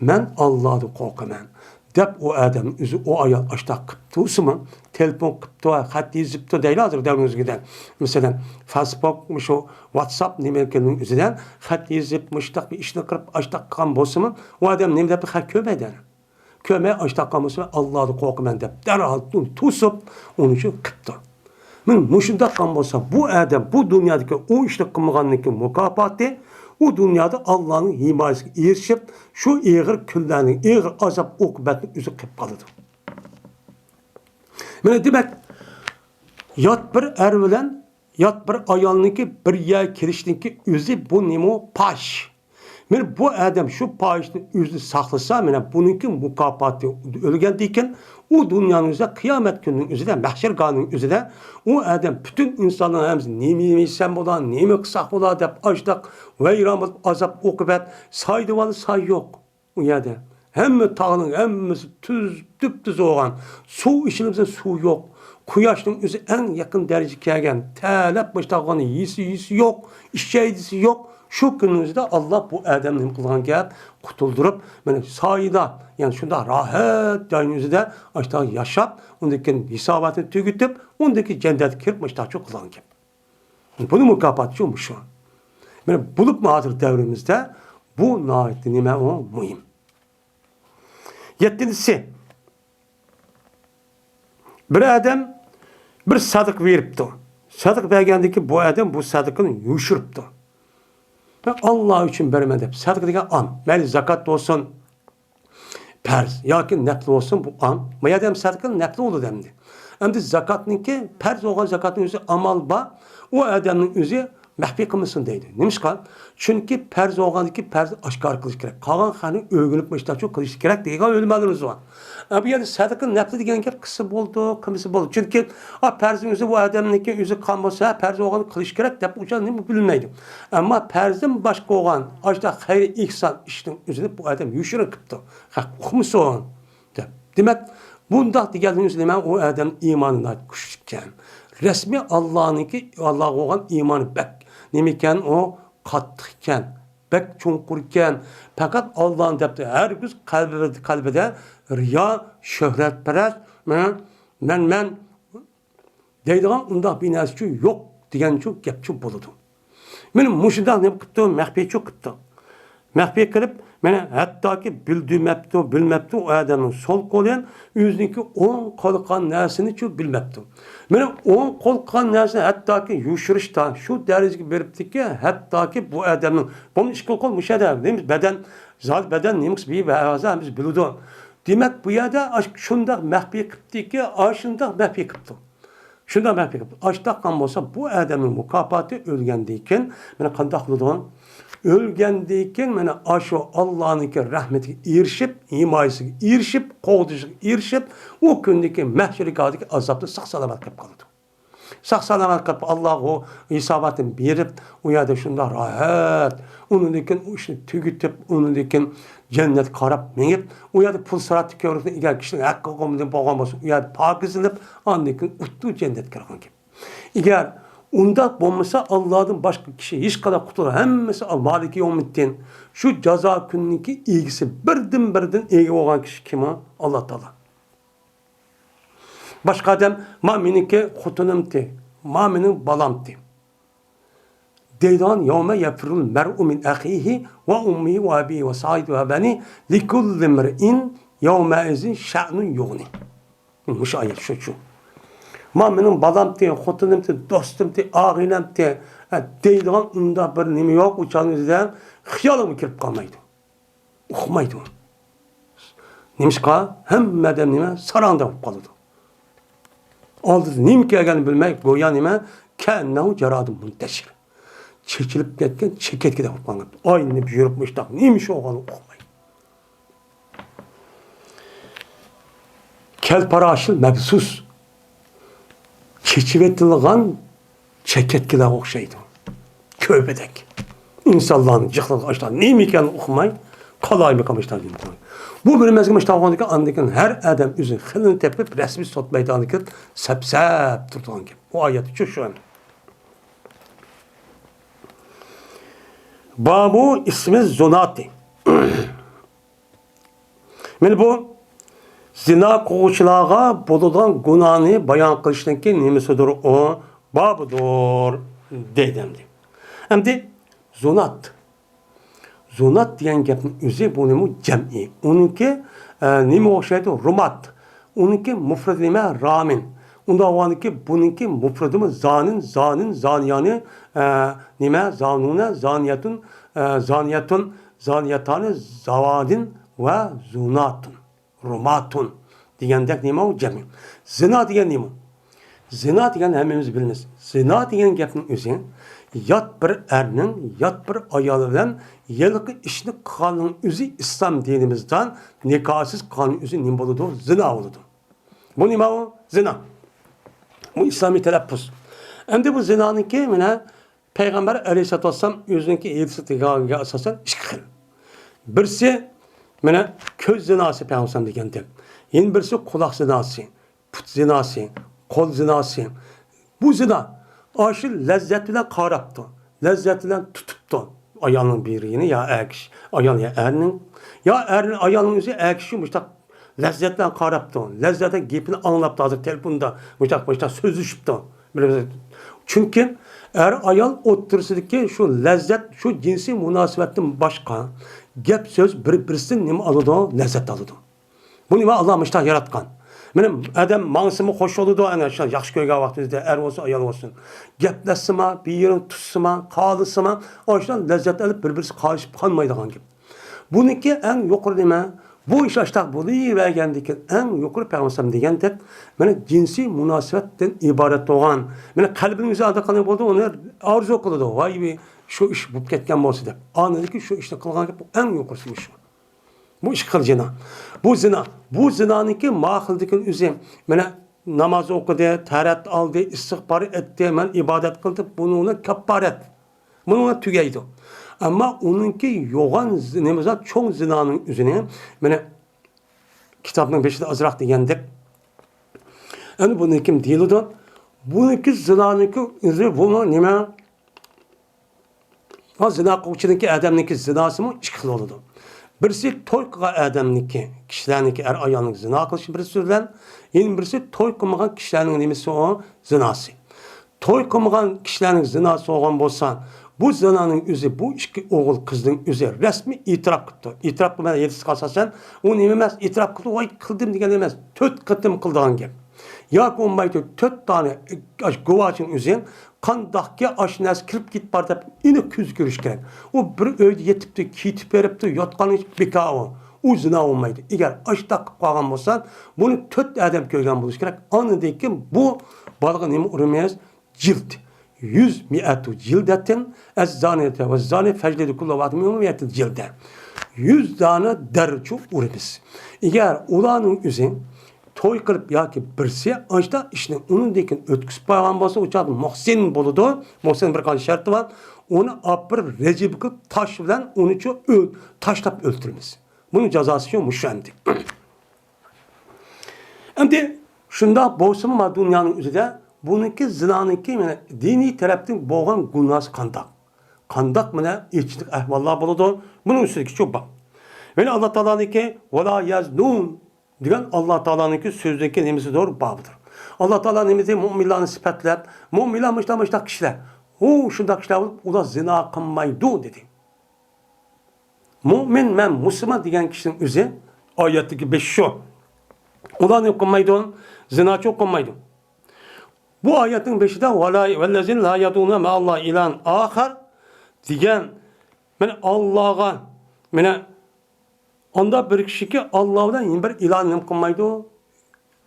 مەن ئاللادىن قورقىمەن. دەپ ئۇ ئادەم ئۆزى، ئۇ ئايال ئاشتاق قىپتۇسىمۇ، تېلېفون قىپتۇ، خەت يېزىپتۇ دەيلى ھازىر دەۋرىمىزگىدە. مەسىلەن، فېيسبۇك، مۇشۇ ۋاتساپ نېمە ئىكەننىڭ ئۆزىدە خەت يېزىپ، مۇشتاق بىر ئىشنى قىلىپ، ئاشتاق قىلغان بولسىمۇ، ئۇ ئادەم نېمە دەپ خەت كۆرمەيدۇ. كۆرمەي ئاشتاق قالمىسا، مەن ئاللادىن قورقىمەن دەپ دەرھال تۇ-، توسۇپ، ئۇنى شۇ قىپتۇ. مانا مۇشۇنداق قىلغان بولسا، بۇ ئادەم بۇ دۇنيادىكى ئۇ ئىشنى قىلمىغاننىڭكى مۇكاپاتى، ئۇ دۇنيادا ئاللانىڭ ھىمايىسىگە ئېرىشىپ، شۇ ئېغىر كۈنلەرنىڭ، ئېغىر ئازاب ئوقۇبەتنىڭ ئۆزى قېلىپ قالىدۇ. مانا دېمەك، يات بىر ئەر بىلەن يات بىر ئايالنىڭكى بىر يەرگە كېلىشنىڭكى ئۆزى بۇ نېمە؟ پاش. مانا بۇ ئادەم شۇ پاھىشىدىن ئۆزىنى ساقلىسا، مانا بۇنىڭكى مۇكاپاتى، ئۆلگەندىن كېيىن ئۇ دۇنيانىڭ ئۆزىدە، قىيامەت كۈنىنىڭ ئۆزىدە، مەھشەرگاھنىڭ ئۆزىدە ئۇ ئادەم پۈتۈن ئىنسانلارنىڭ ھەممىسى نېمە يېسەم بولا، نېمە قىلساق بولا دەپ ئاشتاق ۋەيران بولۇپ، ئازاب ئوقۇبەت، سايدا بار، ساي يوق. ئۇ يەردە ھەممە تاغنىڭ ھەممىسى تۈز، تۈپتۈز بولغان. سۇ ئىچىلمىسە سۇ يوق. قۇياشنىڭ ئۆزى ئەڭ يېقىن دەرىجىگە كەلگەن. تەرلەپ باشلىغان، يېسە يېسە يوق، ئىچەي دېسە يوق. شۇ كۈننىڭ ئۆزىدە ئاللا بۇ ئادەمنى نېمە قىلغان گەپ؟ قۇتۇلدۇرۇپ، مانا سايىدا، يەنى شۇنداق راھەت جاينىڭ ئۆزىدە ئاشتاق ياشاپ، ئۇندىن كېيىن ھېساباتنى تۈگىتىپ، ئۇندىن كېيىن جەننەتكە كىرىپ، مۇشتاق قىلغان گەپ. بۇنى مۇكاپاتى شۇ، مۇشۇ. مانا بولۇپمۇ ھازىر دەۋرىمىزدە بۇ ناھايىتى نېمە ئۇ مۇھىم. يەتتىنچىسى، بىر ئادەم بىر سەدىقە بېرىپتۇ. سەدىقە بەرگەندىن كېيىن بۇ ئادەم بۇ سەدىقىنى يوشۇرۇپتۇ. مەن ئاللا ئۈچۈن بېرىمەن دەپ، سەدىقە دېگەن ئام، مەيلى زاكات بولسۇن، پەرز ياكى نەپلى بولسۇن، بۇ ئام. بۇ يەردە ھەم سەدىقە نەپلى بولىدۇ ئەمدى. ئەمدى زاكاتنىڭكى، پەرز بولغان زاكاتنىڭ ئۆزى ئامال بار، ئۇ ئادەمنىڭ ئۆزى مەخپىي قىلمىسۇن دەيدۇ. نېمىشقا؟ چۈنكى پەرز بولغاندىكى پەرزنى ئاشكارا قىلىش كېرەك. قالغان خەقنى ئۆگىنىپ مۇشۇنداق قىلىش كېرەك دېگەن ئۆلىمالىرىمىز بار. ئە، بۇ يەردە سەدىقە نەپلى دېگەن گەپ قىلسا بولىدۇ، قىلمىسا بولىدۇ. چۈنكى، ئا، پەرزنىڭ ئۆزى بۇ ئادەمنىڭكى ئۆزى قىلغان بولسا، پەرز بولغان قىلىش كېرەك دەپ ئۇچان نېمە بىلمەيدۇ. ئەمما پەرزدىن باشقا بولغان ئاشۇنداق خەير ئېھسان ئىشنىڭ ئۆزىنى بۇ ئادەم يوشۇرۇن قىپتۇ. خەق ئۇقمىسۇن دەپ. دېمەك، بۇنداق دېگەننىڭ ئۆزى نېمە؟ ئۇ ئادەم ئىمانى ناھايىتى كۈچلۈككەن. رەسمىي ئاللانىڭكى، ئاللاغا بولغان ئىمانى بەك نېمىكەن ئۇ؟ قاتتىقكەن. بەك چوڭقۇركەن. پەقەت ئاللانى دەپتۇ. ھەرگىز قەلبىدە، قەلبىدە رىيا، شۆھرەتپەرەس، مەن، مەن، مەن دەيدىغان ئۇنداق بىر نەرسىچۇ يوق دېگەنچۇ گەپچۇ بولىدۇ. مانا مۇشۇنداق نېمە قىپتۇ؟ مەخپىيچۇ قىپتۇ. مەخپىي قىلىپ، مانا ھەتتاكى بىلدۈرمەپتۇ، بىلمەپتۇ، ئۇ ئادەمنىڭ سول قولى ھەم ئۆزىنىڭكى ئوڭ قولى قىلغان نەرسىنىچۇ بىلمەپتۇ. مانا ئوڭ قول قىلغان نەرسىنى ھەتتاكى يوشۇرۇشتا شۇ دەرىجىگە بېرىپتىكى، ھەتتاكى بۇ ئادەمنىڭ، بۇنى ئىككى قول مۇشۇ يەردە، نېمە بەدەن، زادى بەدەن نېمىسى بىر ھەممىمىز بىلىدۇ. دېمەك، بۇ يەردە ئاش-، شۇنداق مەخپىي قىپتىكى، ئاشۇنداق مەخپىي قىپتۇ. شۇنداق مەخپىي قىپتۇ. ئاشۇنداق قىلغان بولسا، بۇ ئادەمنىڭ مۇكاپاتى ئۆلگەندىن كېيىن، مانا قانداق بولىدۇ؟ ئۆلگەندىن كېيىن، مانا ئاشۇ ئاللانىڭكى رەھمىتىگە ئېرىشىپ، ھىمايىسىگە ئېرىشىپ، قوغدىشىغا ئېرىشىپ، ئۇ كۈندىكى مەھشەرگاھدىكى ئازابتىن ساق-سالامەت قېلىپ قالىدۇ. ساق-سالامەت قېلىپ، ئاللا ئۇ ھېساباتنى بېرىپ، ئۇ يەردە شۇنداق راھەت، ئۇنىڭدىن كېيىن ئۇ ئىشنى تۈگىتىپ، ئۇنىڭدىن كېيىن جەننەتكە قاراپ مېڭىپ، ئۇ يەردە پۇل سىراتى كۆۋرۈكىنى ئەگەر كىشىنىڭ ھەققىگە قويمىدى بولغان بولسا، ئۇ يەردە پاكىزلىنىپ، ئاندىن كېيىن ئۇتتۇ جەننەتكە كىرغان گەپ. ئەگەر ئۇنداق بولمىسا، ئاللادىن باشقا كىشى ھېچقانداق قۇتۇلار، ھەممىسى مالىكى يومىددىن، شۇ جازا كۈنىنىڭكى ئىگىسى، بىردىن-بىردىن ئىگە بولغان كىشى كىم ئۇ؟ ئاللا تائالا. باشقا ئادەم، ما مېنىڭكى خوتۇنۇمتى، ما مېنىڭ بالامتى دەيدىغان، يَوْمَ يَفِرُّ الْمَرْءُ مِنْ أَخِيهِ وَأُمِّهِ وَأَبِيهِ وَصَاحِبَتِهِ وَبَنِيهِ لِكُلِّ امْرِئٍ يَوْمَئِذٍ شَأْنٌ يُغْنِيهِ. مۇشۇ ئايەت شۇ، شۇ. ما مېنىڭ بالامتى، خوتۇنۇمتى، دوستۇمتى، ئائىلەمتى، ھە، دەيدىغان ئۇنداق بىر نېمە يوق، ئۇ چاغنىڭ ئۆزىدە خىيالىغا كىرىپ قالمايدۇ. ئۇقمايدۇ. نېمىشقا؟ ھەممە ئادەم نېمە؟ ساراڭدەك بولۇپ قالىدۇ. ئالدىدا نېمە كەلگەننى بىلمەي، گويا نېمە؟ كەئەننەھۇ جَرَادٌ مُنْتَشِرٌ. چېچىلىپ كەتكەن چېكەتكىدەك بولۇپ قالغان. ئايلىنىپ يۈرۈپ مۇشتاق نېمە ئىش بولغانلىقىنى ئۇقمايدۇ. كَلْفَرَاشِلْ مَبْسُوسِ. چېچىۋېتىلغان چېكەتكىلەرگە ئوخشايدۇ. كۆرپىدەك. ئىنسانلارنىڭ جىقلىقى ئاشتا نېمە ئىكەنلىكىنى ئۇقماي، قالايمىقان ئاشتا نېمە قىلىدۇ. بۇ بىر مەزگىل مۇشۇنداق بولغاندىن كېيىن، ئاندىن كېيىن ھەر ئادەم ئۆزىنىڭ خىلىنى تېپىپ، رەسمىي سوت مەيدانىغا كىرىپ، سەپسەپ تۇرىدىغان گەپ. بۇ ئايەتچۇ شۇ ئەمدى. بابۇ ئىسمى زۇناتى. مانا بۇ زىنا قىلغۇچىلارغا بولىدىغان گۇناھنى بايان قىلىشنىڭكى نېمىسىدۇر ئۇ؟ بابىدۇر دەيدۇ ئەمدى. ئەمدى زۇنات. زۇنات دېگەن گەپنىڭ ئۆزى بۇ نېمە؟ جەمئىي. ئۇنىڭكى، ئە، نېمە ئوخشايدۇ؟ رۇمات. ئۇنىڭكى مۇفرىدى نېمە؟ رامىن. ئۇنداق بولغاندىكىن بۇنىڭكى مۇفرىدىمۇ زانىن، زانىن، زانىيانى، ئە، نېمە؟ زانۇنە، زانىيەتۇن، ئە، زانىيەتۇن، زانىيەتانى، زاۋانىن ۋە زۇناتۇن، رۇماتۇن دېگەندەك نېمە ئۇ؟ جەمئىي. زىنا دېگەن نېمە؟ زىنا دېگەن ھەممىمىز بىلىمىز. زىنا دېگەن گەپنىڭ ئۆزى يات بىر ئەرنىڭ يات بىر ئايال بىلەن ھېلىقى ئىشنى قىلغاننىڭ ئۆزى ئىسلام دىنىمىزدا نىكاھسىز قىلغاننىڭ ئۆزى نېمە بولىدۇ؟ زىنا بولىدۇ. بۇ نېمە ئۇ؟ زىنا. بۇ ئىسلامىي تەلەپپۇز. ئەمدى بۇ زىنانىڭكى مانا پەيغەمبەر ئەلەيھىسسالاتۇ ۋەسسالام ئۆزىنىڭكى ھەدىسىگە ئاساسەن ئىككى خىل. بىرسى، مانا، كۆز زىناسى پەيغەمبەر دېگەندەك. يەنە بىرسى قۇلاق زىناسى، پۇت زىناسى، قول زىناسى. بۇ زىنا. ئاشۇ لەززەت بىلەن قاراپتۇ. لەززەت بىلەن تۇتۇپتۇ. ئايالنىڭ بىرىنى يا ئەر كىشى، ئايال يا ئەرنىڭ، يا ئەرنى، ئايالنىڭ ئۆزى ئەر كىشى مۇشتاق لەززەت بىلەن قاراپتۇ. لەززەت بىلەن گېپىنى ئاڭلاپتۇ. ھازىر تېلېفوندا مۇشتاق، مۇشتاق سۆزلىشىپتۇ. بىر چۈنكى ئەر-ئايال ئوتتۇرىسىدىكى شۇ لەززەت، شۇ جىنسىي مۇناسىۋەتتىن باشقا گەپ-سۆز بىر-بىرسىدىن نېمە ئالىدۇ؟ لەززەت ئالىدۇ. بۇنى ئاللا مۇشۇنداق ياراتقان. مانا ئادەم ماڭسىمۇ خوش بولىدۇ، ئەنە شۇ ياخشى كۆرگەن ۋاقتىمىزدا ئەر بولسۇن، ئايال بولسۇن. گەپلەشسىمۇ، بىر يېرىنى تۇتسىمۇ، قاغلىسىمۇ، ئاشۇنداق لەززەت ئېلىپ بىر-بىرسىگە قاغلىشىپ قالمايدىغان گەپ. بۇنىڭكى ئەڭ يۇقىرى نېمە؟ بۇ ئىش ئاشتاق بولۇۋەرگەندىن كېيىن ئەڭ يۇقىرى پەيغەمبەر دېگەندەك، مانا جىنسىي مۇناسىۋەتتىن ئىبارەت بولغان، مانا قەلبىنىڭ ئۆزى ئاداققىنى بولىدۇ، ئۇنى ئارزۇ قىلىدۇ، ۋاي، شۇ ئىش بولۇپ كەتكەن بولسا دەپ. ئاندىن كېيىن شۇ ئىشنى قىلغان گەپ، ئەڭ يۇقىرىسى مۇشۇ. بۇ ئىككى خىل زىنا. بۇ زىنا، بۇ زىنانىڭكى ماخىلدىكى ئۆزى، مانا ناماز ئوقۇدى، تەھارەت ئالدى، ئىستىغپار ئېيتتى، مەن ئىبادەت قىلدىم، بۇنىڭ بىلەن كاپپارەت. بۇنىڭ بىلەن تۈگەيدۇ. ئەمما ئۇنىڭكى يوغان زى-، نېمە زات، چوڭ زىنانىڭ ئۆزىنى، مانا كىتابنىڭ بېشىدا ئازراق دېگەندەك، ئەنە بۇنىڭكى دېيىلىدۇ. بۇنىڭكى زىنانىڭكى ئۆزى بۇمۇ نېمە؟ ھا، زىنا قىلغۇچىنىڭكى، ئادەمنىڭكى زىناسىمۇ ئىككى خىل بولىدۇ. بىرسى توي قىلغان ئادەمنىڭكى، كىشىلەرنىڭكى، ئەر-ئايالنىڭ زىنا قىلىشى بىرسى بىلەن، يەنە بىرسى توي قىلمىغان كىشىلەرنىڭ نېمىسى ئۇ؟ زىناسى. توي قىلمىغان كىشىلەرنىڭ زىناسى بولغان بولسا، بۇ زىنانىڭ ئۆزى، بۇ ئىككى ئوغۇل قىزنىڭ ئۆزى رەسمىي ئېتىراپ قىپتۇ. ئېتىراپ قىلماي ھەدىسكە ئاساسەن، ئۇ نېمە ئەمەس، ئېتىراپ قىلدى، ۋاي، قىلدىم دېگەن ئەمەس، تۆت قېتىم قىلىدىغان گەپ. ياكى بولمايدۇ، تۆت دانە، ئاشۇ گۇۋاھچىنىڭ ئۆزى قانداقكى ئاشۇ نەرسە كىرىپ كېتىپ بار دەپ ئېنىق كۆز كۆرۈش كېرەك. ئۇ بىر ئۆيدە يېتىپتۇ، كېتىپ بېرىپتۇ، ياتقان ئىش بىكار ئۇ. ئۇ زىنا بولمايدۇ. ئەگەر ئاشۇنداق قىلىپ قالغان بولسا، بۇنى تۆت ئادەم كۆرگەن بولۇشى كېرەك. ئاندىن كېيىن بۇ بالىغا نېمە ئۇرىمىز؟ جىلد. يۈز مىئەتۇ جىلدەتىن، ئەززانىيەتە ۋەززانى فەجلىدۇ كۇللە ۋاھىدىن مىنھۇم مىئەتە جىلدە. يۈز دانە دەررىچە ئۇرىمىز. ئەگەر ئۇلارنىڭ ئۆزى توي قىلىپ ياكى بىرسى ئاشۇنداق ئىشنى ئۇنىڭدىن كېيىن ئۆتكۈزۈپ قويغان بولسا، ئۇ چاغدا مۇھسىن بولىدۇ. مۇھسىن بىر قانچە شەرتى بار. ئۇنى ئاپىرىپ رەجىم قىلىپ تاش بىلەن ئۇنى چۇ ئۆل-، تاشلاپ ئۆلتۈرىمىز. بۇنىڭ جازاسى شۇ، مۇشۇ ئەمدى. ئەمدى شۇنداق بولسىمۇ، مانا دۇنيانىڭ ئۆزىدە بۇنىڭكى زىنانىڭكى، مانا، دىنىي تەرەپتىن بولغان گۇناھسى قانداق؟ قانداق، مانا، ئېچىنىشلىق ئەھۋاللار بولىدۇ؟ بۇنىڭ ئۈستىدىكى چوپان. يەنە ئاللا تائالانىڭكى «ۋەلا يەزنۇن» دېگەن ئاللا تائالانىڭكى سۆزىدىكى نېمىسىدۇر؟ بابىدۇر. ئاللا تائالا نېمىدى؟ مۆمىنلارنى سۈپەتلەپ، «مۆمىنلار مۇشۇنداق، مۇشۇنداق كىشىلەر. ئۇ شۇنداق كىشىلەر بولۇپ، ئۇلار زىنا قىلمايدۇ» دېدى. مۆمىن، مەن مۇسۇلمان دېگەن كىشىنىڭ ئۆزى، ئايەتتىكى بېشى شۇ. ئۇلار نېمە قىلمايدۇ؟ زىناچى قىلمايدۇ. بۇ ئايەتنىڭ بېشىدا «ۋەلا، ۋەللەزىنە لا يەدئۇنە مەئەللاھى ئىلاھەن ئاخەر» دېگەن، مانا ئاللاغا، مانا ئاندا بىر كىشىكى ئاللا بىلەن يەنە بىر ئىلاھنى نېمە قىلمايدۇ؟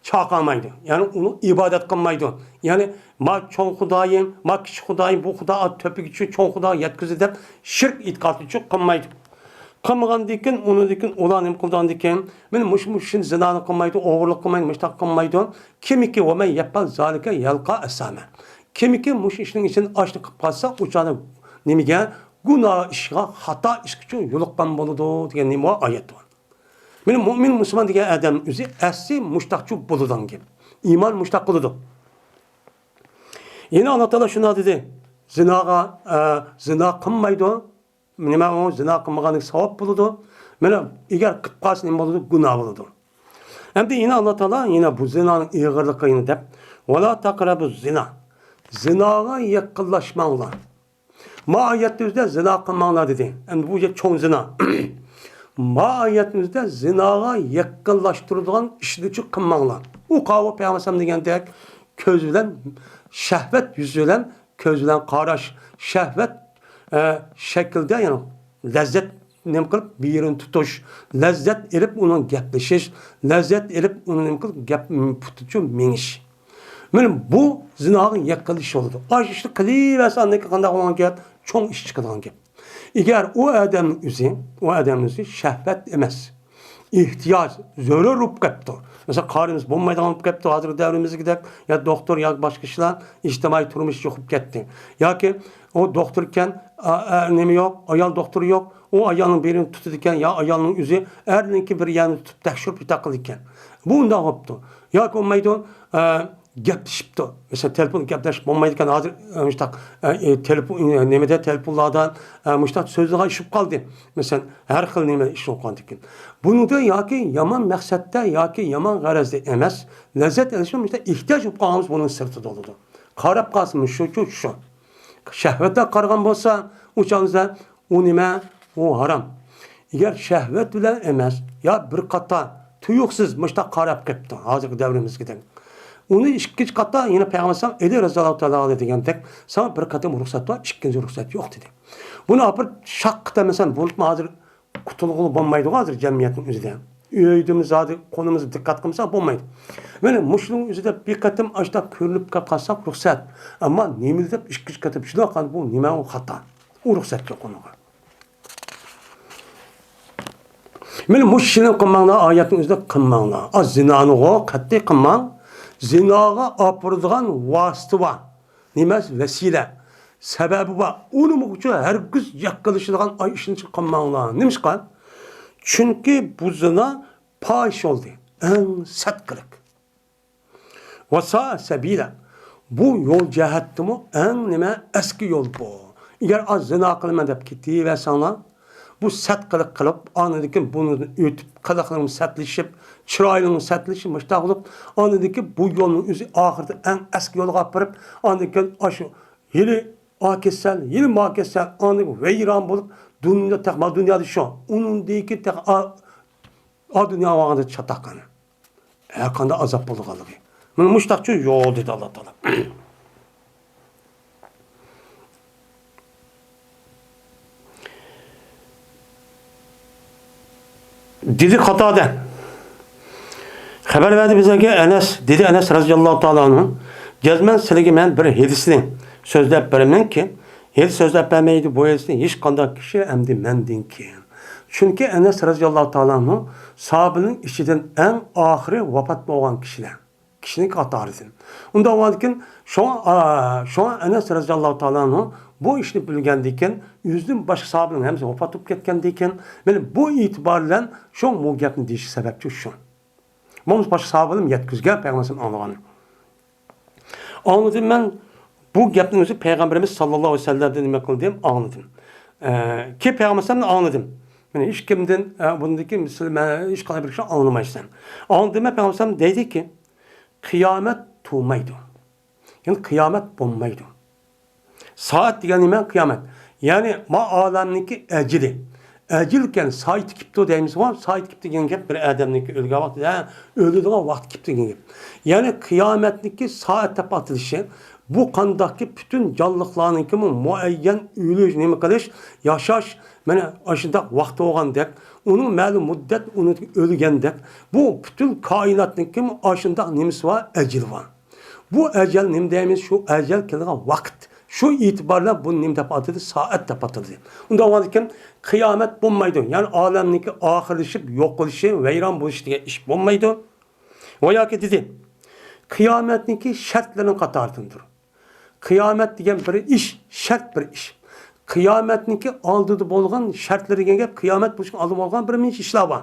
چاقىرمايدۇ. يەنى ئۇنى ئىبادەت قىلمايدۇ. يەنى ما چوڭ خۇدايىم، ما كىچىك خۇدايىم، بۇ خۇدا تۆپىگە چۈشۈپ چوڭ خۇداغا يەتكۈزدى دەپ شىرك ئېتىقادى ئۈچۈن قىلمايدۇ. قىلمىغاندىكىن، ئۇنىڭدىكىن ئۇلار نېمە قىلىدىغاندىكىن، مانا مۇشۇ، مۇشۇ زىنانى قىلمايدۇ، ئوغرىلىق قىلمايدۇ، مۇشۇنداق قىلمايدۇ. كىمكى ۋە مەن يەپئەل زالىكە يەلقا ئەسامە. كىمكى مۇشۇ ئىشنىڭ ئىچىدىن ئاشنى قىلىپ قالسا، ئۇ چاغدا نېمىگە؟ گۇناھ ئىشىغا، خاتا ئىشقا يولۇققان بولىدۇ دېگەن نېمە بار؟ ئايەت بار. مانا مۆمىن مۇسۇلمان دېگەن ئادەم ئۆزى ئەسلى مۇشتاقچۇ بولىدىغان گەپ. ئىمان مۇشتاق قىلىدۇ. يەنە ئاللا تائالا شۇنداق دېدى. زىناغا، ئە، زىنا قىلمايدۇ. نېمە ئۇ؟ زىنا قىلمىغانلىقى ساۋاب بولىدۇ. مانا ئەگەر قىلىپ قالسا نېمە بولىدۇ؟ گۇناھ بولىدۇ. ئەمدى يەنە ئاللا تائالا يەنە بۇ زىنانىڭ ئېغىرلىقىنى دەپ، «ۋەلا تەقرەبۇ زىنا.» زىناغا يېقىنلاشماڭلار. ما ئايەتنىڭ ئۆزىدە زىنا قىلماڭلار دېدى. ئەمدى بۇ يەر چوڭ زىنا. ما ئايەتنىڭ ئۆزىدە زىناغا يېقىنلاشتۇرىدىغان ئىشنىچۇ قىلماڭلار. ئۇ قاۋۇ پەيغەمبەر دېگەندەك كۆز بىلەن، شەھۋەت يۈزى بىلەن، كۆز بىلەن قاراش، شەھۋەت، ئە، شەكلىدە، يەنى لەززەت نېمە قىلىپ، بىرىنى تۇتۇش، لەززەت ئېلىپ ئۇنىڭ گەپلىشىش، لەززەت ئېلىپ ئۇنى نېمە قىلىپ، گەپ، پۇتىچۇ مېڭىش. مانا بۇ زىناغا يېقىنلىشىش بولىدۇ. ئاشۇ ئىشنى قىلىۋەرسە، ئاندىن كېيىن قانداق بولغان گەپ؟ چوڭ ئىش چىقىدىغان گەپ. ئەگەر ئۇ ئادەمنىڭ ئۆزى، ئۇ ئادەمنىڭ ئۆزى شەھۋەت ئەمەس، ئېھتىياج، زۆرۈر بولۇپ قاپتۇ. مەسىلەن، قارىمىز بولمايدىغان بولۇپ قاپتۇ، ھازىرقى دەۋرىمىزدىكىدەك، يا دوختۇر، يا باشقا ئىشلار، ئىجتىمائىي تۇرمۇش يوقىپ كەتتى. ياكى ئۇ دوختۇر ئىكەن، ئا، ئا، نېمە يوق، ئايال دوختۇر يوق، ئۇ ئايالنىڭ بىرىنى تۇتىدىكەن، يا ئايالنىڭ ئۆزى ئەرنىڭكى بىر يەرنى تۇتۇپ تەكشۈرۈپ يېتەك قىلىدىكەن. بۇ ئۇنداق بوپتۇ. ياكى بولمايدۇ، ئا، گەپلىشىپتۇ. مەسىلەن، تېلېفون گەپلەشىپ بولمايدىكەن، ھازىر، ئە، مۇشتاق، ئە، ئە، تېلېفون، ئە، نېمىدە، تېلېفونلاردا، ئە، مۇشتاق سۆزلىگەن ئىشىپ قالدى. مەسىلەن، ھەر خىل نېمە ئىش بولغاندىكىن. بۇنىڭدا ياكى يامان مەقسەتتە، ياكى يامان غەرەزدە ئەمەس، لەززەت ئېلىشمۇ مۇشتاق ئېھتىياج بولۇپ قالغانمىز، بۇنىڭ سىرتىدا بولىدۇ. قاراپ قالسىمۇ شۇچۇ شۇ. شەھۋەتكە قارىغان بولسا، ئۇ چاغدا ئۇ نېمە؟ ئۇ ھارام. ئەگەر شەھۋەت بىلەن ئەمەس، يا بىر قاتار تۇيۇقسىز مۇشۇنداق قاراپ قېپتۇ، ھازىرقى دەۋرىمىزدىكىدەك. ئۇنى ئىككىنچى قاتتا يەنە پەيغەمبەر ئەلەيھىسسالام ئەلى رەزىياللاھۇ تائالا ئەنھۇ دېگەندەك، ساڭا بىر قېتىم رۇخسەت بار، ئىككىنچى رۇخسەت يوق دېدى. بۇنى ئاپىرىپ شاققىدە مەسىلەن بولۇپمۇ ھازىر قۇتۇلغىلى بولمايدىغۇ ھازىر جەمئىيەتنىڭ ئۆزىدە. ئۆيدىمۇ زادى قولىمىزغا دىققەت قىلمىساق بولمايدۇ. مانا مۇشۇنىڭ ئۆزىدە بىر قېتىم ئاشۇنداق كۆرۈنۈپ قالساق رۇخسەت. ئەمما نېمىلا دەپ ئىككىنچى قېتىم شۇنداق قىلغان بۇ نېمە ئۇ خاتا. ئۇ رۇخسەت يوق ئۇنىڭغا. مانا مۇشۇ ئىشنى قىلماڭلار، ئايەتنىڭ ئۆزىدە قىلماڭلار. ئا زىنانىغۇ قەتئىي قىلماڭ. زىناغا ئاپىرىدىغان ۋاسىتە بار. نېمە؟ ۋەسىلە. سەۋەبى بار. ئۇنىڭ ئۈچۈن ھەرگىز ياققىلىشىدىغان ئاي ئىشنى قىلماڭلار. نېمىشقا؟ چۈنكى بۇ زىنا پاھىش يولدى. ئەڭ سەت قىلىق. ۋەسا سەبىلە. بۇ يول جەھەتتىمۇ ئەڭ نېمە؟ ئەسكى يول بۇ. ئەگەر ئاز زىنا قىلىمەن دەپ كېتىۋەرسەڭلار، بۇ سەت قىلىق قىلىپ، ئاندىن كېيىن بۇنى ئۆتۈپ، قىلىقلىرىڭ سەتلىشىپ، چىرايىڭ سەتلىشىپ، مۇشتاق قىلىپ، ئاندىن كېيىن بۇ يولنىڭ ئۆزى ئاخىرىدا ئەڭ ئەسكى يولغا ئاپىرىپ، ئاندىن كېيىن ئاشۇ ھېلى ئا كېسەل، ھېلى ما كېسەل، ئاندىن كېيىن ۋەيران بولۇپ، دۇنيا تېخى، ما دۇنيادا شۇ. ئۇنىڭدىن كېيىن تېخى ئا، ئا دۇنيا ۋاقتىدا چاتاق قانا. ھەرقانداق ئازاب بولىدىغانلىقى. مانا مۇشتاقچۇ يول دېدى ئاللا تائالا. دېدى قاتادە. خەۋەر بەردى بىزگە ئەنەس، دېدى ئەنەس رەزىياللاھۇ تائالا ئەنھۇ، جەزمەن سىلىگە مەن بىر ھېدىسنى سۆزلەپ بېرىمەنكى، ھېدىس سۆزلەپ بەرمەيدۇ، بۇ ھېدىسنى ھېچقانداق كىشى ئەمدى مەندىن كېيىن. چۈنكى ئەنەس رەزىياللاھۇ تائالا ئەنھۇ ساھابىنىڭ ئىچىدىن ئەڭ ئاخىرى ۋاپات بولغان كىشىلەر. كىشىنىڭ قاتارىدىن. ئۇنداق بولغاندىكىن، شۇڭا، ئا، شۇڭا ئەنەس رەزىياللاھۇ تائالا ئەنھۇ بۇ ئىشنى بىلگەندىكىن، ئۆزىدىن باشقا ساھابىنىڭ ھەممىسى ۋاپات بولۇپ كەتكەندىكىن، مانا بۇ ئېتىبار بىلەن شۇ بۇ گەپنى دېيىشى سەۋەبچى شۇ. بولمىسا باشقا ساھابىلىرىم يەتكۈزگەن پەيغەمبەر ئاڭلىغان. ئاڭلىدىم مەن بۇ گەپنىڭ ئۆزى پەيغەمبىرىمىز ساللاللاھۇ ئەلەيھى ۋەسەللەمدىن نېمە قىلدىم، ئاڭلىدىم. ئە، كېيىن پەيغەمبەر ئاڭلىدىم. مانا ھېچ كىمدىن، ئە، بۇندىن كېيىن سىز مەن ھېچقانداق بىر كىشى ئاڭلىمايسەن. ئاڭلىدىم مەن پەيغەمبەر دەيدىكى، قىيامەت تۇرمايدۇ. يەنى قىيامەت بولمايدۇ. سائەت دېگەن نېمە؟ قىيامەت. يەنى ما ئالەمنىڭكى ئەجىلى. ئەجىلكەن سائىتى كېپتۇ دەيمىزغۇ؟ سائىتى كېپتۇ دېگەن گەپ بىر ئادەمنىڭكى ئۆلگەن ۋاقتى، ھە، ئۆلىدىغان ۋاقتى كېپتۇ دېگەن گەپ. يەنى قىيامەتنىڭكى سائەت دەپ ئاتىلىشى، بۇ قانداقكى پۈتۈن جانلىقلارنىڭكىمۇ مۇئەييەن ئۆلۈش، نېمە قىلىش، ياشاش، مانا ئاشۇنداق ۋاقتى بولغاندەك، ئۇنىڭ مەلۇم مۇددەت ئۇنى ئۆلگەندەك، بۇ پۈتۈن كائىناتنىڭكىمۇ ئاشۇنداق نېمىسى بار، ئەجىلى بار. بۇ ئەجەل نېمە دەيمىز؟ شۇ ئەجەل كېلىدىغان ۋاقىت. شۇ ئېتىبار بىلەن بۇنى نېمە دەپ ئاتىدى؟ سائەت دەپ ئاتىدى. ئۇنداق بولغاندىكىن قىيامەت بولمايدۇ. يەنى ئالەمنىڭكى ئاخىرلىشىپ، يوقىلىشى، ۋەيران بولۇشى دېگەن ئىش بولمايدۇ. ۋە ياكى دېدى، قىيامەتنىڭكى شەرتلىرىنىڭ قاتارىدىندۇر. قىيامەت دېگەن بىر ئىش، شەرت بىر ئىش. قىيامەتنىڭكى ئالدىدا بولغان شەرتلىرى دېگەن گەپ، قىيامەت بولۇشنىڭ ئالدىدا بولغان بىر نەچچە ئىشلار بار.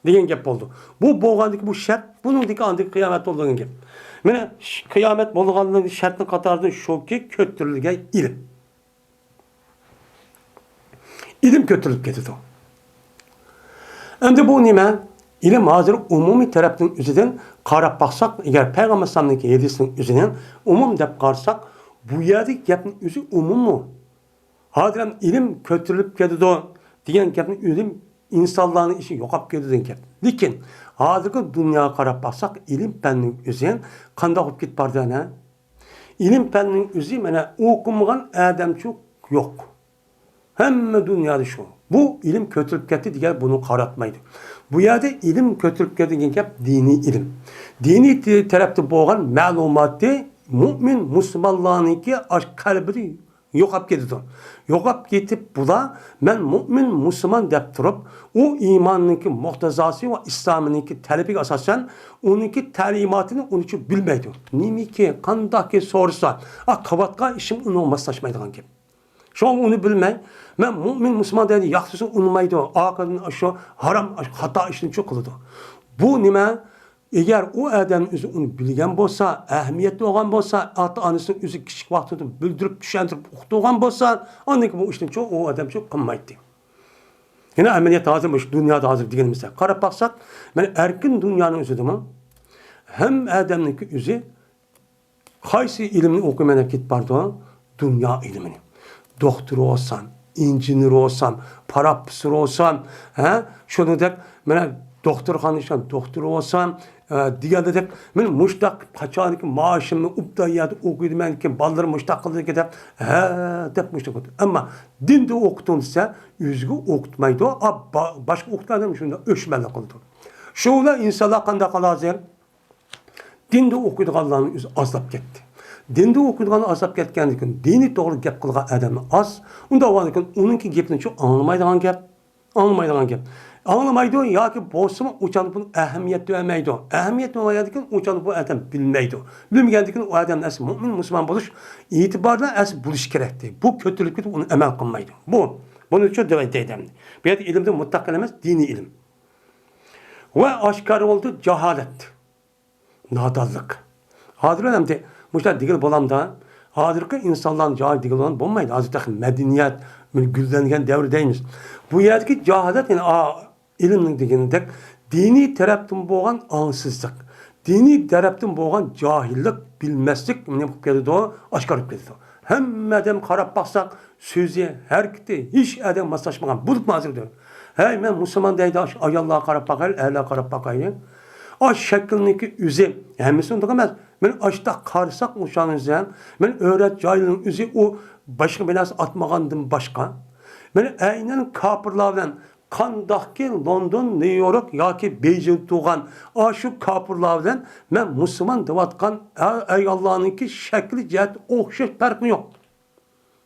دېگەن گەپ بولىدۇ. بۇ بولغاندىكى بۇ شەرت، بۇنىڭدىكى ئاندىكى قىيامەت بولىدۇ دېگەن گەپ. مانا ش-، قىيامەت بولىدىغانلىقى شەرتنىڭ قاتارىدا شۇكى، كۆتۈرۈلگەن ئىلىم. ئىلىم كۆتۈرۈلۈپ كېتىدۇ. ئەمدى بۇ نېمە؟ ئىلىم ھازىر ئومۇمىي تەرەپنىڭ ئۆزىدىن قاراپ باقساق، ئەگەر پەيغەمبەر ئەلەيھىسسالامنىڭكى ھەدىسىنىڭ ئۆزىنى ئومۇم دەپ قارىساق، بۇ يەردىكى گەپنىڭ ئۆزى ئومۇممۇ؟ ھازىر ھەم ئىلىم كۆتۈرۈلۈپ كېتىدۇ دېگەن گەپنىڭ ئۆزى ئىنسانلارنىڭ ئىشى يوقاپ كېتىدۇ دېگەن گەپ. لېكىن ھازىرقى دۇنياغا قاراپ باقساق، ئىلىم پەننىڭ ئۆزى قانداق بولۇپ كېتىپ بارىدۇ ئەنە؟ ئىلىم پەننىڭ ئۆزى مانا ئوقۇمىغان ئادەمچۇ يوق. ھەممە دۇنيادا شۇ. بۇ ئىلىم كۆتۈرۈلۈپ كەتتى دېگەن بۇنى قاراتمايدۇ. بۇ يەردە ئىلىم كۆتۈرۈلۈپ كەتتى دېگەن گەپ دىنىي ئىلىم. دىنىي تەرەپتە بولغان مەلۇماتى مۇئمىن مۇسۇلمانلارنىڭكى ئاش-، قەلبىدە يوقاپ كېتىدۇ. يوقاپ كېتىپ بۇلار مەن مۇئمىن مۇسۇلمان دەپ تۇرۇپ، ئۇ ئىماننىڭكى مۇقتەزاسى ۋە ئىسلامنىڭكى تەلىپىگە ئاساسەن ئۇنىڭكى تەلىماتىنى ئۇنچە بىلمەيدۇ. نېمىكى، قانداقكى سورىسا، ئا، قىلىۋاتقان ئىشىم ئۇنىڭغا ماسلاشمايدىغان گەپ. شۇڭا ئۇنى بىلمەي، مەن مۇئمىن مۇسۇلمان دەيدۇ، ياخشىسىنى ئۇنىمايدۇ، ئاخىرىدىن شۇ ھارام، خاتا ئىشنى شۇ قىلىدۇ. بۇ نېمە؟ ئەگەر ئۇ ئادەم ئۆزى ئۇنى بىلگەن بولسا، ئەھمىيەتلىك بولغان بولسا، ئاتا-ئانىسىنىڭ ئۆزى كىچىك ۋاقتىدا بىلدۈرۈپ، چۈشەندۈرۈپ ئوقۇتۇلغان بولسا، ئاندىن كېيىن بۇ ئىشنى شۇ ئۇ ئادەم شۇ قىلمايتتى. يەنە ئەمەلىيەتتە ھازىر مۇشۇ دۇنيادا ھازىر دېگىنىمىزدەك قاراپ باقساق، مانا ئەركىن دۇنيانىڭ ئۆزىدىمۇ ھەممە ئادەمنىڭكى ئۆزى قايسى ئىلىمنى ئوقۇيمەن دەپ كېتىپ بارىدۇ؟ دۇنيا ئىلمىنى. دوختۇر بولسام، ئىنژېنېر بولسام، پروفېسسور بولسام، ھە؟ شۇنىڭدەك مانا دوختۇرخانا ئىشلەن دوختۇر بولسام، ئە، دېگەندەك، مەن مۇشتاق قاچانكى مائاشىمنى ئوبدان يەردە ئوقۇيدىمەنكىن، بالىلىرىم مۇشتاق قىلىدىكەن دەپ، ھە دەپ مۇشتاق قىلدى. ئەمما دىندا ئوقۇتۇڭ دېسە، ئۆزىگە ئوقۇتمايدۇ، ئا، با-، باشقا ئوقۇتقان ئادەم شۇنداق ئۆچمەنلىك قىلىدۇ. شۇ بىلەن ئىنسانلار قانداق قىلىدۇ ھازىر؟ دىندا ئوقۇيدىغانلارنىڭ ئۆزى ئازلاپ كەتتى. دىندا ئوقۇيدىغانلار ئازلاپ كەتكەندىن كېيىن، دىنىي توغرا گەپ قىلغان ئادەملەر ئاز. ئۇنداق بولغاندىن كېيىن، ئۇنىڭكى گېپىنىچۇ ئاڭلىمايدىغان گەپ. ئاڭلىمايدىغان گەپ. ئاڭلىمايدۇ ياكى بولسىمۇ ئۇ چاغدا بۇنى ئەھمىيەت بەرمەيدۇ. ئەھمىيەت بەرمىگەندىكىن ئۇ چاغدا بۇ ئادەم بىلمەيدۇ. بىلمىگەندىكىن ئۇ ئادەم ئەسلى مۇئمىن، مۇسۇلمان بولۇش ئېتىبارىدا ئەسلى بولۇشى كېرەكتى. بۇ كۆتۈرۈلۈپ كېتىپ ئۇنى ئەمەل قىلمايدۇ. بۇ، بۇنى شۇ دەيدۇ ئەمدى. بۇ يەردە ئىلىمدىن مۇتلەق ئەمەس، دىنىي ئىلىم. ۋە ئاشكارا بولدى جاھالەت. نادانلىق. ھازىر ئەمدى مۇشۇنداق دېگىلى بولامدا، ھازىرقى ئىنسانلارنى جاھىل دېگىلى بولامدا بولمايدۇ. ھازىر تېخى مەدەنىيەت، مانا گۈللەنگەن دەۋر دەيمىز. بۇ يەردىكى جاھالەت، يەنى ئا-، ئىلىمنىڭ دېگىنىدەك دىنىي تەرەپتىن بولغان ئاڭسىزلىق، دىنىي تەرەپتىن بولغان جاھىللىق، بىلمەسلىك نېمە بولۇپ كېتىدۇ؟ ئاشكارا بولۇپ كېتىدۇ. ھەممە ئادەم قاراپ باقساق، سۆزى، ھەرىكىتى ھېچ ئادەمگە ماسلاشمىغان بولۇپمۇ ھازىردا. ھەي، مەن مۇسۇلمان دەيدۇ، ئاشۇ ئاياللارغا قاراپ باقايلى، ئەرلەرگە قاراپ باقايلى. ئاشۇ شەكىلنىڭكى ئۆزى ھەممىسى ئۇنداق ئەمەس. مانا ئاشۇنداق قارىساق ئۇ چاغنىڭ ئۆزى ھەم، مانا ئۆرە جايلىرىنىڭ ئۆزى ئۇ باشقا بىر نەرسە ئاتمىغاندىن باشقا. مانا ئەينەن كاپىرلار بىلەن قانداقكى لوندون، نيۇ يورك ياكى بېيجىڭ تۇرغان ئاشۇ كاپىرلار بىلەن مەن مۇسۇلمان دەۋاتقان ئاياللارنىڭكى شەكلى جەھەتتە ئوخشاش پەرقى يوق.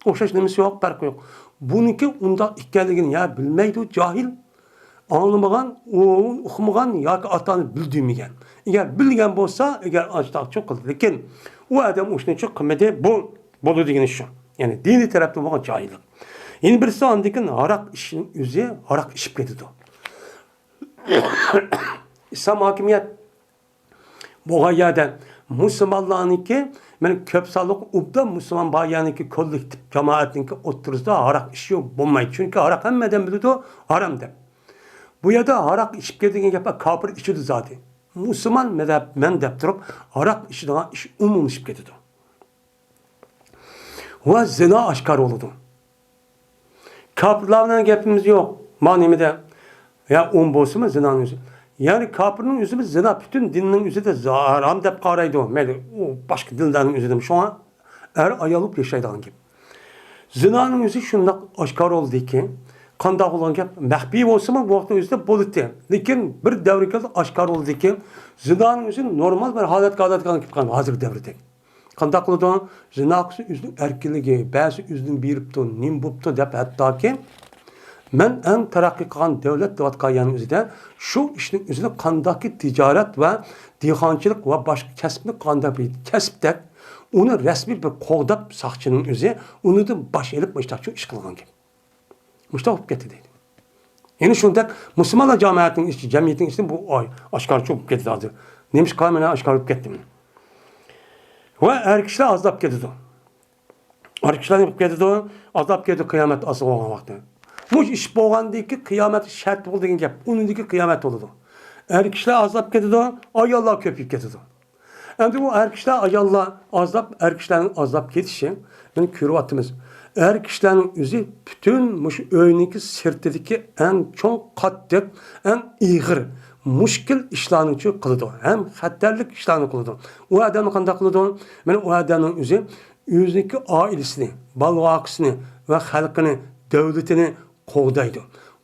ئوخشاش نېمىسى يوق، پەرقى يوق. بۇنىڭكى ئۇنداق ئىكەنلىكىنى يا بىلمەيدۇ، جاھىل. ئاڭلىمىغان، ئۇ ئۇقمىغان ياكى ئاتا-ئانا بىلدۈرمىگەن. ئەگەر بىلگەن بولسا، ئەگەر ئاشتاقچۇ قىلدى. لېكىن ئۇ ئادەم ئۇشنىچۇ قىلمىدى، بۇ بولىدۇ دېگىنى شۇ. يەنى دىنىي تەرەپتىن بولغان جاھىللىق. يەنە بىرسى ئاندىن كېيىن ھاراق ئىچىشنىڭ ئۆزى، ھاراق ئىچىپ كېتىدۇ. ئىسلام ھاكىمىيەت بولغان يەردە مۇسۇلمانلارنىڭكى، مانا كۆپ سانلىق ئوبدان مۇسۇلمان بار يەرنىڭكى كوللېكتىپ جامائەتنىڭكى ئوتتۇرىسىدا ھاراق ئىچىشى بولمايدۇ. چۈنكى ھاراق ھەممە ئادەم بىلىدۇ، ھارام دەپ. بۇ يەردە ھاراق ئىچىپ كېتىدىغان گەپ، كاپىر ئىچىدۇ زادى. مۇسۇلمان مەن دەپ، مەن دەپ تۇرۇپ، ھاراق ئىچىدىغان ئىش ئومۇملىشىپ كېتىدۇ. ۋە زىنا ئاشكارا بولىدۇ. كاپىرلار بىلەن گېپىمىز يوق. ما نېمىدە؟ يا ئون بولسىمۇ زىنانىڭ ئۆزى. يەنى كاپىرنىڭ ئۆزىمۇ زىنا پۈتۈن دىننىڭ ئۆزىدە ھارام دەپ قارايدۇ. مەيلى، ئۇ باشقا دىنلارنىڭ ئۆزىدىمۇ. شۇڭا ئەر ئايال بولۇپ ياشايدىغان گەپ. زىنانىڭ ئۆزى شۇنداق ئاشكارا بولدىكى، قانداق بولغان گەپ؟ مەخپىي بولسىمۇ بۇ ۋاقىتنىڭ ئۆزىدە بولىدىكەن. لېكىن بىر دەۋرگە كېلىپ ئاشكارا بولدىكى، زىنانىڭ ئۆزى نورمال بىر ھالەتكە، ھالەتكە كېلىپ قالغان ھازىرقى دەۋردەك. قانداق قىلىدۇ؟ زىنا قىلسا ئۆزىنىڭ ئەركىنلىكى، بەزى ئۆزىنى بېرىپتۇ، نېمە بوپتۇ دەپ، ھەتتاكى مەن ئەڭ تەرەققىي قىلغان دۆلەت دەۋاتقان يەرنىڭ ئۆزىدە شۇ ئىشنىڭ ئۆزىدە قانداقكى تىجارەت ۋە دېھقانچىلىق ۋە باشقا كەسىپنى قانداق بىر كەسىپتەك ئۇنى رەسمىي بىر قوغداپ ساقچىنىڭ ئۆزى ئۇنىڭدىن باش ئېلىپ مۇشتاق شۇ ئىش قىلغان گەپ. مۇشۇنداق بولۇپ كەتتى دەيدۇ. يەنە شۇنداق مۇسۇلمانلار جامائەتنىڭ ئىچى، جەمئىيىتىنىڭ ئىچىدە بۇ ئاي ئاشكارىچە بولۇپ كەتتى ھازىر. نېمىشقا مانا ئاشكارا بولۇپ كەتتى؟ ۋە ئەر كىشىلەر ئازلاپ كېتىدۇ. ئەر كىشىلەر نېمە قىلىپ كېتىدۇ؟ ئازلاپ كېتىدۇ قىيامەت ئاسان بولغان ۋاقتى. مۇشۇ ئىش بولغاندىن كېيىن قىيامەت شەرت بولدى دېگەن گەپ. ئۇنىڭدىن كېيىن قىيامەت بولىدۇ. ئەر كىشىلەر ئازلاپ كېتىدۇ، ئاياللار كۆپىيىپ كېتىدۇ. ئەمدى بۇ ئەر كىشىلەر، ئاياللار ئازلاپ، ئەر كىشىلەرنىڭ ئازلاپ كېتىشى، مانا كۆرۈۋاتىمىز. ئەر كىشىلەرنىڭ ئۆزى پۈتۈن مۇشۇ ئۆينىڭكى سىرتىدىكى ئەڭ چوڭ، قاتتىق، ئەڭ ئېغىر، مۈشكۈل ئىشلارنىچۇ قىلىدۇ، ھەم خەتەرلىك ئىشلارنى قىلىدۇ. ئۇ ئادەمنى قانداق قىلىدۇ؟ مانا ئۇ ئادەمنىڭ ئۆزى ئۆزىنىڭكى ئائىلىسىنى، بالا-ۋاقىسىنى ۋە خەلقىنى، دۆلىتىنى قوغدايدۇ.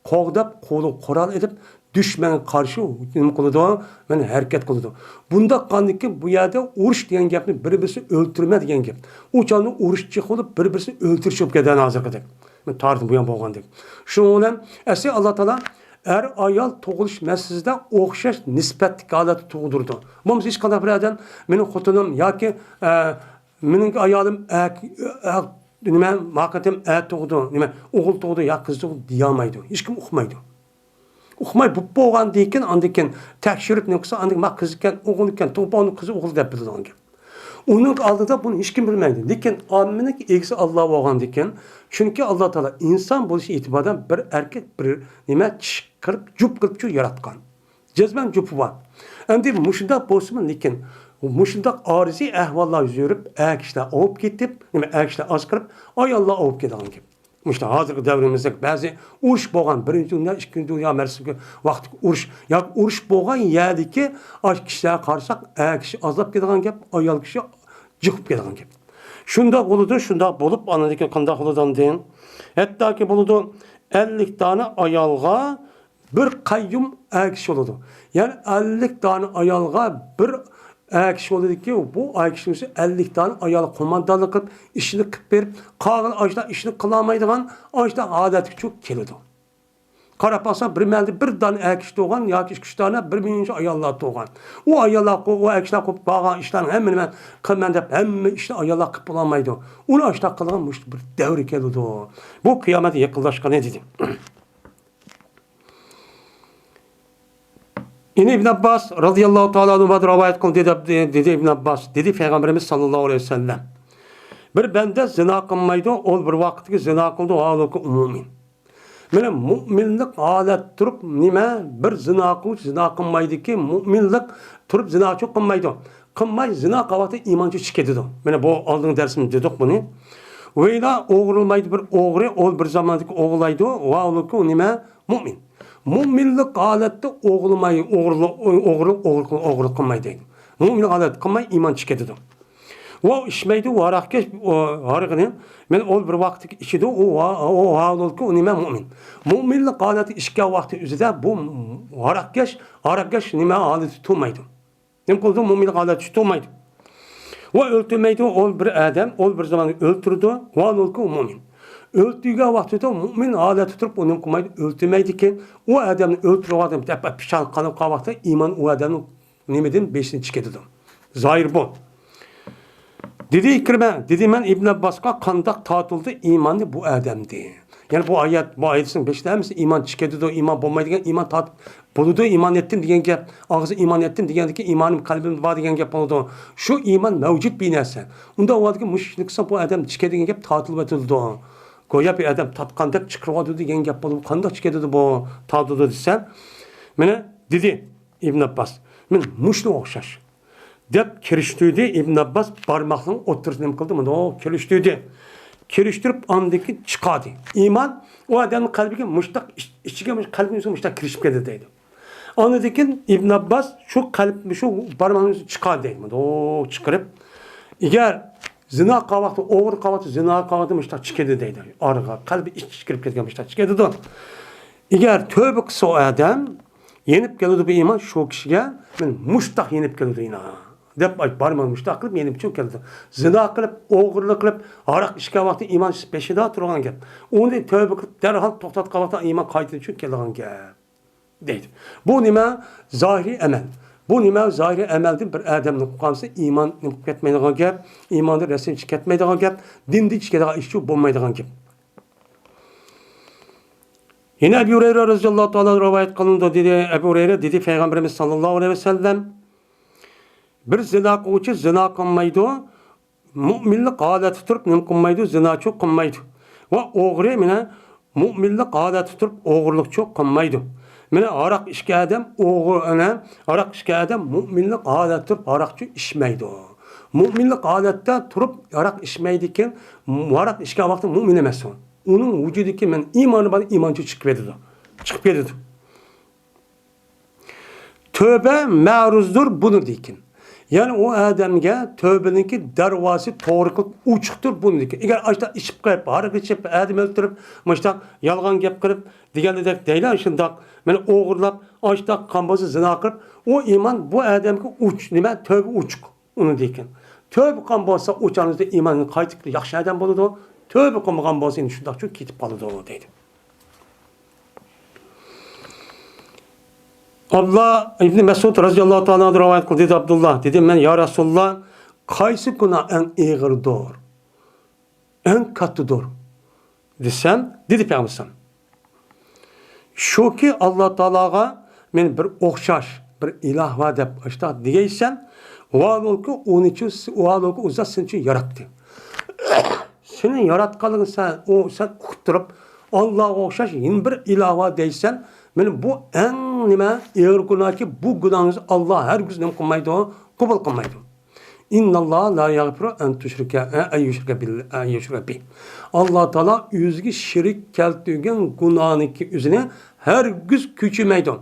قوغداپ، قولىغا قورال ئېلىپ، دۈشمەنگە قارشى نېمە قىلىدۇ؟ مانا ھەرىكەت قىلىدۇ. بۇنداق قىلغاندىكىن بۇ يەردە ئۇرۇش دېگەن گەپنى، بىر-بىرسىنى ئۆلتۈرمە دېگەن گەپ. ئۇ چاغدا ئۇرۇش چىقىپ بولۇپ، بىر-بىرسىنى ئۆلتۈرۈش بولۇپ كەتكەن ھازىرقىدەك. مانا تارىختىن بۇيان بولغاندەك. شۇنىڭ بىلەن ئەسلى ئاللا تائالا ئەر-ئايال تۇغۇلۇش مەسىلىسىدە ئوخشاش نىسبەتلىك ھالەتتە تۇغدۇرىدۇ. بولمىسا ھېچقانداق بىر ئادەم مېنىڭ خوتۇنۇم ياكى، ئە، مېنىڭ ئايالىم ئە، ئە، نېمە، ما قېتىم ئە تۇغدى، نېمە، ئوغۇل تۇغدى يا قىز تۇغدى دېيەلمەيدۇ. ھېچكىم ئۇقمايدۇ. ئۇقماي بولۇپ بولغاندىن كېيىن، ئاندىن كېيىن تەكشۈرۈپ نېمە قىلسا، ئاندىن كېيىن ما قىز ئىكەن، ئوغۇل ئىكەن، تۇغۇپ بولغان قىز ئوغۇل دەپ بىلىدىغان گەپ. ئۇنىڭ ئالدىدا بۇنى ھېچكىم بىلمەيدۇ. لېكىن ئاممىنىڭ ئىگىسى ئاللا بولغاندىن كېيىن، چۈنكى ئاللا تائالا ئىنسان بولۇشى ئېتىبارىدىن بىر ئەركەك، بىر نېمە، چىشى قىلىپ، جۈپ قىلىپ شۇ ياراتقان. جەزمەن جۈپى بار. ئەمدى مۇشۇنداق بولسىمۇ، لېكىن مۇشۇنداق ئارزى ئەھۋاللار يۈز بېرىپ، ئەر كىشىلەر ئاۋۇپ كېتىپ، نېمە، ئەر كىشىلەر ئاز قېلىپ، ئاياللار ئاۋۇپ كېتىدىغان گەپ. مۇشۇ ھازىرقى دەۋرىمىزدە بەزى ئۇرۇش بولغان، بىرىنچى دۇنيا، ئىككىنچى دۇنيا مەرىسىدىكى ۋاقىتتىكى ئۇرۇش ياكى ئۇرۇش بولغان يەردىكى ئاش كىشىلەرگە قارىساق، ئەر كىشى ئازلاپ كېتىدىغان گەپ، ئايال كىشى جىق بولۇپ كېتىدىغان گەپ. شۇنداق بولىدۇ، شۇنداق بولۇپ، ئاندىن كېيىن قانداق بولىدۇ ئاندىن؟ ھەتتاكى بولىدۇ، ئەللىك دانە ئايالغا بىر قەييۇم ئەر كىشى بولىدۇ. يەنى ئەللىك دانە ئايالغا بىر ئەر كىشى بولىدۇكى، بۇ ئەر كىشىنىڭ ئۆزى ئەللىك دانە ئايال قوماندانلىق قىلىپ، ئىشنى قىلىپ بېرىپ، قالغان ئاشۇنداق ئىشنى قىلالمايدىغان ئاشۇنداق ھالەتكە چۈشۈپ كېلىدۇ. قاراپ باقساڭ، بىر مەھەللىدە بىر دانە ئەر كىشى تۇغان ياكى ئىككى، ئۈچ دانە، بىر مىڭىنچە ئاياللار تۇغان. ئۇ ئاياللار، ئۇ ئەر كىشىلەر قىلىپ بارغان ئىشلارنىڭ ھەممىنى مەن قىلىمەن دەپ، ھەممە ئىشنى ئاياللار قىلىپ بولالمايدۇ. ئۇنى ئاشۇنداق قىلغان مۇشۇ بىر دەۋر كېلىدۇ. بۇ قىيامەت يېقىنلاشقىنى دېدى. يەنە ئىبن ئابباس رازىياللاھۇ تائالا ئەنھۇ رىۋايەت قىلدى دەپ، دېدى ئىبن ئابباس، دېدى پەيغەمبىرىمىز ساللاللاھۇ ئەلەيھى ۋەسەللەم، بىر بەندە زىنا قىلمايدۇ، ئۇ بىر ۋاقىتتىكى زىنا قىلىدۇ، ھالبۇكى ئۇ مۇئمىن. مانا مۇئمىنلىق ھالەتتە تۇرۇپ نېمە؟ بىر زىنا قىلغۇچى زىنا قىلمايدىكى، مۇئمىنلىق تۇرۇپ زىناچۇ قىلمايدۇ. قىلماي زىنا قىلغان ۋاقتىدا ئىمان چۈشۈپ كېتىدۇ. مانا بۇ ئالدىنقى دەرسىمىزدە دېدۇق بۇنى. ۋەيلا ئوغرىلمايدۇ بىر ئوغرى، ئۇ بىر زاماندىكى ئوغرىلايدۇ، ۋاھالۇكى ئۇ نېمە؟ مۇئمىن. مۇئمىنلىق ھالەتتە ئوغرىلماي، ئوغرىلىق، ئوغرىلىق، ئوغرىلىق، ئوغرىلىق قىلماي دەيدۇ. مۇئمىنلىق ھالەتتە قىلماي ئىمان چۈشۈپ كېتىدۇ. ۋە ئىچمەيدۇ، ھاراقكەش، ئۇ ھارىقىنى، مانا ئۇ بىر ۋاقىتتىكى ئىچىدۇ، ئۇ ۋا-، ئۇ ھالىلىكى ئۇ نېمە؟ مۇئمىن. مۇئمىنلىق ھالەتتە ئىچكەن ۋاقتى ئۆزىدە بۇ ھاراقكەش، ھاراقكەش نېمە ھالىتى تۇرمايدۇ. نېمە قىلىدۇ؟ مۇئمىنلىق ھالەتتە تۇرمايدۇ. ۋە ئۆلتۈرمەيدۇ، ئۇ بىر ئادەم، ئۇ بىر زاماندا ئۆلتۈرىدۇ، ۋاھالىكى ئۇ مۇئمىن. ئۆلتۈرگەن ۋاقتىدا مۇئمىن ھالەتتە تۇرۇپ ئۇ نېمە قىلمايدۇ؟ ئۆلتۈرمەيدىكەن، ئۇ ئادەمنى ئۆلتۈرۈۋاتىدۇ دەپ پىشان قىلىپ قالغان ۋاقتىدا ئىمان ئۇ ئادەمنىڭ نېمىدىن بېشىدىن چىقىدۇ. زاھىر بۇ. دېدى ئىكرىمە، دېدى مەن ئىبن ئابباسقا، قانداق تارتىلدى ئىمانى بۇ ئادەمدىن؟ يەنى بۇ ئايەت، بۇ ئايەتنىڭ بېشىدا ھەممىسى ئىمان چىقىدۇ، ئىمان بولمايدىغان، ئىمان تارتىپ بولىدۇ، ئىمان ئېيتتىم دېگەن گەپ، ئاغزى ئىمان ئېيتتىم دېگەندىكى ئىمانىم قەلبىمدە بار دېگەن گەپ بولىدۇ. شۇ ئىمان مەۋجۇت بىر نەرسە. ئۇنداق ۋاقىتتا مۇشۇ ئىشنى قىلسا بۇ ئادەم چىقىدۇ دېگەن گەپ تارتىلىۋېتىلىدۇ. گويا بىر ئادەم تارتقاندەك چىقىرىۋاتىدۇ دېگەن گەپ بولىدۇ. قانداق چىقىدۇ بۇ تارتىلىدۇ دېسە، مانا دېدى ئىبن ئابباس، مانا مۇشۇنىڭغا ئوخشاش. دەپ كىرىشتۈردى. ئىبن ئابباس بارماقنىڭ ئوتتۇرىسىنى نېمە قىلدى؟ مۇنداق كىرىشتۈردى. كىرىشتۈرۈپ ئاندىن كېيىن چىقاردى. ئىمان ئۇ ئادەمنىڭ قەلبىگە مۇشتاق ئىچ-، ئىچىگە مۇش-، قەلبىنىڭ ئىچىگە مۇشتاق كىرىشىپ كەلدى دەيدۇ. ئاندىن كېيىن ئىبن ئابباس شۇ قەلب، شۇ بارماقنى چىقاردى دەيدۇ. مۇنداق چىقىرىپ، ئەگەر زىنا قىلغان ۋاقتى، ئوغرى قىلغان ۋاقتى، زىنا قىلغان ۋاقتى مۇشتاق چىقىدۇ دەيدۇ. ئارىغا قەلبى ئىچ-، ئىچ كىرىپ كەتكەن مۇشتاق چىقىدۇ. ئەگەر تۆبە قىلسا ئۇ ئادەم، يېنىپ كېلىدۇ بۇ ئىمان شۇ كىشىگە، مانا مۇشتاق يېنىپ كېلىدۇ ئىمان، دەپ ئاي-، بارماق مۇشتاق قىلىپ يېنىپ چۈشۈپ كېلىدۇ. زىنا قىلىپ، ئوغرىلىق قىلىپ، ھاراق ئىچكەن ۋاقتى ئىمان بېشىدا تۇرغان گەپ. ئۇنى تۆبە قىلىپ، دەرھال توختاتقان ۋاقتىدا ئىمان قايتىدىن چۈشۈپ كېلىدىغان گەپ. دەيدۇ. بۇ نېمە؟ زاھىرىي ئەمەل. بۇ نېمە؟ زاھىرىي ئەمەلدىن بىر ئادەمنى قىلىپ قالسا، ئىمان نېمە قىلىپ كەتمەيدىغان گەپ، ئىماندىن رەسمىي چىقىپ كەتمەيدىغان گەپ، دىندىن چىقىدىغان ئىش بولمايدىغان گەپ. يەنە ئەبۇ ھۇرەيرە رەزىياللاھۇ تائالا رىۋايەت قىلىنىدۇ، دېدى، ئەبۇ ھۇرەيرە دېدى، پەيغەمبىرىمىز ساللاللاھۇ ئەلەيھى ۋەسەللەم، بىر زىنا قىلغۇچى زىنا قىلمايدۇ، مۇئمىنلىق ھالەتتە تۇرۇپ نېمە قىلمايدۇ؟ زىناچۇ قىلمايدۇ. ۋە ئوغرى مانا مۇئمىنلىق ھالەتتە تۇرۇپ ئوغرىلىقچۇ قىلمايدۇ. مانا ھاراق ئىچكەن ئادەم ئوغرى، ئەنە ھاراق ئىچكەن ئادەم مۇئمىنلىق ھالەتتە تۇرۇپ ھاراقچۇ ئىچمەيدۇ. مۇئمىنلىق ھالەتتە تۇرۇپ ھاراق ئىچمەيدىكەن، ھاراق ئىچكەن ۋاقتى مۇئمىن ئەمەس ئۇ. ئۇنىڭ ۋۇجۇدىكى مانا ئىمانى بار، ئىمانچۇ چىقىپ كېتىدۇ. چىقىپ كېتىدۇ. تۆبە مەرۇزدۇر بۇنى دېگەن. يەنى ئۇ ئادەمگە تۆبىنىڭكى دەرۋازىسى توغرا قىلىپ ئوچۇقتۇر بۇنى دېگەن. ئەگەر ئاشتا ئىچىپ قېلىپ، ھاراق ئىچىپ، ئادەم ئۆلتۈرۈپ، مۇشتا يالغان گەپ قىلىپ دېگەندەك دەيلا شۇنداق. مانا ئوغرىلاپ، ئاشتا قان بولسا زىنا قىلىپ، ئۇ ئىمان بۇ ئادەمگە ئوچ-، نېمە، تۆبە ئوچۇق. ئۇنى دېگەن. تۆبە قىلغان بولسا، ئۇ چاغدا ئىمانى قايتىپ ياخشى ئادەم بولىدۇ. تۆبە قىلمىغان بولسا، ئەنە شۇنداقچۇ كېتىپ قالىدۇ، دەيدۇ. ئابدۇللا ئىبنى مەسئۇد رەزىياللاھۇ تائالا ئەنھۇ رىۋايەت قىلدى، دېدى ئابدۇللا، دېدىم مەن، يا رەسۇلاللا، قايسى گۇناھ ئەڭ ئېغىردۇر؟ ئەڭ كاتتىدۇر دېسەم، دېدى پەيغەمبەر، شۇكى، ئاللا تائالاغا مەن بىر ئوخشاش بىر ئىلاھ بار دەپ ئاشتاق دېگەيسەن، ۋالۇكى ئۇنى چۈ-، ۋالۇكى ئۇ زات سېنى چۈ ياراتتى. سېنى ياراتقانلىقىنى سەن، ئۇ، سەن ئۇقۇپ تۇرۇپ، ئاللاغا ئوخشاش يەنە بىر ئىلاھ بار دەيسەن، مانا بۇ ئەڭ نېمە ئېغىر گۇناھكى، بۇ گۇناھىڭىزنى ئاللا ھەرگىز نېمە قىلمايدۇ، قوبۇل قىلمايدۇ. ئىنناللاھە لا يەغفىرۇ ئەن تۇشرىكە، ئەن يۇشرىكە بىل-، ئەن يۇشرىكە بىھ. ئاللا تائالا ئۆزىگە شېرىك كەلتۈرگەن گۇناھنىڭكى ئۆزىنى ھەرگىز كەچۈرمەيدۇ.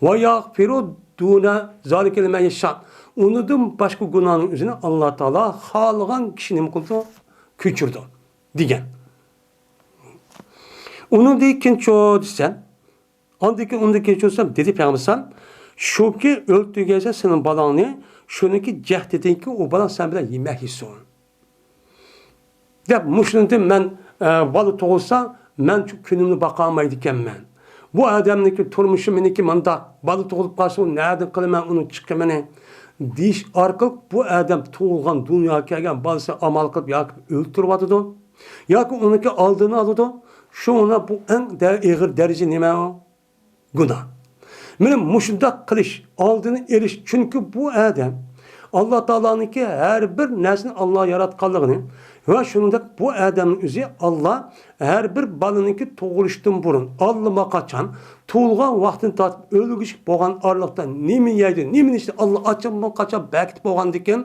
ۋە يەغفىرۇ دۇنە زالىكە لىمەن يەشا. ئۇنىڭدىن باشقا گۇناھنىڭ ئۆزىنى ئاللا تائالا خالىغان كىشى نېمە قىلىدۇ؟ كەچۈرىدۇ، دېگەن. ئۇنىڭدىن كېيىنچۇ دېسەم، ئاندىن كېيىن ئۇنىڭدىن كېيىنچۇ دېسەم، دېدى پەيغەمبەر ئەلەيھىسسالام، شۇكى ئۆلتۈرگەنسەن سېنىڭ بالاڭنى، شۇنىڭكى جەھدىدىنكى ئۇ بالاڭ سەن بىلەن يېمەك يېسۇن. دەپ، مۇشۇنىڭدىن مەن، ئە، بالا تۇغۇلسا، مەن شۇ كۈنۈمنى باقالمايدىكەنمەن. بۇ ئادەمنىڭكى تۇرمۇشى مېنىڭكى مۇنداق، بالا تۇغۇلۇپ قالسا، ئۇ نەدىن قىلىمەن ئۇنىڭ چىقىمىنى؟ دېيىش ئارقىلىق بۇ ئادەم تۇغۇلغان، دۇنياغا كەلگەن بالىسى ئامال قىلىپ ياكى ئۆلتۈرۈۋاتىدۇ، ياكى ئۇنىڭكى ئالدىنى ئالىدۇ. شۇڭا بۇ ئەڭ دە-، ئېغىر دەرىجە نېمە ئۇ؟ گۇناھ. مانا مۇشۇنداق قىلىش، ئالدىنى ئېلىش، چۈنكى بۇ ئادەم ئاللا تائالانىڭكى ھەر بىر نەرسىنى ئاللا ياراتقانلىقىنى ۋە شۇنىڭدەك بۇ ئادەمنىڭ ئۆزى ئاللا ھەر بىر بالىنىڭكى تۇغۇلۇشتىن بۇرۇن، ئاللىماقاچان، تۇغۇلغان ۋاقتىدىن تارتىپ ئۆلگۈچە بولغان ئارىلىقتا نېمە يەيدۇ، نېمىنى ئىچىدۇ، ئاللا ئاچامدىن قاچان بەكىتىپ بولغاندىكىن،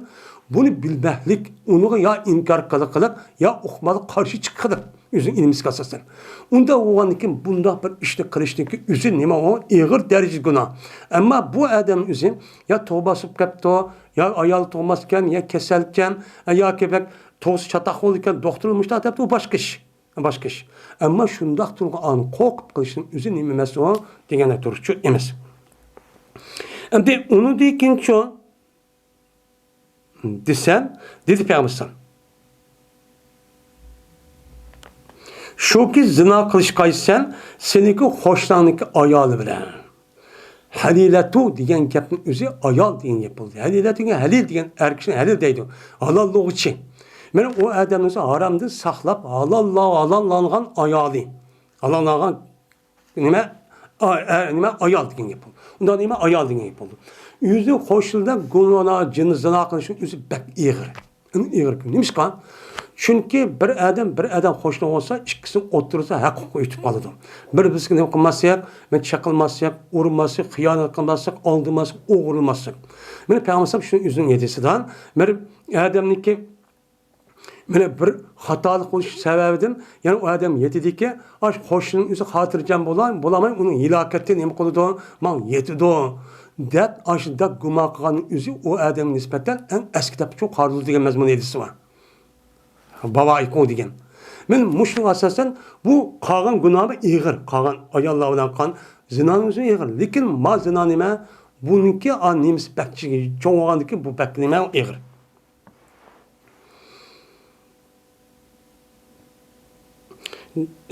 بۇنى بىلمەكلىك، ئۇنىڭغا يا ئىنكار قىلىقلىق، يا ئۇقماقلىق، قارشى چىققىلىق. ئۆزىنىڭ ئىلمىسىگە ئاساسەن. ئۇنداق بولغاندىن كېيىن بۇنداق بىر ئىشنى قىلىشتىن كېيىن ئۆزى نېمە ئۇ؟ ئېغىر دەرىجىدە گۇناھ. ئەمما بۇ ئادەم ئۆزى يا توبا بولۇپ كەپتۇ، يا ئايال تۇغماسكەن، يا كېسەلكەن، ياكى بەك توغرىسى چاتاق بولىدىكەن، دوختۇر مۇشۇنداق دەپتۇ، ئۇ باشقا ئىش. باشقا ئىش. ئەمما شۇنداق تۇرغان ئانا قورقۇپ قېلىشتىن ئۆزى نېمە ئەمەس ئۇ دېگەندەك تۇرۇشچۇ ئەمەس. ئەمدى ئۇنىڭدىن كېيىنچۇ؟ دېسەم، دېدى پەيغەمبەر ئەلەيھىسسالام، شۇكى زىنا قىلىشقا قايتىسەن، سېنىڭكى قوشناڭنىڭكى ئايالى بىلەن. ھەلىلەتۇ دېگەن گەپنىڭ ئۆزى ئايال دېگەن گەپ بولدى. ھەلىلەتۇ دېگەن ھەلىل دېگەن ئەر كىشىنى ھەلىل دەيدۇ. ھالاللىغۇچى. مانا ئۇ ئادەمنىڭ ئۆزى ھارامدىن ساقلاپ، ھالاللا-، ھالاللانغان ئايالى. ھالاللانغان نېمە؟ ئا-، ئە-، نېمە؟ ئايال دېگەن گەپ بولدى. ئۇنداق نېمە؟ ئايال دېگەن گەپ بولدى. ئۆزى قوشنىدا گۇناھ، جىن، زىنا قىلىشنىڭ ئۆزى بەك ئېغىر. ئېغىر. نېمىشقا؟ چۈنكى بىر ئادەم، بىر ئادەم قوشنا بولسا، ئىككىسىنىڭ ئوتتۇرىسىدا ھەق ھوقۇق ئۆتۈپ قالىدۇ. بىر بىرسىگە نېمە قىلماسلىق، مەن چېقىلماسلىق، ئۇرماسلىق، خىيانەت قىلماسلىق، ئالدىماسلىق، ئوغرىلىماسلىق. مانا پەيغەمبەر شۇنى ئۆزىنىڭ ھەدىسىدە، بىر ئادەمنىڭكى مانا بىر خاتالىق بولۇش سەۋەبىدىن، يەنى ئۇ ئادەم يېتىدىكى، ئاش قوشنىنىڭ ئۆزى خاتىرجەم بولا-، بولالماي، ئۇنىڭ ھېلاكىتى نېمە قىلىدۇ؟ ماڭا يېتىدۇ، دەپ، ئاشۇنداق گۇمان قىلغاننىڭ ئۆزى ئۇ ئادەمگە نىسبەتەن ئەڭ ئەسكى تەپچۇ قارىلىدۇ دېگەن مەزمۇن ھەدىسى بار. باۋائىقۇ دېگەن. مانا مۇشۇنىڭغا ئاساسەن، بۇ قالغان گۇناھمۇ ئېغىر، قالغان ئاياللار بىلەن قىلغان زىنانىڭ ئۆزى ئېغىر. لېكىن ما زىنا نېمە؟ بۇنىڭكى، ئا، نېمىسى بەك چوڭ بولغاندىكىن، بۇ بەك نېمە ئېغىر.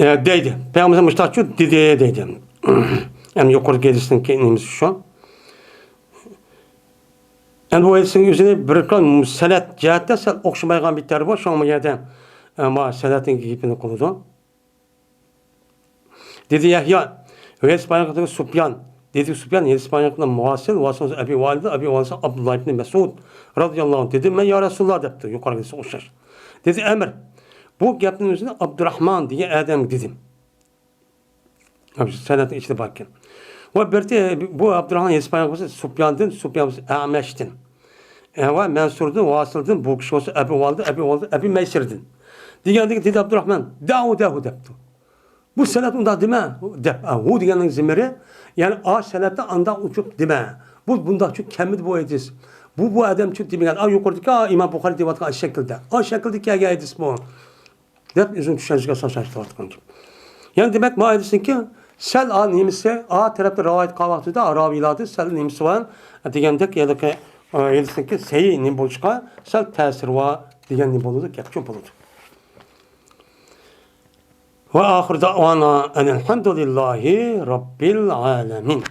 ئە، دەيدۇ. پەيغەمبەر مۇشتاقچۇ دېدى، دەيدۇ. ئەمدى يۇقىرىدىكى ھەدىسنىڭكى نېمىسى شۇ. ئەمدى بۇ ھەدىسنىڭ ئۆزىنى بىر سەنەد جەھەتتە سەل ئوخشىمايدىغان بىر تەرىپى بار. شۇڭا بۇ يەردە، ئە، ما سەنەدنىڭ گېپىنى قىلىدۇ. دېدى يەھيا، ھەدىس بايان قىلغان سۇپيان. دېدى سۇپيان، ھەدىس بايان قىلغان مۇغاسىل، ۋاسىل ئەبى ۋائىلدىن، ئەبى ۋائىل ئابدۇللا ئىبنى مەسئۇد رازىياللاھۇ ئەنھۇ. دېدىم، مەن يا رەسۇلاللا دەپتۇ، يۇقىرىقىسىغا ئوخشاش. دېدى ئەمىر، بۇ گەپنىڭ ئۆزىنى ئابدۇراخمان دېگەن ئادەمگە دېدىم. سەنەدنىڭ ئىچىدە باركەن. ۋە بىرتى، بۇ ئابدۇراخمان ھەدىس بايان قىلغان سۇپياندىن، سۇپيان بولسا ئەمەشتىن. ئە، ۋە مەنسۇردىن، ۋاسىلدىن، بۇ كىشى بولسا ئەبى ۋالىدىن، ئەبى ۋالىدىن، ئەبى مەيسىردىن. دېگەندىكىن دېدى ئابدۇراخمان، دەئۇ، دەئۇ دەپتۇ. بۇ سەنەد ئۇنداق دېمە، دەپ، ئا، ھۇ دېگەننىڭ زېمىرى، يەنى ئا سەنەدتە ئانداق ئۇچۇپ دېمە. بۇ، بۇنداق چۈ كەممىدى بۇ ھەدىس. بۇ، بۇ ئادەم چۈ دېمىگەن، ئا يۇقىرىدىكى، ئا ئىمام بۇخارى دېۋاتقان شەكىلدە. ئا شەكىلدە كەلگەن ھەدىس بۇ. دەپ ئۆزىنىڭ چۈشەنچىسىگە ئاساسلاشتۇرۇۋاتقان گەپ. يەنى دېمەك، ما ھەدىسنىڭكى سەل ئا نېمىسى، ئا تەرەپتە رىۋايەت قىلغان ۋاقتىدا، ئا راۋىيلاردا سەل نېمىسى بار دېگەندەك، يەنى، ئا، ھەدىسنىڭكى سەھىھ نېمە بولۇشقا سەل تەسىرى بار دېگەن نېمە بولىدۇ، گەپچۇ بولىدۇ. ۋە ئاخىر دەئۋانا ئەنىلھەمدۇلىللاھى رەببىل ئالەمىن.